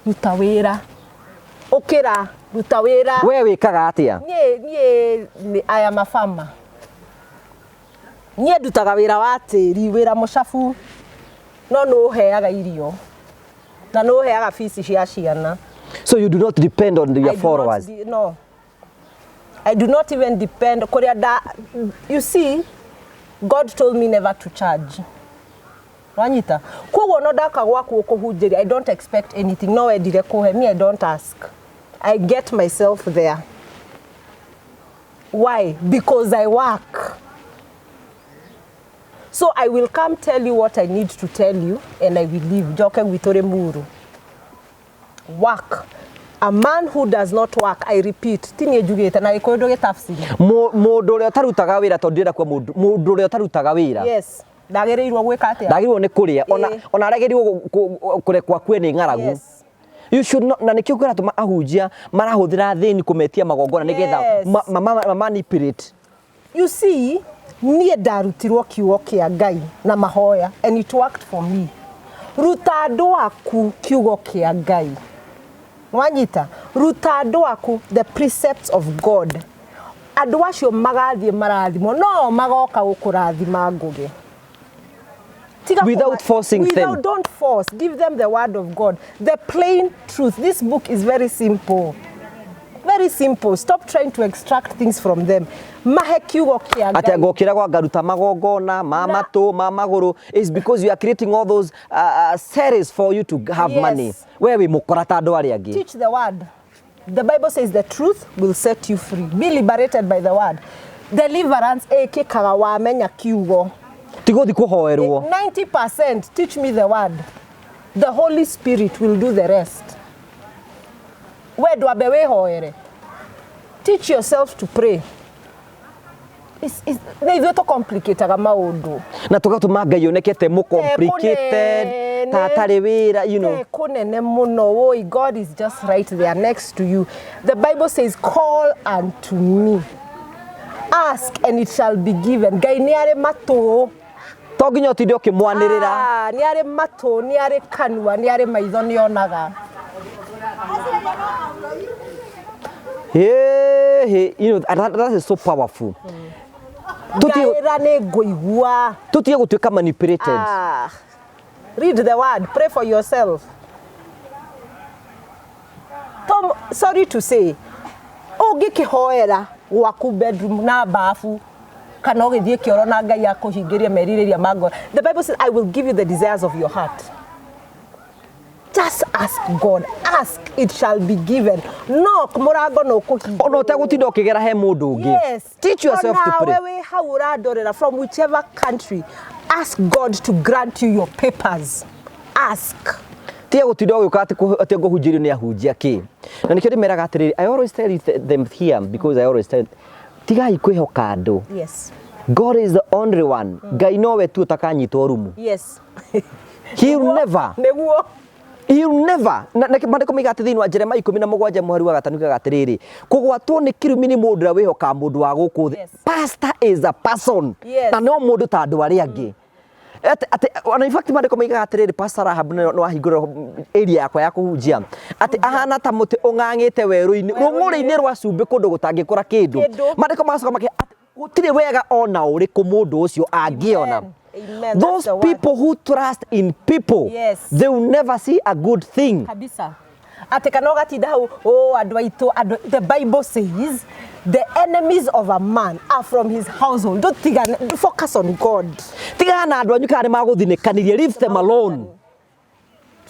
ruta wĩra. Ũkĩra, ruta wĩra. We wĩkaga atĩa? Niĩ I am a farmer. Niĩ ndutaga wĩra wa tĩri, wĩra mũcabu, no nĩ ũheaga irio na nĩ ũheaga fees cia ciana. So you do not depend on your I do not followers. No. I do not even depend. Kũrĩa da, you see, God told me never to charge. Wanyita? Koguo no ndaka gwaku kũhunjĩria, I don't expect anything. No wendire kũhe me, I don't ask. I get myself there. Why? Because I work. So I will come tell you what I need to tell you and I will leave. Njoke gwitũ Rĩmuru. Work. A man who does not work, I repeat, ti niĩ njugĩte na Gĩkũyũ ndũgĩtafsiri. Mũndũ ũrĩa ũtarutaga wĩra, tondũ ndĩrenda kuga mũndũ ũrĩa ũtarutaga wĩra. Yes, ndagĩrĩirwo gwĩka atĩa? Ndagĩrĩirwo nĩ kũrĩa ona ona aragĩrĩirwo kũrekwo akue nĩ ng'aragu. You should not, na nĩkĩo kĩratũma ahunjia marahũthĩra athĩni kũmetia magongona nĩgetha ma manipulate. You see, niĩ ndarutirwo kiugo kĩa Ngai na mahoya and it worked for me. Ruta andũ aku kiugo kĩa Ngai. Wanyita? Ruta andũ aku the precepts of God. Andũ acio magathiĩ marathimwo, no magoka gũkũrathima, Ngũgĩ. Tiga Without forcing without, them. Don't force. Give them the word of God. The plain truth. This book is very simple. Very simple. Stop trying to extract things from them. Mahe kiugo kĩa Atĩ Ngai. Ngokĩra gwa ngaruta magongona ma matũ, ma magũrũ, is because you are creating all those series for you to have money. We wĩ mũkora ta andũ arĩa angĩ. Teach the word. The Bible says the truth will set you free. Be liberated by the word. Deliverance ĩkĩkaga wamenya kiugo. Ti gũthi kũhoerwo. 90% teach me the word. The Holy Spirit will do the rest. We ndwambe wĩhoere. Teach yourself to pray. Nĩ ithuĩ tũcomplicataga maũndũ. Na tũgatũma Ngai oneke te mũ complicated, ta atarĩ wĩra. Te kũnene mũno. Woi, God is just right there next to you. The Bible says, "Call unto me, ask and it shall be given." Ngai nĩ arĩ matũ. To nginya ũtinde ũkĩmwanĩrĩra. Ah, nĩ arĩ matũ, nĩ arĩ kanua, nĩ arĩ maitho, nĩ onaga. Hey, hey, that is so powerful. Tutige Ngaĩra nĩ ngũigua. Tutige gũtuĩka manipulated. Ah, read the word, pray for yourself. Tom, sorry to say, ũngĩkĩhoera gwaku bedroom na bafu kana ũgĩthiĩ kĩoro na Ngai akũhingĩrie merirĩria ma ngoro. The Bible says, "I will give you the desires of your heart." Just ask God. Ask, it shall be given. Knock, mũrango no ũkũhingũrwo. Ona ũtegũtinda ũkĩgera he mũndũ ũngĩ. Teach yourself to pray. Onawe wĩ hau ũrandorera from whichever country, ask God to grant you your papers. Ask. Tiga gũtinda ũgĩũka atĩ ngũhunjĩrio nĩ ahunjia kĩ. Na nĩkĩo ndĩmeraga atĩrĩrĩ, I always tell them here, because I always tell, tigai kwĩhoka andũ. God is the only one. Ngai nowe tu ũtakanyitwo rumu. He will never. He will never. Na maandĩko moigaga atĩ thĩinĩ wa Jeremia 17 mũhari wa 5 yugaga atĩrĩrĩ, kũgwatwo nĩ kĩrumi nĩ mũndũ ũrĩa wĩhokaga mũndũ wa gũkũ thĩ. Pastor is a person. Na no mũndũ ta andũ arĩa angĩ. Atĩ ona in fact maandĩko moigaga atĩrĩrĩ, Pastor Rahab nĩ wahingũra area yakwa ya kũhunjia, atĩ ahana ta mũtĩ ũng'ang'ĩte werũ-inĩ, rũng'ũrĩ-inĩ rwa cumbĩ, kũndũ gũtangĩkũra kĩndũ. Kĩndũ. Maandĩko magacoka make atĩ gũtirĩ wega ona ũrĩkũ mũndũ ũcio angĩona. Amen. Amen. That's Those the word. people who trust in people, they will never see a good thing. Kabisa. Atĩ kana ũgatinda hau, oh, andũ aitũ, andũ. The Bible says the enemies of a man are from his household. Ndũtigane, focus on God. Tigana na andũ anyu kana nĩ magũthinĩkanirie, leave them alone.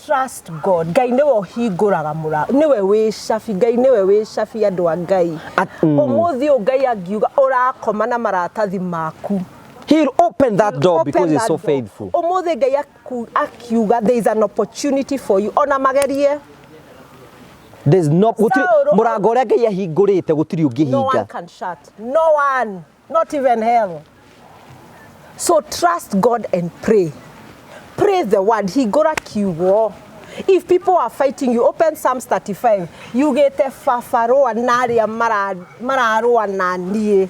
Trust God. Ngai nĩwe ũhingũraga mũrango, nĩwe wĩ cabi. Ngai nĩwe wĩ cabi, andũ a Ngai. Ũmũthĩ ũyũ Ngai angiuga ũrakoma na maratathi maku, He'll open that door open because he's that so door. faithful. Ũmũthĩ Ngai akiuga there is an opportunity for you, ona magerie. There's no gũtirĩ Saũlũ- mũrango ũrĩa Ngai ahingũrĩte gũtirĩ No one ũngĩhinga. can shut. No one, not even hell. So trust God and pray. Pray the word. Hingũra kiugo. If people are fighting you, open Psalms 35. Yugĩte baba rũa na arĩa mararũa na niĩ.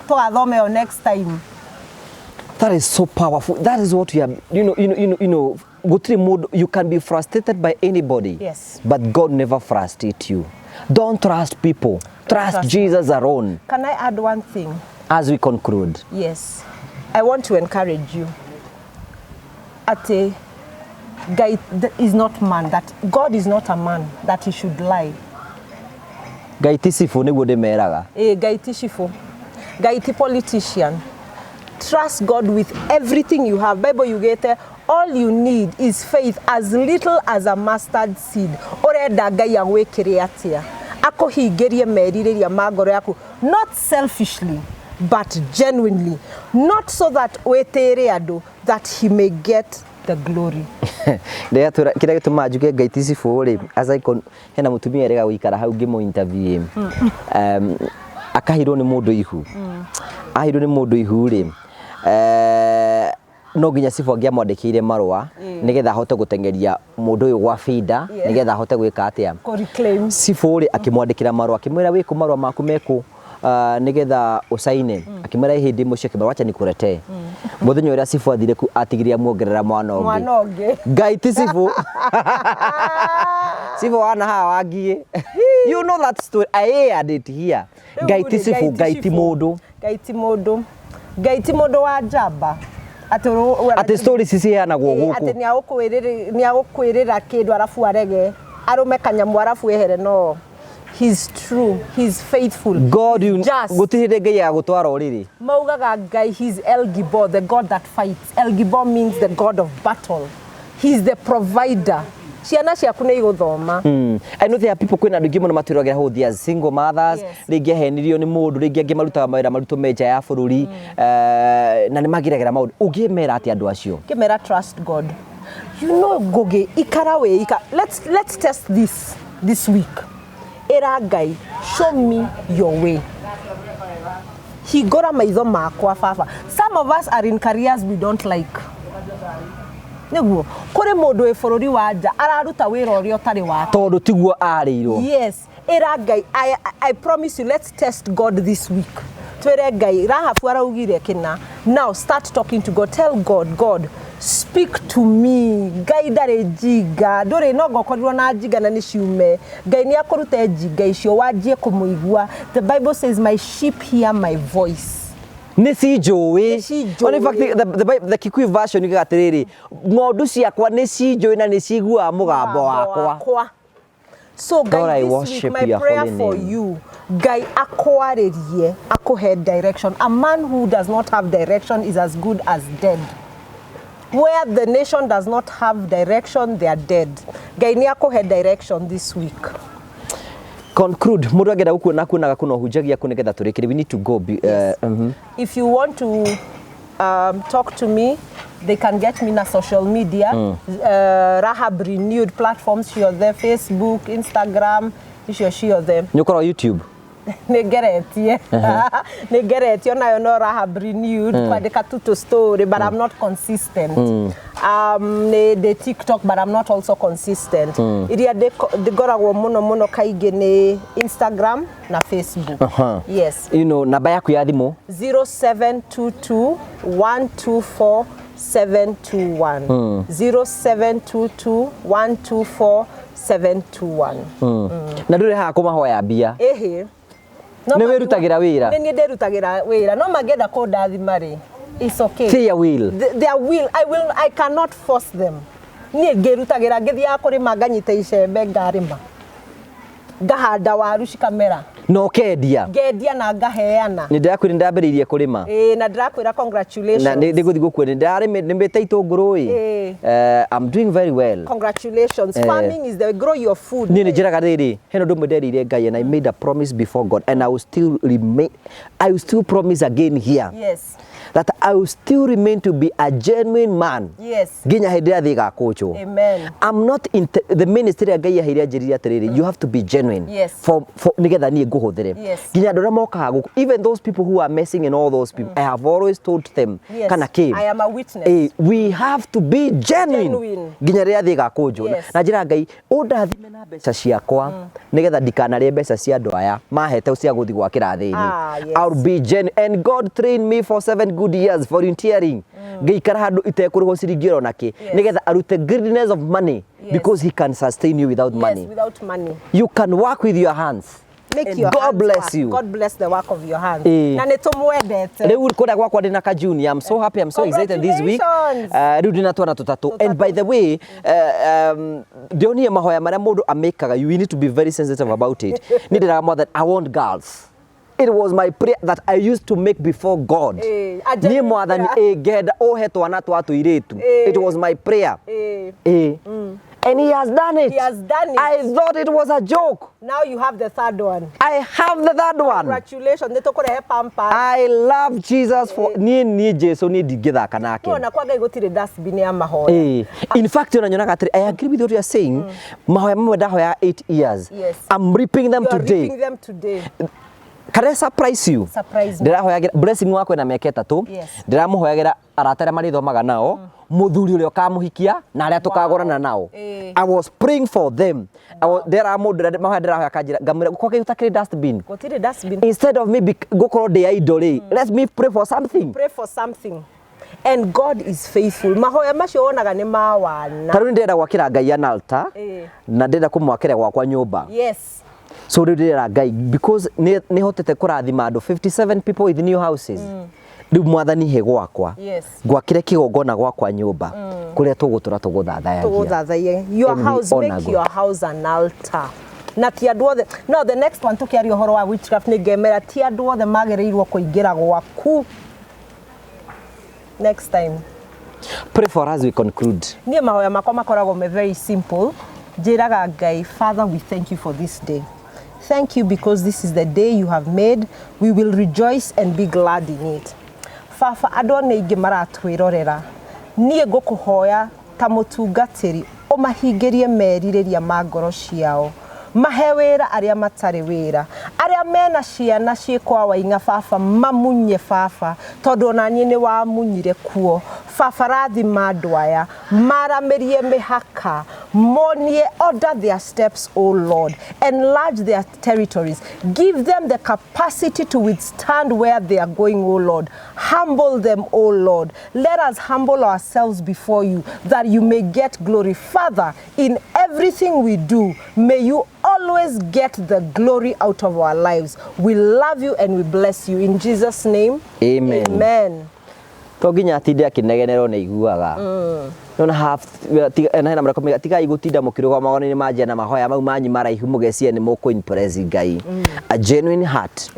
Tũgathoma ĩyo next time. That is so powerful. That is what we are, gũtirĩ mũndũ, you can be frustrated by anybody. But God never frustrates you. Don't trust people. Trust Trust. Jesus alone. Can I add one thing? As we conclude. Yes. I want to encourage you. Ate, Ngai is not man, that God is not a man that he should lie. Ngai ti cibũ, nĩguo ndĩmeraga. Eh, Ngai ti cibũ. Ngai ti politician. Trust God with everything you have. Bible yugĩte all you need is faith as little as a mustard seed. Ũrenda Ngai agwĩkĩre atĩa? Akũhingĩrie merirĩria ma ngoro yaku, not selfishly but genuinely, not so that wĩtĩĩre andũ, that he may get the glory. Ndĩratwĩra kĩrĩa gĩtũmaga njuge Ngai ti cibũ rĩ, as I hena mũtumia erĩga gũikara hau ngĩmũ interview, akahirwo nĩ mũndũ ihu. Ahirwo nĩ mũndũ ihu rĩ, no nginya cibũ angĩamwandĩkĩire marũa nĩgetha ahote gũteng'eria mũndũ ũyũ gwa binda, nĩgetha ahote gwĩka atĩa? Kũ reclaim. Cibũ rĩ, akĩmwandĩkĩra marũa, akĩmwĩra, "Wĩkũ marũa maku mekũ nĩgetha ũcaine?" Akĩmwĩra, "Hĩndĩ mũciĩ." Akĩmwĩra, "Wacha nikuletee." Mũthenya ũrĩa cibũ athire ku, atigire amuongerera mwana ũngĩ. Mwana ũngĩ. Ngai ti cibũ. Cibũ wana haha wangiĩ, you know that story, I aired it here. Ngai ti cibũ, Ngai ti mũndũ. Ngai ti mũndũ. Ngai ti mũndũ wa njamba atĩ atĩ stories ici ciheanagwo Ĩĩ, atĩ gũkũ. Nĩ agũkwĩrĩra kĩndũ arabu arege arũme kanyamu arabu ehere. No, he's true, he's faithful. God, you He's just. Gũtirĩ hĩndĩ Ngai agũtwara ũrĩrĩ. Maugaga Ngai, he's El Gibor, the God that fights. El Gibor means the God of battle. He's the provider. Ciana ciaku nĩ igũthoma. I know there are people, kwĩna andũ aingĩ mũno matwĩragĩra hau, they are single mothers. Rĩngĩ ahenirio nĩ mũndũ, rĩngĩ angĩ marutaga mawĩra maritũ me nja ya bũrũri, na nĩ magiragĩra maũndũ. Ũngĩmera atĩa andũ acio? Ngĩmera, trust God. Ngugi, ikara wĩ ika. Let's test this week. Ĩra Ngai, "Show me your way, hingũra maitho makwa, Baba." Some of us are in careers we don't like. Nĩguo kũrĩ mũndũ wĩ bũrũri wa nja araruta wĩra ũrĩa ũtarĩ wake. Tondũ tiguo arĩirwo. Yes, ĩra Ngai. I promise you, let's test God this week. Twĩre Ngai, Rahabu araugire kĩna. Now start talking to God. Tell God, "God, speak to me." Ngai ndarĩ njinga, ndũrĩ no ngokorirwo na njinga na nĩ ciume. Ngai nĩ akũrute njinga icio, wanjie kũmũigua. The Bible says, "My sheep hear my voice." Nĩ cinjũĩ. Nĩ cinjũĩ. Well, in fact, the Kikuyu version yugaga atĩrĩrĩ, "Ng'ondu ciakwa nĩ cinjũĩ na nĩ ciguaga mũgambo wakwa." Wakwa. So God, Ngai, I this week worship my your prayer holy for name. you, Ngai akwarĩrie, akũhe direction. A man who does not have direction is as good as dead. Where the nation does not have direction, they are dead. Ngai nĩ akũhe direction this week. Conclude, mũndũ angĩenda gũkuona, kuonaga kũna ũhunjagia kũ, nĩgetha tũrĩkĩrie? We need to go. If you want to talk to me, they can get me na social media, Rahab Renewed, platforms ciothe, Facebook, Instagram, icio ciothe. Nĩ ũkoragwo YouTube? Nĩ ngeretie onayo, no Rahab Renewed, kwandĩka tu tũ story, but I'm not consistent. Nĩ ndĩ TikTok, but I'm not also consistent. Iria ngoragwo mũno mũno kaingĩ nĩ Instagram na Facebook. Yes. Namba yaku ya thimũ? 0722 124 721, 0722 124 721. Na ndũrĩ haha kũmahoya mbia? Ĩhĩ. Nĩ wĩrutagĩra wĩra? Nĩ niĩ ndĩrutagĩra wĩra, no mangĩenda kũndathima rĩ, it's okay. Their will. Their will. I cannot force them. Niĩ ngĩrutagĩra, ngĩthiaga kũrĩma, nganyita icembe, ngarĩma, ngahanda waru cikamera. Na ũkendia. Ngendia na ngaheana. Nĩ ndĩrakwĩra nĩ ndambĩrĩirie kũrĩma. Ĩĩ, na ndĩrakwĩra congratulations. Na nĩ ngũthiĩ gũkua, nĩ ndarĩmĩte itũngũrũ ĩ. I'm doing very well. Congratulations. Farming is the grow your food. Niĩ nĩ njĩraga rĩrĩ, hena ũndũ ũmwe nderĩire Ngai, and I made a promise before God and I will still remain, I will still promise again here that I will still remain to be a genuine man nginya hĩndĩ ĩrĩa thĩ ĩgakũnjwo. Amen. I'm not in the ministry ya Ngai yaheire, anjĩrire atĩrĩrĩ, "You have to be genuine for nĩgetha niĩ ngũhũthĩre." Nginya andũ arĩa mokaga gũkũ, even those people who are messing and all those people, I have always told them, kana kĩ, I am a witness. We have to be genuine Genuine. nginya rĩrĩa thĩ ĩgakũnjwo. Na njĩra Ngai ũndathime na mbeca ciakwa nĩgetha ndikanarĩe mbeca cia andũ aya mahete cia gũthiĩ gwakĩra thĩni. I'll be genuine, and God trained me for 7 good years volunteering, ngĩikara handũ itekũrĩhwo ciringi oro nakĩ, nĩgetha arute greediness of money, because he can sustain you without money. Without money. You can work with your hands. Make And your God hands bless work. you. God bless the work of your hands. Na nĩ tũmwendete. Rĩu kũrĩa gwakwa ndĩna ka junior. I'm so happy, I'm so excited this week. Congratulations. Rĩu ndĩna twana tũtatũ. And by the way, ndĩonie mahoya marĩa mũndũ amĩkaga, you need to be very sensitive about it. Nĩ ndĩraga Mwathani, I want girls. It was my prayer that I used to make before God. A Niĩ genuine Mwathani, prayer. ĩ ngenda ũhe twana twa tũirĩtu. It was my prayer. Ĩ. And he has done it. He has done it. I thought it was a joke. Now you have the third one. I have the third one. Congratulations, nĩ tũkũrehe pampers. I love Jesus for niĩ niĩ Jesu niĩ ndingĩthaka nake. Nĩwona kwa Ngai gũtirĩ dustbin ya mahoya. In fact, ona nyonaga atĩrĩ, I agree with what you are saying. Mahoya mamwe ndahoya 8 years. Yes. I'm reaping them You are today. reaping them today. Can I surprise you? Surprise me. Ndĩrahoyagĩra blessing wakwa ena mĩaka 3. Yes. Ndĩramũhoyagĩra arata arĩa marĩthomaga nao, mũthuri ũrĩa ũkamũhikia na arĩa tũkagũrana nao. I was praying for them. Ndĩra mũndũ mahoya ndĩrahoya kanjĩra ngamwĩra kwa Ngai ũtakĩrĩ dustbin. Gũtirĩ dustbin. Instead of me gũkorwo ndĩ idle rĩ, let me pray for something. Pray for something. And God is faithful. Mahoya macio wonaga nĩ ma wana. Ta rĩu nĩ ndĩrenda gwakĩra Ngai an altar na ndĩrenda kũmwakĩra gwakwa nyũmba. So rĩu ndĩrera Ngai because nĩ hotete kũrathima andũ 57 people with new houses. Rĩu mwathani he gwakwa. Ngwakĩre kĩgongona gwakwa nyũmba kũrĩa tũgũtũra tũgũthathayagia. Tũgũthathaiya. Your And we house, honor make God. your house an altar. Na ti andũ othe. No, the next one tũkĩaria ũhoro wa witchcraft nĩ ngemera ti andũ othe magĩrĩirwo kũingĩra gwaku. Next time. Pray for us we conclude. Niĩ mahoya makwa makoragwo me very simple. Njĩraga Ngai, Father, we thank you for this day. Thank you because this is the day you have made. We will rejoice and be glad in it. Baba, andũ nĩ aingĩ maratwĩrorera. Niĩ ngũkũhoya ta mũtungatĩri ũmahingĩrie merirĩria ma ngoro ciao. Mahe wĩra arĩa matarĩ wĩra, arĩa mena ciana ciĩ kwa waing'a baba, mamunye baba, tondũ ona niĩ nĩ wamunyire kuo. Baba, rathima andũ aya, maramĩrie mĩhaka, monie, order their steps, O Lord, enlarge their territories, give them the capacity to withstand where they are going, O Lord. Humble them, O Lord. Let us humble ourselves before you, that you may get glory. Father, in everything we do, may you always get the glory out of our lives. We love you and we bless you. In Jesus' name, Amen. Amen. To nginya atinde akĩnegenerwo nĩ aiguaga. Nona hena mareko mega tigai gũtinda mũkĩrũgama magongona-inĩ ma njĩa na mahoya mau manyu maraihu mũgecia nĩ mũkũ impress Ngai. A genuine heart.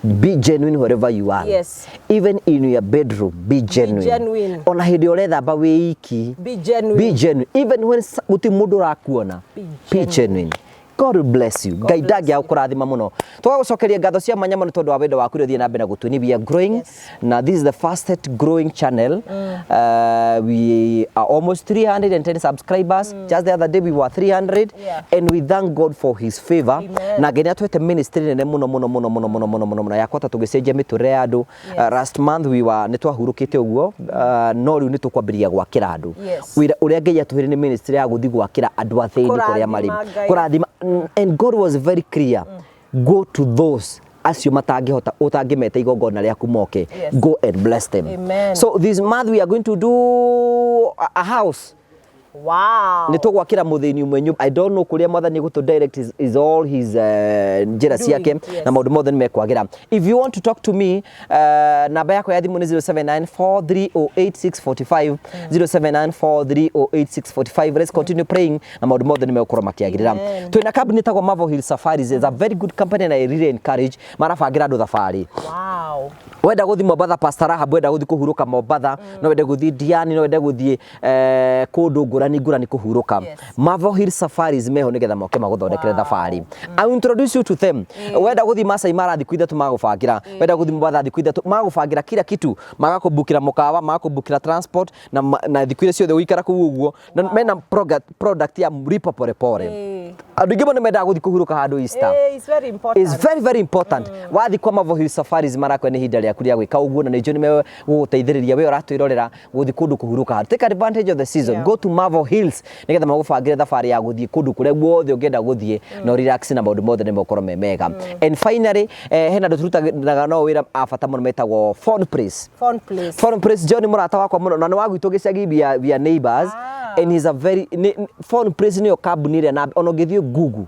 Be genuine wherever you are. Even in your bedroom, be genuine. Genuine. Ona hĩndĩ ũrethamba wĩ iki. Be genuine. Be genuine. Even when gũtirĩ mũndũ ũrakuona. Be Be genuine. God will bless you. Ngai ndangĩaga gũkũrathima mũno. Tũgagũcokeria ngatho cia mwanya mũno tondũ wa wendo waku ũrĩa ũthiĩ na mbere na gũtuonia. We are growing. Na this is the fastest growing channel. We are almost 310 subscribers. Just the other day we were 300. And we thank God for his favor. Amen. Na Ngai nĩ atũhete ministry nene mũno mũno mũno mũno mũno mũno mũno mũno ya kũhota tũgĩcenjia mĩtũrĩre ya andũ. Last month we were nĩ twahurũkĩte ũguo, no rĩu nĩ tũkwambĩrĩria gwakĩra andũ. Wĩra ũrĩa Ngai atũheire nĩ ministry ya gũthiĩ gwakĩra andũ athĩni kũrĩa marĩ. Kũrathima Ngai. Kũrathima. And God was very clear. Go to those acio matangĩhota ũtangĩmeta igongona rĩaku moke. Go and bless them. Amen. So this month we are going to do a house. Wow. Nĩ tũgwakĩra mũthĩni ũmwe nyũmba. I don't know kũrĩa mwathani egũtũ direct is all his njĩra Doing, ciake na maũndũ mothe nĩ mekwagĩra. If you want to talk to me, namba yakwa ya thimũ nĩ 0794308645, 0794308645. Let's continue praying na maũndũ mothe nĩ megũkorwo makĩagĩrĩra. Amen. Twĩna kambuni ĩtagwo Marvel Hill Safaris. It's a very good company and I really encourage marabangĩra andũ thabarĩ. Wow. Wenda gũthiĩ Mombatha, Pastor Rahab, wenda gũthiĩ kũhurũka Mombatha, no wende gũthiĩ Diani, no wende gũthiĩ kũndũ ngũrani ngũrani kũhurũka. Marvel Hill Safaris meho nĩgetha moke magũthondekere thabarĩ. I will introduce you to them. Wenda gũthiĩ Masai Mara thikũ 3 magũbangĩra, wenda gũthiĩ Mombatha thikũ 3 magũbangĩra kila kitu, magakũbukĩra mũkawa, magakũbukĩra transport na thikũ iria ciothe ũgũikara kũu ũguo. Na mena product ya mlipa pole pole. Andũ aingĩ mũno mendaga gũthiĩ kũhurũka handũ Easter. It's very important. It's very, very important. Wathiĩ kwa Marvel Hill Safaris marakwa nĩ ihinda rĩaku rĩa gwĩka ũguo na nĩ njũĩ nĩ megũgũteithĩrĩria we ũratwĩrorera gũthiĩ kũndũ kũhurũka handũ. Take advantage of the season. Go to Marvel Hills nĩgetha magũbangĩre thabarĩ ya gũthiĩ kũndũ kũrĩa guothe ũngĩenda gũthiĩ na relax na maũndũ mothe nĩ megũkorwo me mega. And finally, hena andũ tũrutanaga nao wĩra a bata mũno metagwo Phone Place. Phone Place. Phone Place John nĩ mũrata wakwa mũno na nĩ wa gwitũ gĩcagi, we are neighbors. And he's a very Phone Place nĩyo kambuni ĩrĩa na ona ũngĩthiĩ Google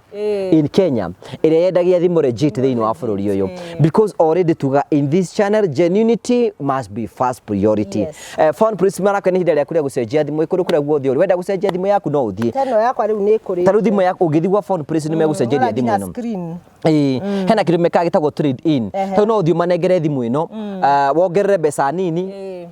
in Kenya ĩrĩa yendagia thimũ legit thĩinĩ wa bũrũri ũyũ, because already tuga in this channel genuinity must be first priority. Phone Place marakwa nĩ ihinda rĩaku rĩa gũcenjia thimũ kũndũ kũrĩa guothe ũrĩ. Wenda gũcenjia thimũ yaku no ũthiĩ. Teno yakwa rĩu nĩ ĩkũrĩte. Ta rĩu thimũ yaku ũngĩthiĩ gwa Phone Place nĩ megũcenjeria thimũ nginya ĩno. Screen. Ĩĩ, hena kĩndũ mekaga gĩtagwo trade in. Ehe. Tondũ no ũthiĩ ũmanengere thimũ ĩno, wongerere mbeca nini,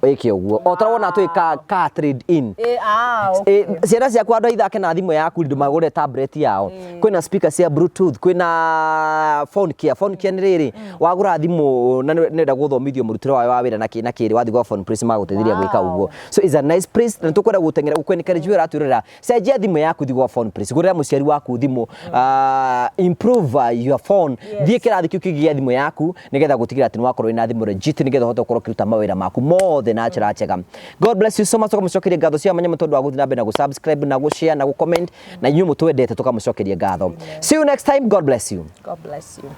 wĩke ũguo. O ta wona twĩ ka trade in. Ĩĩ, ah, okay. Ĩ, ciana ciaku andũ ithake na thimũ yaku ndũmagũre tablet yao. Kwĩna speaker cia bluetooth, kwĩna phone care. Phone care nĩ rĩrĩ, wagũra thimũ na nĩũrenda gũthomithio mũrutĩre wayo wa wĩra na kĩ na kĩrĩ, wathiĩ gwa Phone Place magagũteithĩrĩria gwĩka ũguo. So it's a nice place na nĩtũkwenda gũteng'era gũkũ-encourage we ũratwĩrorera. Cenjia thimũ yaku thiĩ gwa Phone Place, gũrĩra mũciari waku thimũ, improve your phone. Thiĩ kĩrathi kĩu kĩngĩ gĩa thimũ yaku nĩgetha gũtigĩrĩra atĩ nĩwakorwo wĩna thimũ legit nĩgetha ũhote gũkorwo ũkĩruta mawĩra maku mothe na njĩra njega. God bless you so much. Tũkamũcokeria ngatho cia mwanya tondũ wa gũthiĩ na mbere na gũ-subscribe na gũ-share na gũ-comment, na inyuĩ mũtwendete tũkamũcokeria ngatho. See you next time. God bless you. God bless you.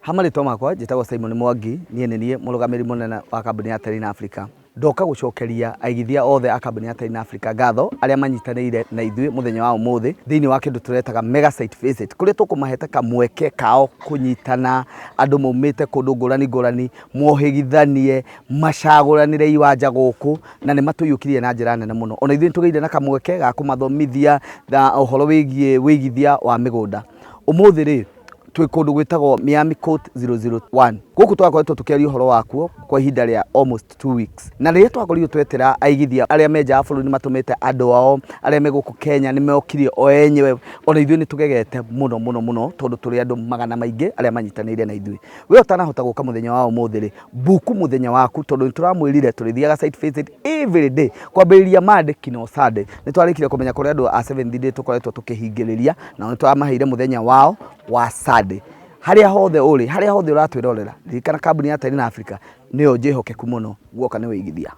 Ha marĩtwa makwa njĩtagwo Simon Mwangi, niĩ nĩ niĩ mũrũgamĩrĩri mũnene wa kambuni ya Terrain Africa. Ndoka gũcokeria aigithia othe a kambuni ya Terrain Africa ngatho arĩa manyitanĩire na ithuĩ mũthenya wa ũmũthĩ thĩinĩ wa kĩndũ tũretaga mega site visit, kũrĩa tũkũmahete kamweke kao kũnyitana andũ maumĩte kũndũ ngũrani ngũrani, mohĩgithanie, macagũranĩre iwanja gũkũ, na nĩ matũiyũkirie na njĩra nene mũno. Ona ithuĩ nĩ tũgĩire na kamweke ga kũmathomithia na ũhoro wĩgiĩ wĩigithia wa mĩgũnda. Ũmũthĩ rĩ, twĩ kũndũ gwĩtagwo Miami Court 001. Gũkũ twakoretwo tũkĩaria ũhoro wakuo kwa ihinda rĩa almost 2 weeks, na rĩrĩa twakorirwo twetĩra aigithia arĩa me nja wa bũrũri, nĩ matũmĩte andũ ao arĩa me gũkũ Kenya, nĩ mokire o enyewe. Ona ithuĩ nĩ tũgegete mũno mũno mũno tondũ tũrĩ andũ magana maingĩ arĩa manyitanĩire na ithuĩ. We ũtanahota gũka mũthenya wa ũmũthĩ rĩ, book mũthenya waku, tondũ nĩ tũramwĩrire tũrĩthiaga site visit every day kwambĩrĩria Monday kinya Sunday. Nĩ twarĩkire kũmenya kũrĩ andũ a Seventh Day tũkoretwo tũkĩhingĩrĩria, nao nĩ tũramaheire mũthenya wao wa Sunday. Harĩa hothe ũrĩ, harĩa hothe ũratwĩrorera, ririkana kambuni ya Terrain Africa nĩyo njĩhokeku mũno guoka nĩ wĩigithia.